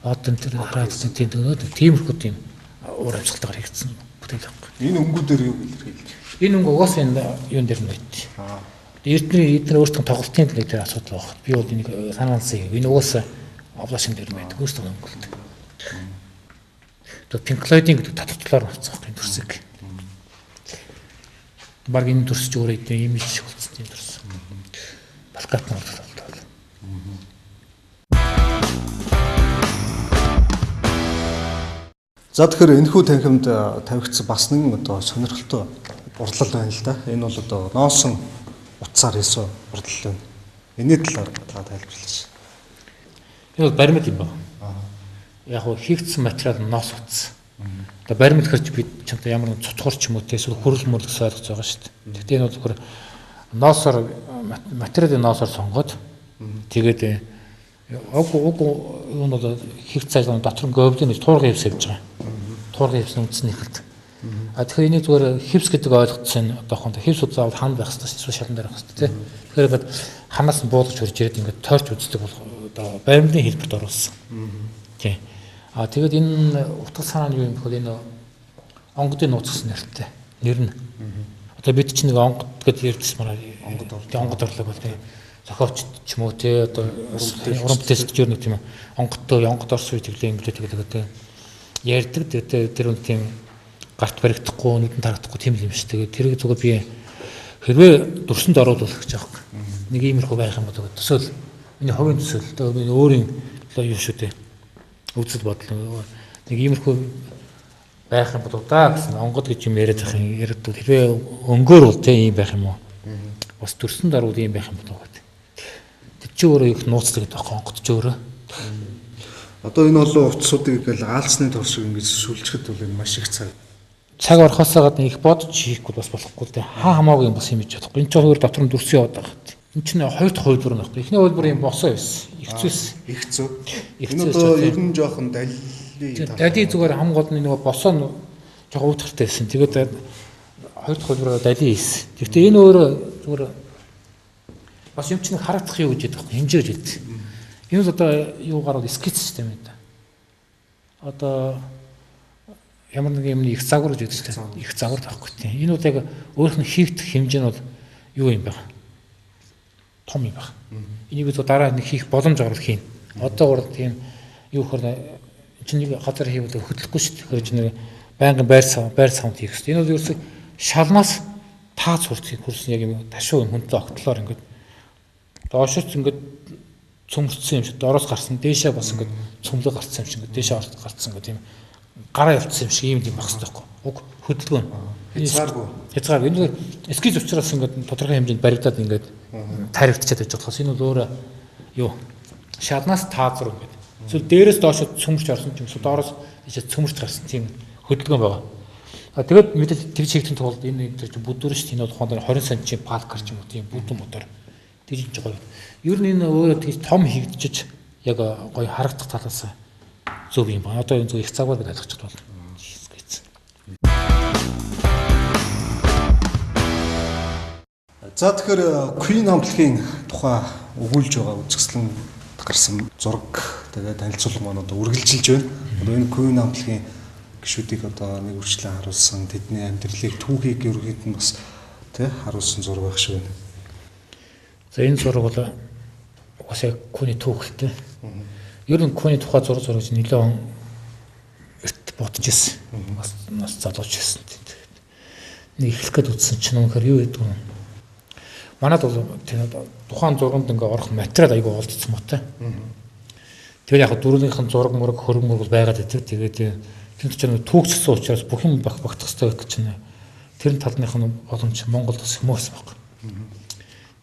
од энэ тэр хараад тийм тиймэрхүү тийм уур амьсгалтайгаар хийгдсэн бүтээл байхгүй. Энэ өнгүүдээр юу илэрхийлж? Энэ өнгө угаасаа энэ юун дээр нь байт. Эрдэнэ өөртөө тоглолтын нэг тэр асуудал байх. Би бол энийг санаансан юм. Энэ угаасаа облашин дээр нь байдаг. Өөртөө өнгөлт. Одоо Pink Floyd-ийн гэдэг татварлаар авцсан байх энэ төрсөг. Баг энэ төрсч өөрөө эдгээр имиж шиг болсон тийм төрс. Балкат нь бол. За тэгэхээр энэхүү танхимд тавигдсан бас нэгэн одоо сонирхолтой урлал байна л да. Энэ бол одоо ноосон утсаар хийсэн урлал байна. Энэний талаар та тайлбарлаач. Энэ бол баримт юм байна. Яг хөө хийгдсэн материал нь ноос утас. Одоо баримт хэрч бид ч одоо ямар нэг цутгар ч юм уу эсвэл хөрөл мөрөл гэсэн ойлгож байгаа шүү дээ. Гэхдээ энэ бол зөвхөн ноосоор материалын ноосоор сонгоод тэгээд уг юу нь бол хийгдсэн ажил дотор нь говьлын туургын хевс явж байгаа. Туургын хевс үндсэн эхэлт. А тэгэхээр энийг зүгээр хевс гэдэг ойлгоцсон одоохонд хевс заавал хан байх хэрэгтэй эсвэл шалан дээр байх хэрэгтэй тий. Тэгэхээр ингээд ханаас нь буулгаж хөрж ирээд ингээд тойрч үздэг бол одоо баримтын хэлбэрт оруулсан. Тий. А тэгээд энэ утга санаа нь юу юм бэхэл энэ онгодын нууц гэсэн нэртэй. Нэр нь. Одоо бид чинь нэг онгод гэдээ ярьдсан манай онгод орлог бол тий. Зохиолч ч юм уу тий одоо уран бүтээлч ч нэг тийм онгодтой онгод орсон үе тэглээ инглээ тэглээ тий. Ярьдаг тэгээд тэр үн тийм гарт баригдахгүй нүдэнд харагдахгүй тийм юм шиг. Тэгээд тэрийг зүгээр би хэрвээ дүрсэнд оруулах гэж байгаа юм. Нэг иймэрхүү байх юм бол төсөөл миний хувийн төсөөл одоо би өөрийн юу шүү дээ. Үзэл бодол нэг иймэрхүү байх юм болов да гэсэн онгод гэж юм яриад байх юм яриад хэрвээ өнгөөр бол тийм байх юм уу? Бас дүрсэнд оруул ийм байх юм болов гэдэг. Тэр чи өөрөө их нууцлаг гэдэг байхгүй онгод чи өөрөө. Одоо энэ олон утсуудыг ингээл аалцны тор шиг ингэж сүлжихэд бол энэ маш их цаг. Цаг орохоосоо гадна их бодож хийхгүй бас болохгүй л дээ. Хаа хамаагүй юм бас юм хийж чадахгүй. Энэ ч өөр дотор нь дүрсэн яваад байгаа. Энэ чинь хоёр дахь хувилбар нь байхгүй. Эхний хувилбар юм босоо байсан. Их зүйс. Их зүй. Энэ одоо ер нь жоохон дали. Дали зүгээр хамгийн гол нь нөгөө босоо нь жоохон уутгартай байсан. Тэгээд хоёр дахь хувилбараар дали хийсэн. Гэхдээ энэ өөрөө зүгээр бас юм чинь харагдах юу гэж яддаг байхгүй. Хэмжээ гэж яддаг. Энэ бол одоо юу гарвал скетч систем юм да. Одоо ямар нэг юмны их загвар гэж яддаг шүү дээ. Их загвар байхгүй тийм. Энэ бол яг өөрөх нь хийгдэх хэмжээ нь бол юу юм бэ? Том юм байна. Энийг зөв дараа нэг хийх боломж гарвал хийн. Одоо гур тийм юу гэхээр чинь нэг газар хийвэл хөдлөхгүй шүү дээ. Тэгэхээр чинь нэг байнгын байр савд хийх хэрэгтэй. Энэ бол ерөөсөө шалнаас таац хүртгийг хүрсэн яг юм ташуу юм хөндлөө огтлоор ингээд доошоц ингээд цөмөрцсөн юм шиг дороос гарсан дээшээ бас ингээд цөмлөг гарцсан юм шиг ингээд дээшээ орт гарцсан ингээд тийм гараа явцсан юм шиг ийм юм байх хэрэгтэй байхгүй. Уг хөдөлгөөн хязгааргүй. Хязгааргүй. Энэ эскиз учраас ингээд тодорхой хэмжээнд баригдаад ингээд таригдчихад байж болохоос энэ бол өөрөө юу шалнаас тааз руу ингээд эсвэл дээрээс доош цөмөрч орсон ч юм эсвэл доороос дээшээ цөмөрч гарсан тийм хөдөлгөөн байгаа. А тэгээд мэдээж тэгж хийхин тулд энэ нэг чинь бүдүүр шүү дээ. Энэ бол ухаанд 20 см палкар ч юм уу тийм бүдүүн мотор тэгж гоё. Ер нь энэ өөрөө тэгж том хийгдчихэж яг гоё харагдах талаас зөв юм байна. Одоо энэ зөв их загвар гэж ойлгочих болно. За тэгэхээр Queen хамтлагийн тухай өгүүлж байгаа үзэсгэлэн гарсан зураг тэгээд танилцуулга маань одоо үргэлжилж байна. Одоо энэ Queen хамтлагийн гишүүдийг одоо нэг үрчлэн харуулсан тэдний амьдралыг түүхийг ерөнхийд нь бас тий харуулсан зураг байх шиг байна. За энэ зураг бол угаасаа Queen-ий түүхэлтэй. Ер нь Queen-ий тухай зураг зурж нэлээд эрт бодож ирсэн. Бас залууч ирсэн. Нэг эхлэх гээд үзсэн чинь үнэхээр юу гэдэг юм. Манад бол тухайн зурганд ингээ орох материал айгүй олдсон мотой. Тэгээд яг дөрөвнийх нь зураг мураг хөрөг мөрөг байгаад байдаг. Тэгээд тэнд чинь түүхчсэн учраас бүх юм багтах хэрэгтэй байдаг чинь. Тэр талных нь боломж Монголд бас хүмүүст баг.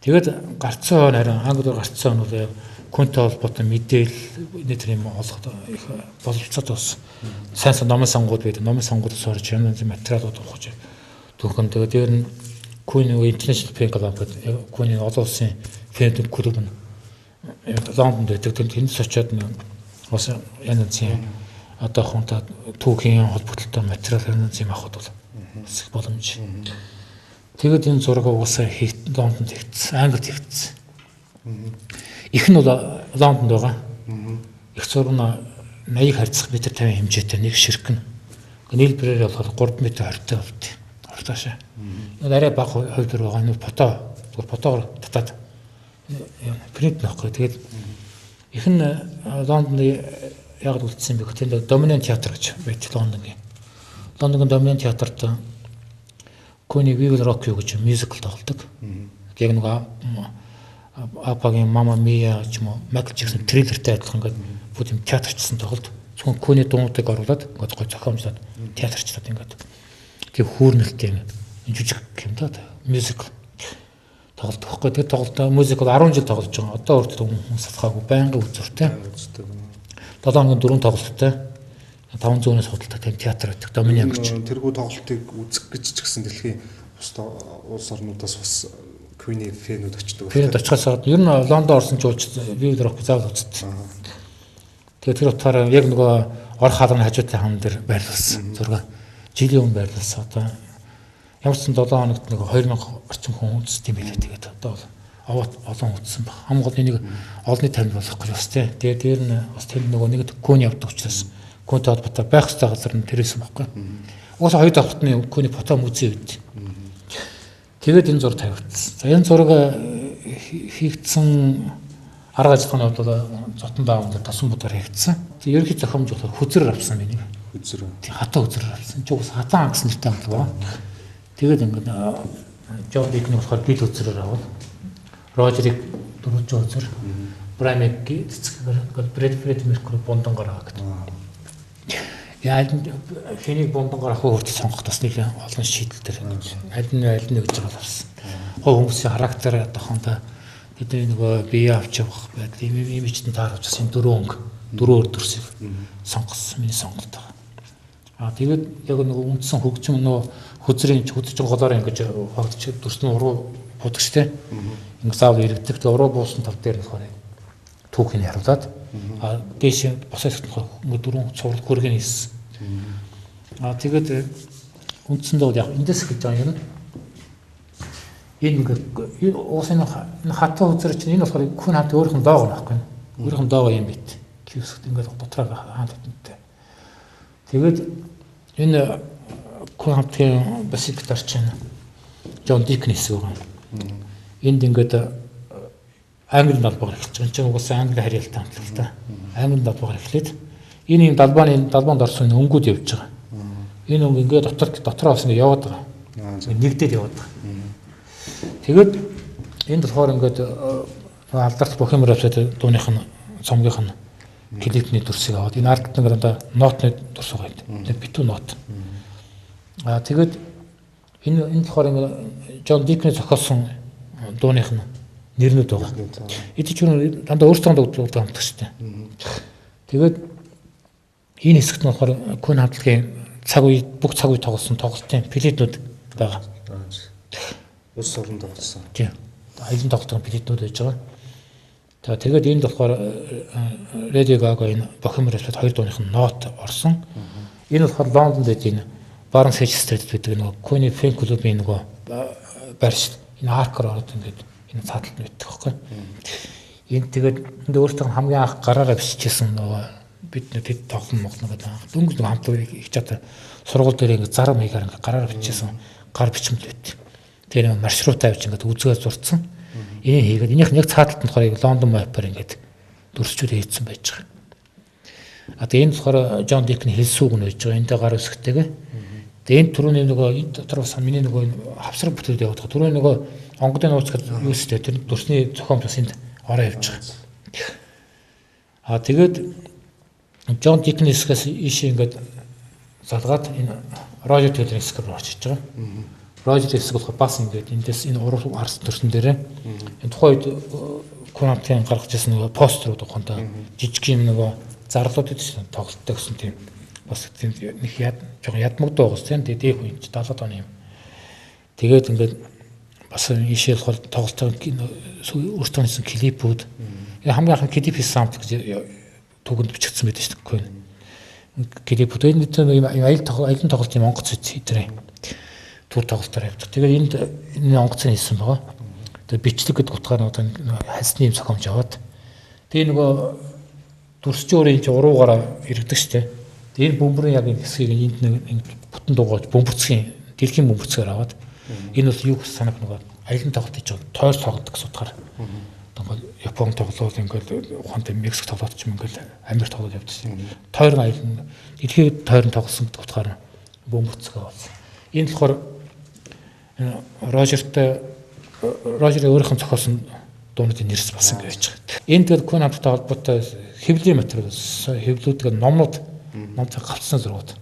Тэгээд гарцсан хон харин Англиор гарцсан хон бол Queen-тэй холбоотой мэдээлэл нэг тэр юм олох их бололцоод бас сайн сайн номын сангууд байдаг. Номын сангуудаас орж янз янзын материалууд авах түүхэн. Тэгээд дээр нь Queen International Fan Club гэдэг Queen-ийн олон улсын fan клуб нь Лондонд байдаг. Тэндээс очиод бас янз янзын одоо хунтаа түүхийн холбогдлолтой материал янз янзын авахд бол бас их боломж. Тэгээд энэ зураг угаасаа Лондонд хийгдсэн, Англид хийгдсэн. Их нь бол Лондонд байгаа. Их зураг нь 80 харьцах метр 50 хэмжээтэй нэг ширхэг нь. Нийлбэрээр болохоор 3 м 20-тай болт. Уртаашаа. Энэ арай бага хувьд байгаа. Энэ фото, зүгээр фотогоор татаад принт нөхгүй. Тэгээд их нь Лондонд яг үлдсэн бэ гэхээр тэнд Dominion театр гэж байдаг Лондонгийн. Лондонгийн Dominion театрт Queen-ий We Will Rock You гэж мюзикл тоглодог. Яг нэг ABBA-гийн Mamma Mia ч юм уу, Michael Jackson Thriller-тэй адилхан ингээд бүх юм театрчсан тоглолт. Зөвхөн Queen-ий дуунуудыг оруулаад ингээд гой зохиомжлоод театрчлаад ингээд тийм хүүрнэлтэй юм жижиг юм да мюзикл тоглолт байхгүй. Тэр тоглолт мюзикл 10 жил тоглож байгаа. Одоо хүртэл хүмүүс салхаагүй байнгын үзүүртэй. 7 хоногийн 4 тоглолттой 500-ээс худалдаа тийм театр байдаг. Dominion гэж. Тэргүү тоглолтыг үзэх гэж ч гэсэн дэлхийн бусад улс орнуудаас бас Queen-ийн фэнүүд очдог. Фэнүүд очихоос ер нь Лондон орсон ч уулз We Will Rock заавал үздэг. Тэгээд тэр утгаараа яг нөгөө орох хаалганы хажуутай хан дээр байрлуулсан зураг. Жилийн өмнө байрлуулсан. Одоо ямар ч 7 хоногт нэг 2000 орчим хүн үзсэн юм билээ. Тэгээд одоо бол олон үзсэн баг. Хамгийн гол энийг олонний танд болох гэж бас тий. Тэгээд дээр нь бас тэр нөгөө нэг Queen явдаг учраас Queen-тэй холбоотой байх ёстой газар нь тэрээсэн байхгүй. Угаасаа хоёр давхтны Queen-ий фото музей үйд. Тэгээд энэ зураг тавигдсан. За энэ зураг хийгдсэн арга ажиллагааны хувьд бол зотон даавн дээр тосон будаар хийгдсэн. Тэгээд ерөнхий зохиомж болохоор хөзрөөр авсан энийг. Хөзрөө. Тийм хатаа хөзрөөр авсан. Чи угсаа хатаан гэсэн нэртэй хамтлаг байна. Тэгээд ингээд Джон Дикний болохоор гил хөзрөөр авал. Рожерыг дөрвөлжин хөзөр. Брайан Мэгги цэцгээр ингээд Фред Меркьюри бундангаар авах гэдэг. Яа аль хэнийг бундангаар авах хүртэл сонгох бас нэг олон шийдэл дээр аль нь гэж байгаа авсан. Хоо хүмүүсийн характер одоохондоо тэдний нөгөө бие авч явах байдал ийм ичтэн тааруулж бас энэ дөрөв өнгө дөрөв өөр дүрсийг сонгосон миний сонголт байгаа. Аа тэгээд яг нөгөө үндсэн хөгжим нөгөө хөзрийн хөзрийн голоор ингэж хогдчих дүрс нь уруу буудаг штэ. Ингэ заавал иргэдэг. Тэгээд уруу буусан тал дээр болохоор түүхийг харуулад а дээш босоо хэсэгт болохоор дөрвөн цуврал хөргөн хийсэн. Аа тэгээд үндсэндээ бол яг эндээс эхэлж байгаа юм. Энэ ингээд уус энэ хатан хөзөр чинь энэ болохоор хүн хамт өөрийнх нь доогоо байхгүй. Өөрийнх нь доогоо юм бит. Кьюсгт ингээд дотроо хаан татантай. Тэгээд энэ хүн хамтын бас гитар чинь Джон Дикн хэсэг байгаа. Энд ингээд англи далбаар эхэлж байгаа. Энд чинь угаасаа англи харьяалтай хамтлаг л та. Англи далбаар эхлээд энэ юм далбааны далбаанд орсон өнгүүд явж байгаа. Энэ өнгө ингээд дотроо бас ингээд яваад байгаа. Нэгдээд яваад байгаа. Тэгээд энд болохоор ингээд алдарт Bohemian Rhapsody дууных нь цомгийнх нь клипний дүрсийг аваад энэ ард нэг дандаа нотны дүрс байгаа юм. Тэгээд битүү нот. Аа тэгээд энэ болохоор ингээд Джон Дикний зохиосон дууных нь нэрнүүд байгаа. Эд чинь дандаа өөрсдөө дуудаг хамтлаг шүү дээ. Тэгээд энэ хэсэгт нь болохоор Queen хамтлагийн цаг үе бүх цаг үе тоглосон тоглолтын плейтнүүд байгаа. Улс оронд тоглосон. Тийм. Аялан тоглолтын плейтнүүд байж байгаа. За тэгээд энд болохоор Lady Gaga энэ Bohemian Rhapsody хоёр дууных нь нот орсон. Энэ болохоор Лондонд байдаг энэ Baron Sage Street гэдэг нөгөө Queen Fan Club-ийн нөгөө байрш энэ аркаар ороод ингээд энэ цааталт нь байдаг байхгүй. Энд тэгээд энд өөртөө хамгийн анх гараараа биччихсэн нөгөө бид нэг тэд тоглоно моглоно гэдэг анх дөнгөж нэг хамтлаг их чата сургууль дээр ингээд зарам хийгээр ингээд гараараа биччихсэн гар бичмэл байт. Тэр маршрут авч ингээд үзгээ зурцсан. Энийг хийгээд энийх нь яг цааталт нь болохоор Лондон map-аар ингээд дүрсчүүд хийцэн байж байгаа. А тэгээ энэ болохоор Джон Дикны хэлсэн үг нь байж байгаа. Энд гар үсгтэйгээ. Тэгээ энэ түрүүний нөгөө энэ дотор бас миний нөгөө хавсраг бүтээл яваад байгаа. Түрүүний нөгөө онгодын нууц гэдэг юу өстэй тэр дүрсний зохиомж бас энд ороо явж байгаа. А тэгээд Джон Дикны хэсгээс ийшээ ингээд залгаад энэ Рожер Тейлорын хэсэг рүү очиж байгаа. Рожер хэсэг болохоор бас ингээд эндээс энэ уран харсан төрсөн дээрээ энэ тухайн үед Кунамтын гаргаж ирсэн нөгөө постерууд ухаантай жижиг юм нөгөө зарлууд гэдэг чинь тоглолттой гэсэн тийм бас тийм нэг яд жоохон ядмагдуу байгаас тийм дэх үе 70-аад оны юм. Тэгээд ингээд бас ийшээ болохоор тоглолтын өөртөө хийсэн клипүүд хамгийн анхны клип хийсэн хамт гэж түүхэнд бичигдсэн байдаг шүү дээ. Клипүүд энэ юм аялан тоглолт юм онгоц хэтрээ түр тоглолтоор явдаг. Тэгээд энд энэ онгоцыг хийсэн байгаа. Тэгээд бичлэг гэдэг утгаар одоо хальсны юм зохиомж аваад тэгээ нөгөө дүрсч өөр энэ уруугаараа иргэдэг шүү дээ. Тэгээд энэ бөмбөрийн яг энэ хэсгийг энд нэг бүтэн дугуйж бөмбөрцгийн дэлхийн бөмбөрцгээр аваад энэ бол юу гэсэн санааг нөгөө аялан тоглолт хийж байгаа тойр тоглолт гэсэн утгаар. Одоо Япон тоглолт ингээл ухаантай Мексик тоглолт ч юм ингээл Америк тоглолт явдаг шин. Тойрон аялан дэлхийн тойрон тоглосон гэдэг утгаар бөмбөрцгөө болсон. Энэ болохоор Рожертэй Рожерийн өөрийнх нь зохиосон дуунуудын нэрс бас ингэ байж байгаа. Энэ тэгээд Кун хамттай холбоотой хэвлэлийн материал хэвлүүдгээр номнууд номтой гавцсан зургууд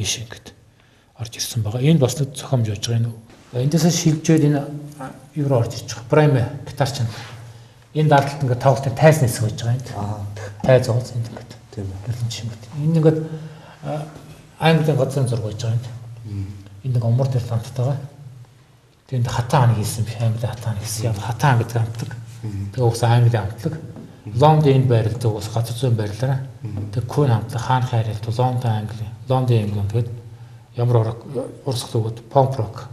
ийш ингэж орж ирсэн байгаа. Энэ бас нэг зохиомж байж байгаа. Энэ эндээсээ шилжээд энэ юу руу орж ирж байгаа. Прайм гитарч нь энэ дадлалт ингээд тоглолтын тайзны хэсэг байж байгаа энд. Тайз ууц энд ингээд. Тийм ээ. Чингүүд. Энэ ингээд Английн газрын зураг байж байгаа энд. Энд нэг омор дээр хамттай байгаа. Тэнд хатан хаан хийсэн би Англи хатан хаан хийсэн. Яг хатан хаан гэдэг хамтлаг. Тэгээ угсаа Англи хамтлаг. Лондон энд байрладаг ус газар зүйн байрлалаа. Тэгээ Кун хамтлаг хаан хайрлт Лондон Англи, Лондон Ингланд гэдэг ямар урсгал өгöd понк рок.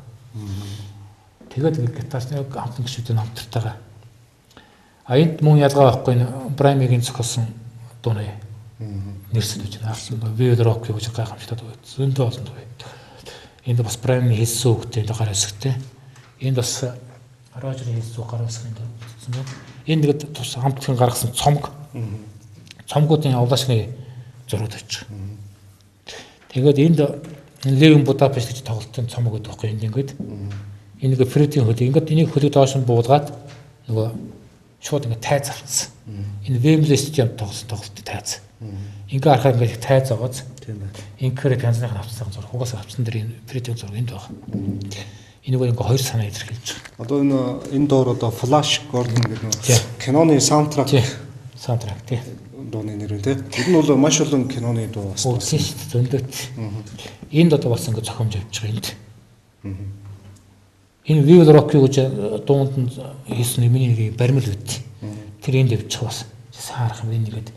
Тэгээд гитарны хамтлаг гişүүдийн хамтартайгаа. А энд мөн ялгаа байхгүй энэ Браймигийн зохиосон дууны нэрсэл гэж байна. Вил рок гэж гайхамшигтай дуу. Зөндөө олон дуу. Энд бас Браймийн хэлсэн үгтэй энд гар хэсэгтэй. Энд бас Рожерийн хэлсэн үг гар хэсэг энд үзсэн байна. Энд тэгээд тус хамтлагийн гаргасан цомог. Цомгуудын овлаашны зураг тавьчих. Тэгээд энд Левин Будапешт гэж тоглолтын цомог гэдэг байхгүй энд ингээд. Энэ нэг Фредийн хөлийг ингээд энийг хөлийг доош нь буулгаад нөгөө шууд ингээд тайз авчихсан. Энэ Вембли стадионд тоглосон тоглолтын тайз. Ингээ харахаар ингээд тайз аваад тийм ээ. Инкэр пянзных нь авчихсан зураг. Угаасаа авчихсан дээр энэ Фредийн зураг энд байна. Энийг ингээ хоёр санаа илэрхийлж байгаа. Одоо энэ доор одоо Flash Gordon гэдэг нэг киноны саундтрак. Саундтрак тий. Дууны нэр үү те. Тэр нь бол маш олон киноны дуу бас. Тийм шүү дээ. Зөндөт. Энд одоо бас ингээ зохиомж явж байгаа энд. Энэ Vive Rock гэж дуунд нь хийсэн миний нэг баримл үйт. Тэр энд явж байгаа бас. Саарах юм энэ нэгэд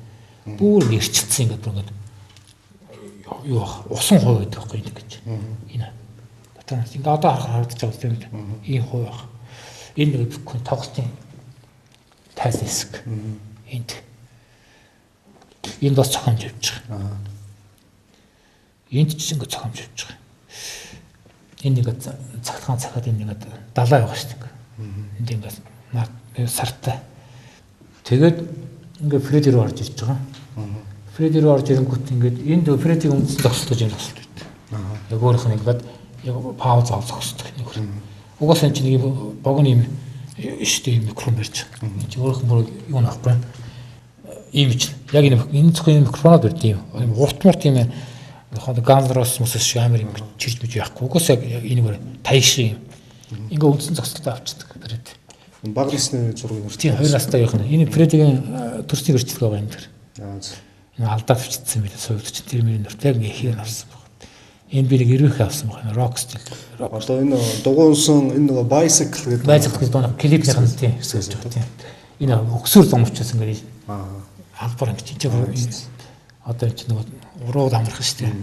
бүр эрчилсэн ингээд бүр ингээд юу ах усан хувь гэдэг байхгүй энэ гэж. Энэ дотор ингээ одоо харах харагдаж байгаа юм тийм. Ийм хувь ах. Энэ нэг тоглолтын тайз хэсэг. Энд. Энд бас зохиомж явж байгаа. Энд ч ингээ зохиомж явж байгаа. Энд ингээ цагтгаан цахаад энд ингээ далаа явах шүү дээ. Энд ингээ сартай. Тэгээд ингээ Фреди рүү орж ирж байгаа. Фреди рүү орж ирэнгүүт ингээд энд Фредигийн үндсэн зогсолт гэж юм зогсолт байт. Яг өөрийнх нь ингээд яг пауз авах зогсдог нэг хөр. Угаасаа энэ чинь нэг богино юм шүү дээ микрофон барьж. Энэ чинь өөрийнх нь бүр юу нөхгүй. Ийм чинь яг энэ зөвхөн микрофонод барьд юм. Урт мурт юм Guns N' Roses мөсөс шиг амар юм чирж мэж яахгүй. Угаасаа яг энэгээр таяш юм. Ингээ үндсэн зогсолтоо авчдаг Фред. Бага насны зургийг нэрч. Тийм 2 настай байх нь. Энэ Фредигийн төрсний гэрчлэг байгаа юм тэр. Энэ алдаад авчидсан юм билээ сувд чинь тэр мөрийн нүрт яг ингээ хийх авсан баг. Энэ би нэг эрвэхэ авсан баг. Рок стил. Одоо энэ дугуйнсан энэ нөгөө bicycle гэдэг bicycle гэдэг дуу клипнийх нь тийм хэсэг гэж тийм. Энэ өксөр зам учраас ингээ албар ингэ чинь одоо энэ чинь нөгөө урууд амрах шүү дээ.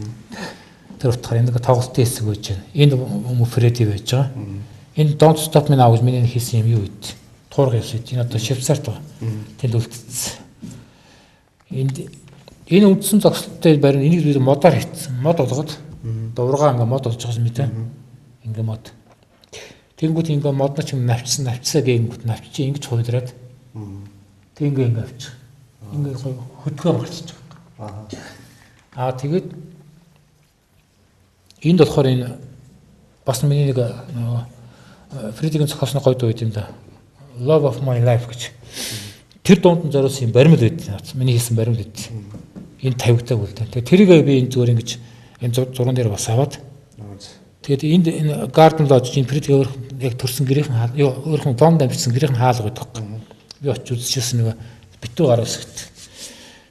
Тэр утгаар энэ нэг тоглолтын хэсэг байж байна. Энд хүмүүс Фреди байж байгаа. Энэ Don't Stop Me Now гэж миний хийсэн юм юу вэ? Туурга явсан. Энэ одоо Швейцарт байгаа. Тэнд үлдсэн. Энд энэ үндсэн зогсолттой барин энийг би модоор хийсэн. Мод болгоод одоо ургаа ингээ мод болж байгаа юм мэдээ. Ингээ мод. Тэнгүүт ингээ модно ч юм навчсан навчсаа гэнгүүт навч чи ингэж хуйлраад. Тэг ингээ ингээ авчих. Ингээ гоё хөдөлгөөн гарчиж байгаа. Аа тэгээд энд болохоор энэ бас миний нэг Фредигийн зохиосон гоё дуу байт юм да. Love of my life гэж. Тэр дунд нь зориулсан юм баримл байт. Миний хийсэн баримл байт. Энэ тавигтай үлдээ. Тэгээд тэрийг би энэ зүгээр ингэж энэ зурган дээр бас аваад. Тэгээд энд энэ Garden Lodge энэ Фредигийн өөрх яг төрсэн гэрийнхэн өөрхөн Лондон амьдсан гэрийнхэн хаалга байдаг. Би очиж үзчихсэн нэг битүү гар үсгт.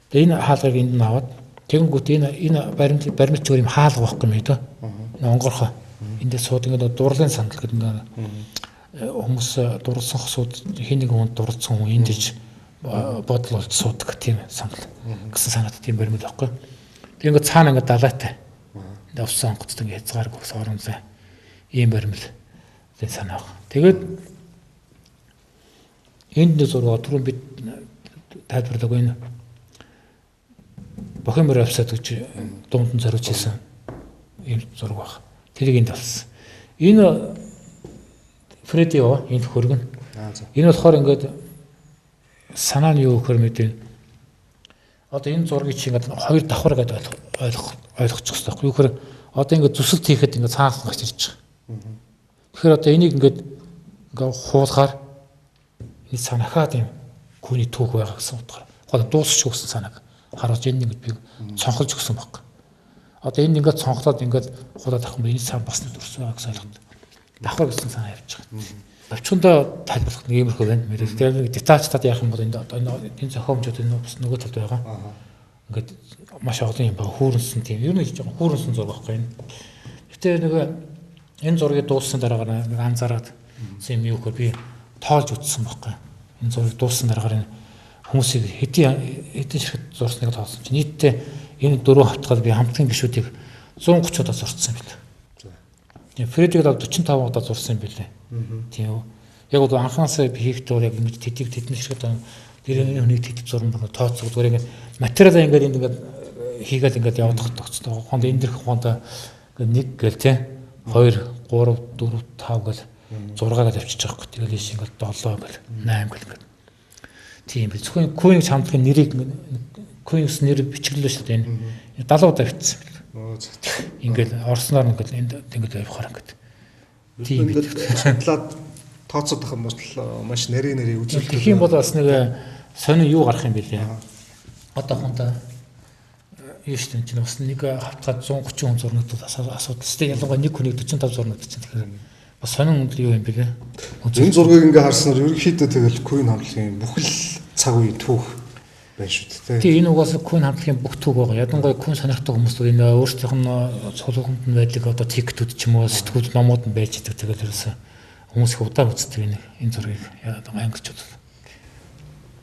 Тэгээд энэ хаалгыг энд нь аваад тэгэнгүүт энэ баримл баримл зүгээр юм хаалга байхгүй юм дөө. Энэ онгорхоо. Эндээ сууд ингээд дурлалын сандал гэдэг ингээд хүмүүс дурлсан хосууд хин нэг хүнд дурлцсан хүн энд иж бодол болж суудаг тийм сандал гэсэн санаатай тийм баримл байхгүй. Тэг ингээд цаана ингээд далайтай. Энд авсан онгоцтой ингээд хязгааргүй орон зай ийм баримл тийм санаа баг. Тэгээд энд нэг зураг түрүүн бид тайлбарлаг энэ Бохимор Рапсод гэж дунд нь зориулж хийсэн ийм зураг баг. Тэрийг энд авсан. Энэ Фредди оо энд хөргөн. Энэ болохоор ингээд санаа нь юу гэхээр мэдээ. Одоо энэ зургийг чи ингээд хоёр давхар гэдээ ойлгочих хэрэгтэй байхгүй юу? Тэгэхээр одоо ингээд зүсэлт хийхэд ингээд цаахан гарч ирж байгаа. Тэгэхээр одоо энийг ингээд хуулахаар энэ санахаад юм түүний түүх байгаа гэсэн утгаар. Гол дуусч өгсөн санааг харуулж энэ ингээд би цонхолж өгсөн баг. Одоо энэ ингээд цонхлоод ингээд хуулаад авах юм энэ сан бас нэг дүрс байгаа гэсэн ойлголт. Давхар гэсэн санаа явж байгаа. Товчхондоо тайлбарлах нэг иймэрхүү байна. Мэдээ тэр нэг детальчтад яах юм бол энэ одоо энэ зохиомжууд энэ бас нөгөө талд байгаа. Ингээд маш олон юм байна. Хүүрэнсэн тийм. Ер нь жоохон хүүрэнсэн зураг байхгүй энэ. Гэтэ нөгөө энэ зургийг дууссан дараагаар нэг анзаараад юм юу гэхээр би тоолж үзсэн байхгүй. Энэ зургийг дууссан дараагаар энэ хүмүүсийг хэдийн ширхэг зурсныг тоолсон чинь нийтдээ энэ дөрвөн хавтгаад би хамтлагийн гишүүдийг 130 удаа зурцсан юм билээ. Фредиг бол 45 удаа зурсан юм билээ. Тийм үү. Яг бол анханасаа би хийхдээ бол яг ингэж тэдийг тэдний ширхэг тэр хүнийг тэд зурн бүр тооцоо зүгээр ингээд материалаа ингээд энд ингээд хийгээд ингээд явах тогтцтой. Хонд энэ дэрх хонд ингээд 1 гэл те 2 3 4 5 гэл 6 гэл авчиж байгаа хөөх. Тэгэл ийш ингээд 7 гэл 8 гэл ингээд. Тийм би зөвхөн Queen хамтлагийн нэрийг Queen-с нэр бичиглээ шүү дээ энэ. 70 удаа бичсэн бэл. Ингээд орсноор ингээд энд ингээд явахаар ингээд. Тийм ингээд судлаад тооцоод байх юм бол маш нарийн нарийн үзүүлэлт. Тэгэх юм бол бас нэг сонин юу гарах юм бэлээ. Одоохондоо юу шүү дээ чинь бас нэг хавтгаад 130 хүн зурнагдвал асуудал шүү дээ. Ялангуяа нэг хүнийг 45 зурнагдчих чинь тэгэхээр бас сонин юу юм бэлээ. Энэ зургийг ингээ харснаар ерөнхийдөө тэгэл Queen хамтлагийн бүхэл цаг үеийн түүх байна шүү дээ. Тийм энэ угаасаа Queen хамтлагийн бүх түүх байгаа. Ялангуяа Queen сонирхдаг хүмүүс бол энэ өөрсдийнх нь цуглуулганд нь байдаг одоо тикетүүд ч юм уу сэтгүүд номууд нь байж идэг. Тэгэл ерөөсөө хүмүүс их удаан үздэг энэ зургийг англичууд.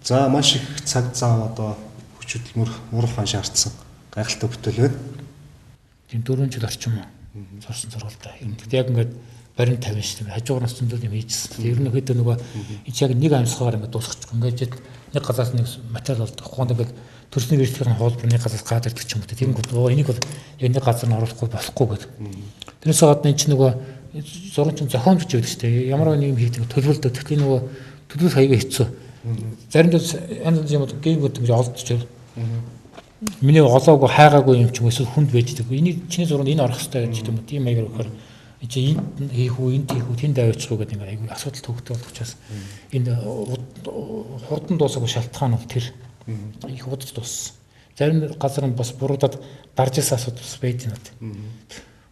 За маш их цаг зав одоо хүч хөдөлмөр ур ухаан шаардсан гайхалтай бүтээл байна. Тийм 4 жил орчим зурсан зургалтай. Тэгэхдээ яг ингээд барин 50 шүү дээ. Хажуугаар нь зөндөл юм хийжсэн. Ерөнхийдөө нөгөө энэ яг нэг амьсгалаар ингээд дуусгачих. Ингээд нэг газраас нэг материал олдог. Хонд ингээд төрсний гэрчлэгийн хуулбар нэг газраас гад ирдэг ч юм уу. Тэгэнгүүт энийг бол яг нэг газар нь оруулахгүй болохгүй гэдэг. Тэрнээс гадна энэ чинь нөгөө зураг чинь зохиомж гэж байдаг шүү дээ. Ямар нэг юм хийдэг төлөвлөдөг. Тэгэхээр нөгөө төлөвлөх аягүй хэцүү. Заримдаа янз янз юм геймүүд ингэж олдож. Миний олоогүй хайгаагүй юм ч юм эсвэл хүнд байж идэг. Энийг чиний зурганд энэ орох хэрэгтэй гэж юм уу. Тийм маягаар өгөхөр энэ чинь энд хийх үү, энд хийх үү, тэнд аваачих уу гэдэг ингээд айгүй асуудал төвхтэй болох учраас энэ хурдан дуусаагүй шалтгаан бол тэр их удаж дууссан. Зарим газар нь бас буруудад дарж исэн асуудал бас байж байна.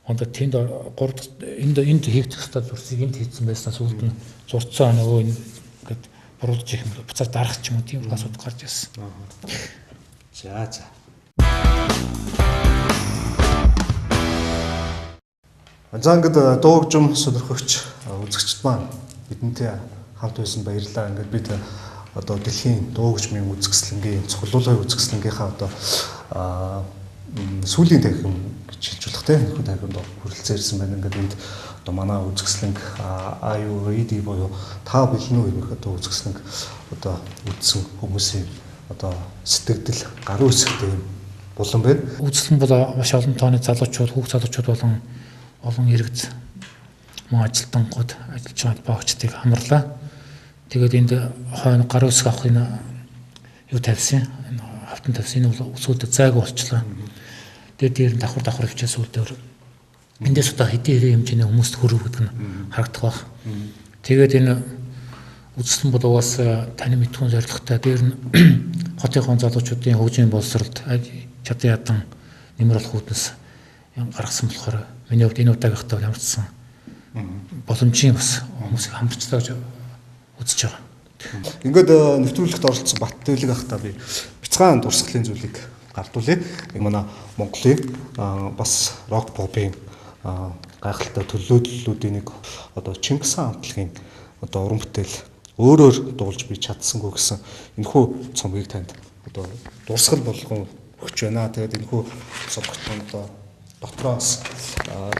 Хондоо тэнд 3 энд энд хийх ёстой зурсыг энд хийцэн байснаа сүүлд нь зурцсан нөгөө ингээд буруудаж их юм буцаад дарах ч юм уу тийм асуудал гарч ирсэн. За за. За ингээд дуугжим сонирхогч үзэгчд маань бидэнтэй хамт байсан баярлалаа. Ингээд бид одоо дэлхийн дуугжмын үзэсгэлэнгийн цуглуулгын үзэсгэлэнгийнхаа одоо сүүлийн танхим гэж хэлж болох тийм энэхүү танхимд хүрэлцэн ирсэн байна. Ингээд энд одоо манай үзэсгэлэнг IUED буюу та бэлэн үү гэх одоо үзэсгэлэнг одоо үдсэн хүмүүсийн одоо сэтгэгдэл гаруй үсгтэй юм булан байна. Үзэсгэлэн бол маш олон тооны залуучууд, хүүхд залуучууд болон олон иргэд Мөн ажилтнууд ажиллаж байгаа холбоогчдыг хамарлаа. Тэгээд энд хойно гар үсэг авах энэ юу тавьсан, хавтан тавьсан, энэ бол сүүлдээ зайг болчлоо. Тэгээд дээр нь давхар давхар хвчээ сүүлдээ эндээс одоо хэдийн хэрэг хэмжээний хүмүүст хүрв гэдэг нь харагдах байх. Тэгээд энэ үзэсгэлэн бол угаасаа таны мэдхүн зорилготой дээр нь хотынхон залуучуудын хөгжмийн боловсролд чадан ядан нэмэр болох үүднээс гаргасан болохоор миний хувьд энэ удаагийнхтай ямар ч сан боломжийн бас хүмүүсийг хамарчлаа гэж үзэж байгаа. Ингээд нэвтрүүлэгт оролцсон Баттэлэг ахта би бяцхан дурсгалын зүйлийг гардуулъя. Манай Монголын бас рок попын гайхалтай төлөөллүүдийн нэг одоо Чингис хаан хамтлагийн одоо уран бүтээл өөрөөр дуулж би чадсангүй гэсэн энэхүү цомгийг танд одоо дурсгал болгон өгч байна. Тэгээд энэхүү цомгт одоо дотроос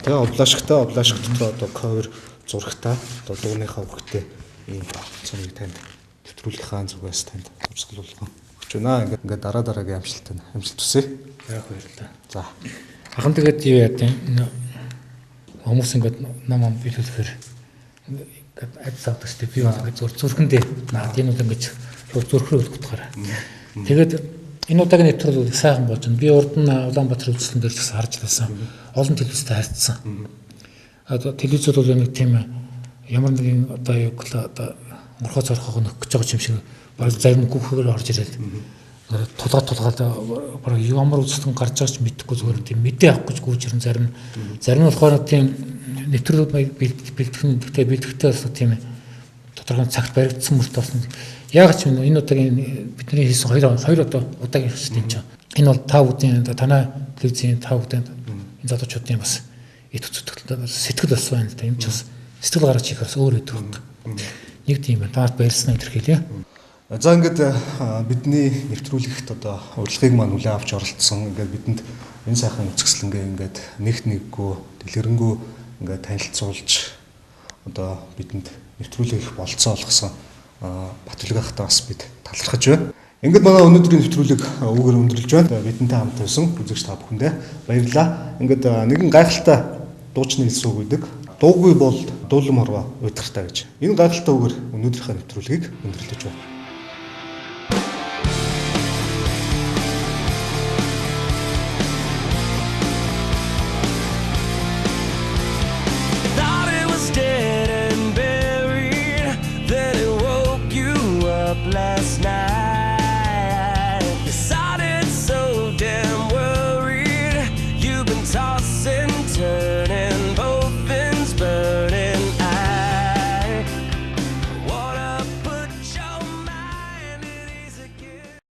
тэгээ облашгтай облашг дотор одоо cover зурагтай одоо дууныхаа өгөхтэй ийм цомгийг танд нэвтрүүлгийнхаа зүгээс танд дурсгал болгон өгч байна. Ингээд дараа дараагийн амжилттай амжилт хүсье. Яг баярлалаа. За. Ахан тэгээд юу яа гэм хүмүүс ингээд ном ам биелүүлэхээр ингээд айдас авдаг шүү дээ. Би бол ингээд зүрхэндээ наад энэ бол ингээд шууд зүрхрээ өгөх утгаараа. Тэгээд энэ удаагийн нэвтрүүлэг сайхан болж байна. Би урд нь Улаанбаатар үзэсгэлэн дээр ч гэсэн харж байсан. Олон телевизтэй харьцсан. Одоо телевизүүд бол нэг тийм ямар нэгэн одоо юу гэхэл одоо морхоо зорхоог нөхөх гэж байгаа юм шиг баг зарим гүхэгээр орж ирээд тулгаад баг ямар үзэсгэлэн гарч байгаа ч мэдэхгүй зүгээр тийм мэдээ авах гэж гүйж ирэн зарим нь болохоор тийм нэвтрүүлэг маяг бэлтгэх нь гэхдээ бэлтгэхдээ бас тийм тодорхой цагт баригдсан мөрт болсон. Яг ч энэ удаагийн бидний хийсэн хоёр одоо удаагийн хийсэн юм чинь. Энэ бол та бүдийн танай телевизийн та бүдийн энэ залуучуудын бас ит зүтгэлтэй сэтгэл бас байна л да. Юм ч бас сэтгэл гаргаж хийх бас өөр өгдөг баг. Нэг тийм байна. Таарт баярлснаа илэрхийлье. За ингээд бидний нэвтрүүлэгт одоо урилгыг маань хүлээн авч оролцсон. Ингээд бидэнд энэ сайхан үзэсгэлэнгээ ингээд нэгт нэггүй дэлгэрэнгүй ингээд танилцуулж одоо бидэнд нэвтрүүлэг их болцоо олгосон Баттэлэг ахтай бас бид талархаж байна. Ингээд манай өнөөдрийн нэвтрүүлэг үүгээр өндөрлөж байна. Бидэнтэй хамт байсан үзэгч та бүхэндээ баярлалаа. Ингээд нэгэн гайхалтай дуучны хэлсэн үг гэдэг. Дуугүй бол дуулам хорвоо уйдгартай гэж. Энэ гайхалтай үгээр өнөөдрийнхөө нэвтрүүлгийг өндөрлөж байна. Last night.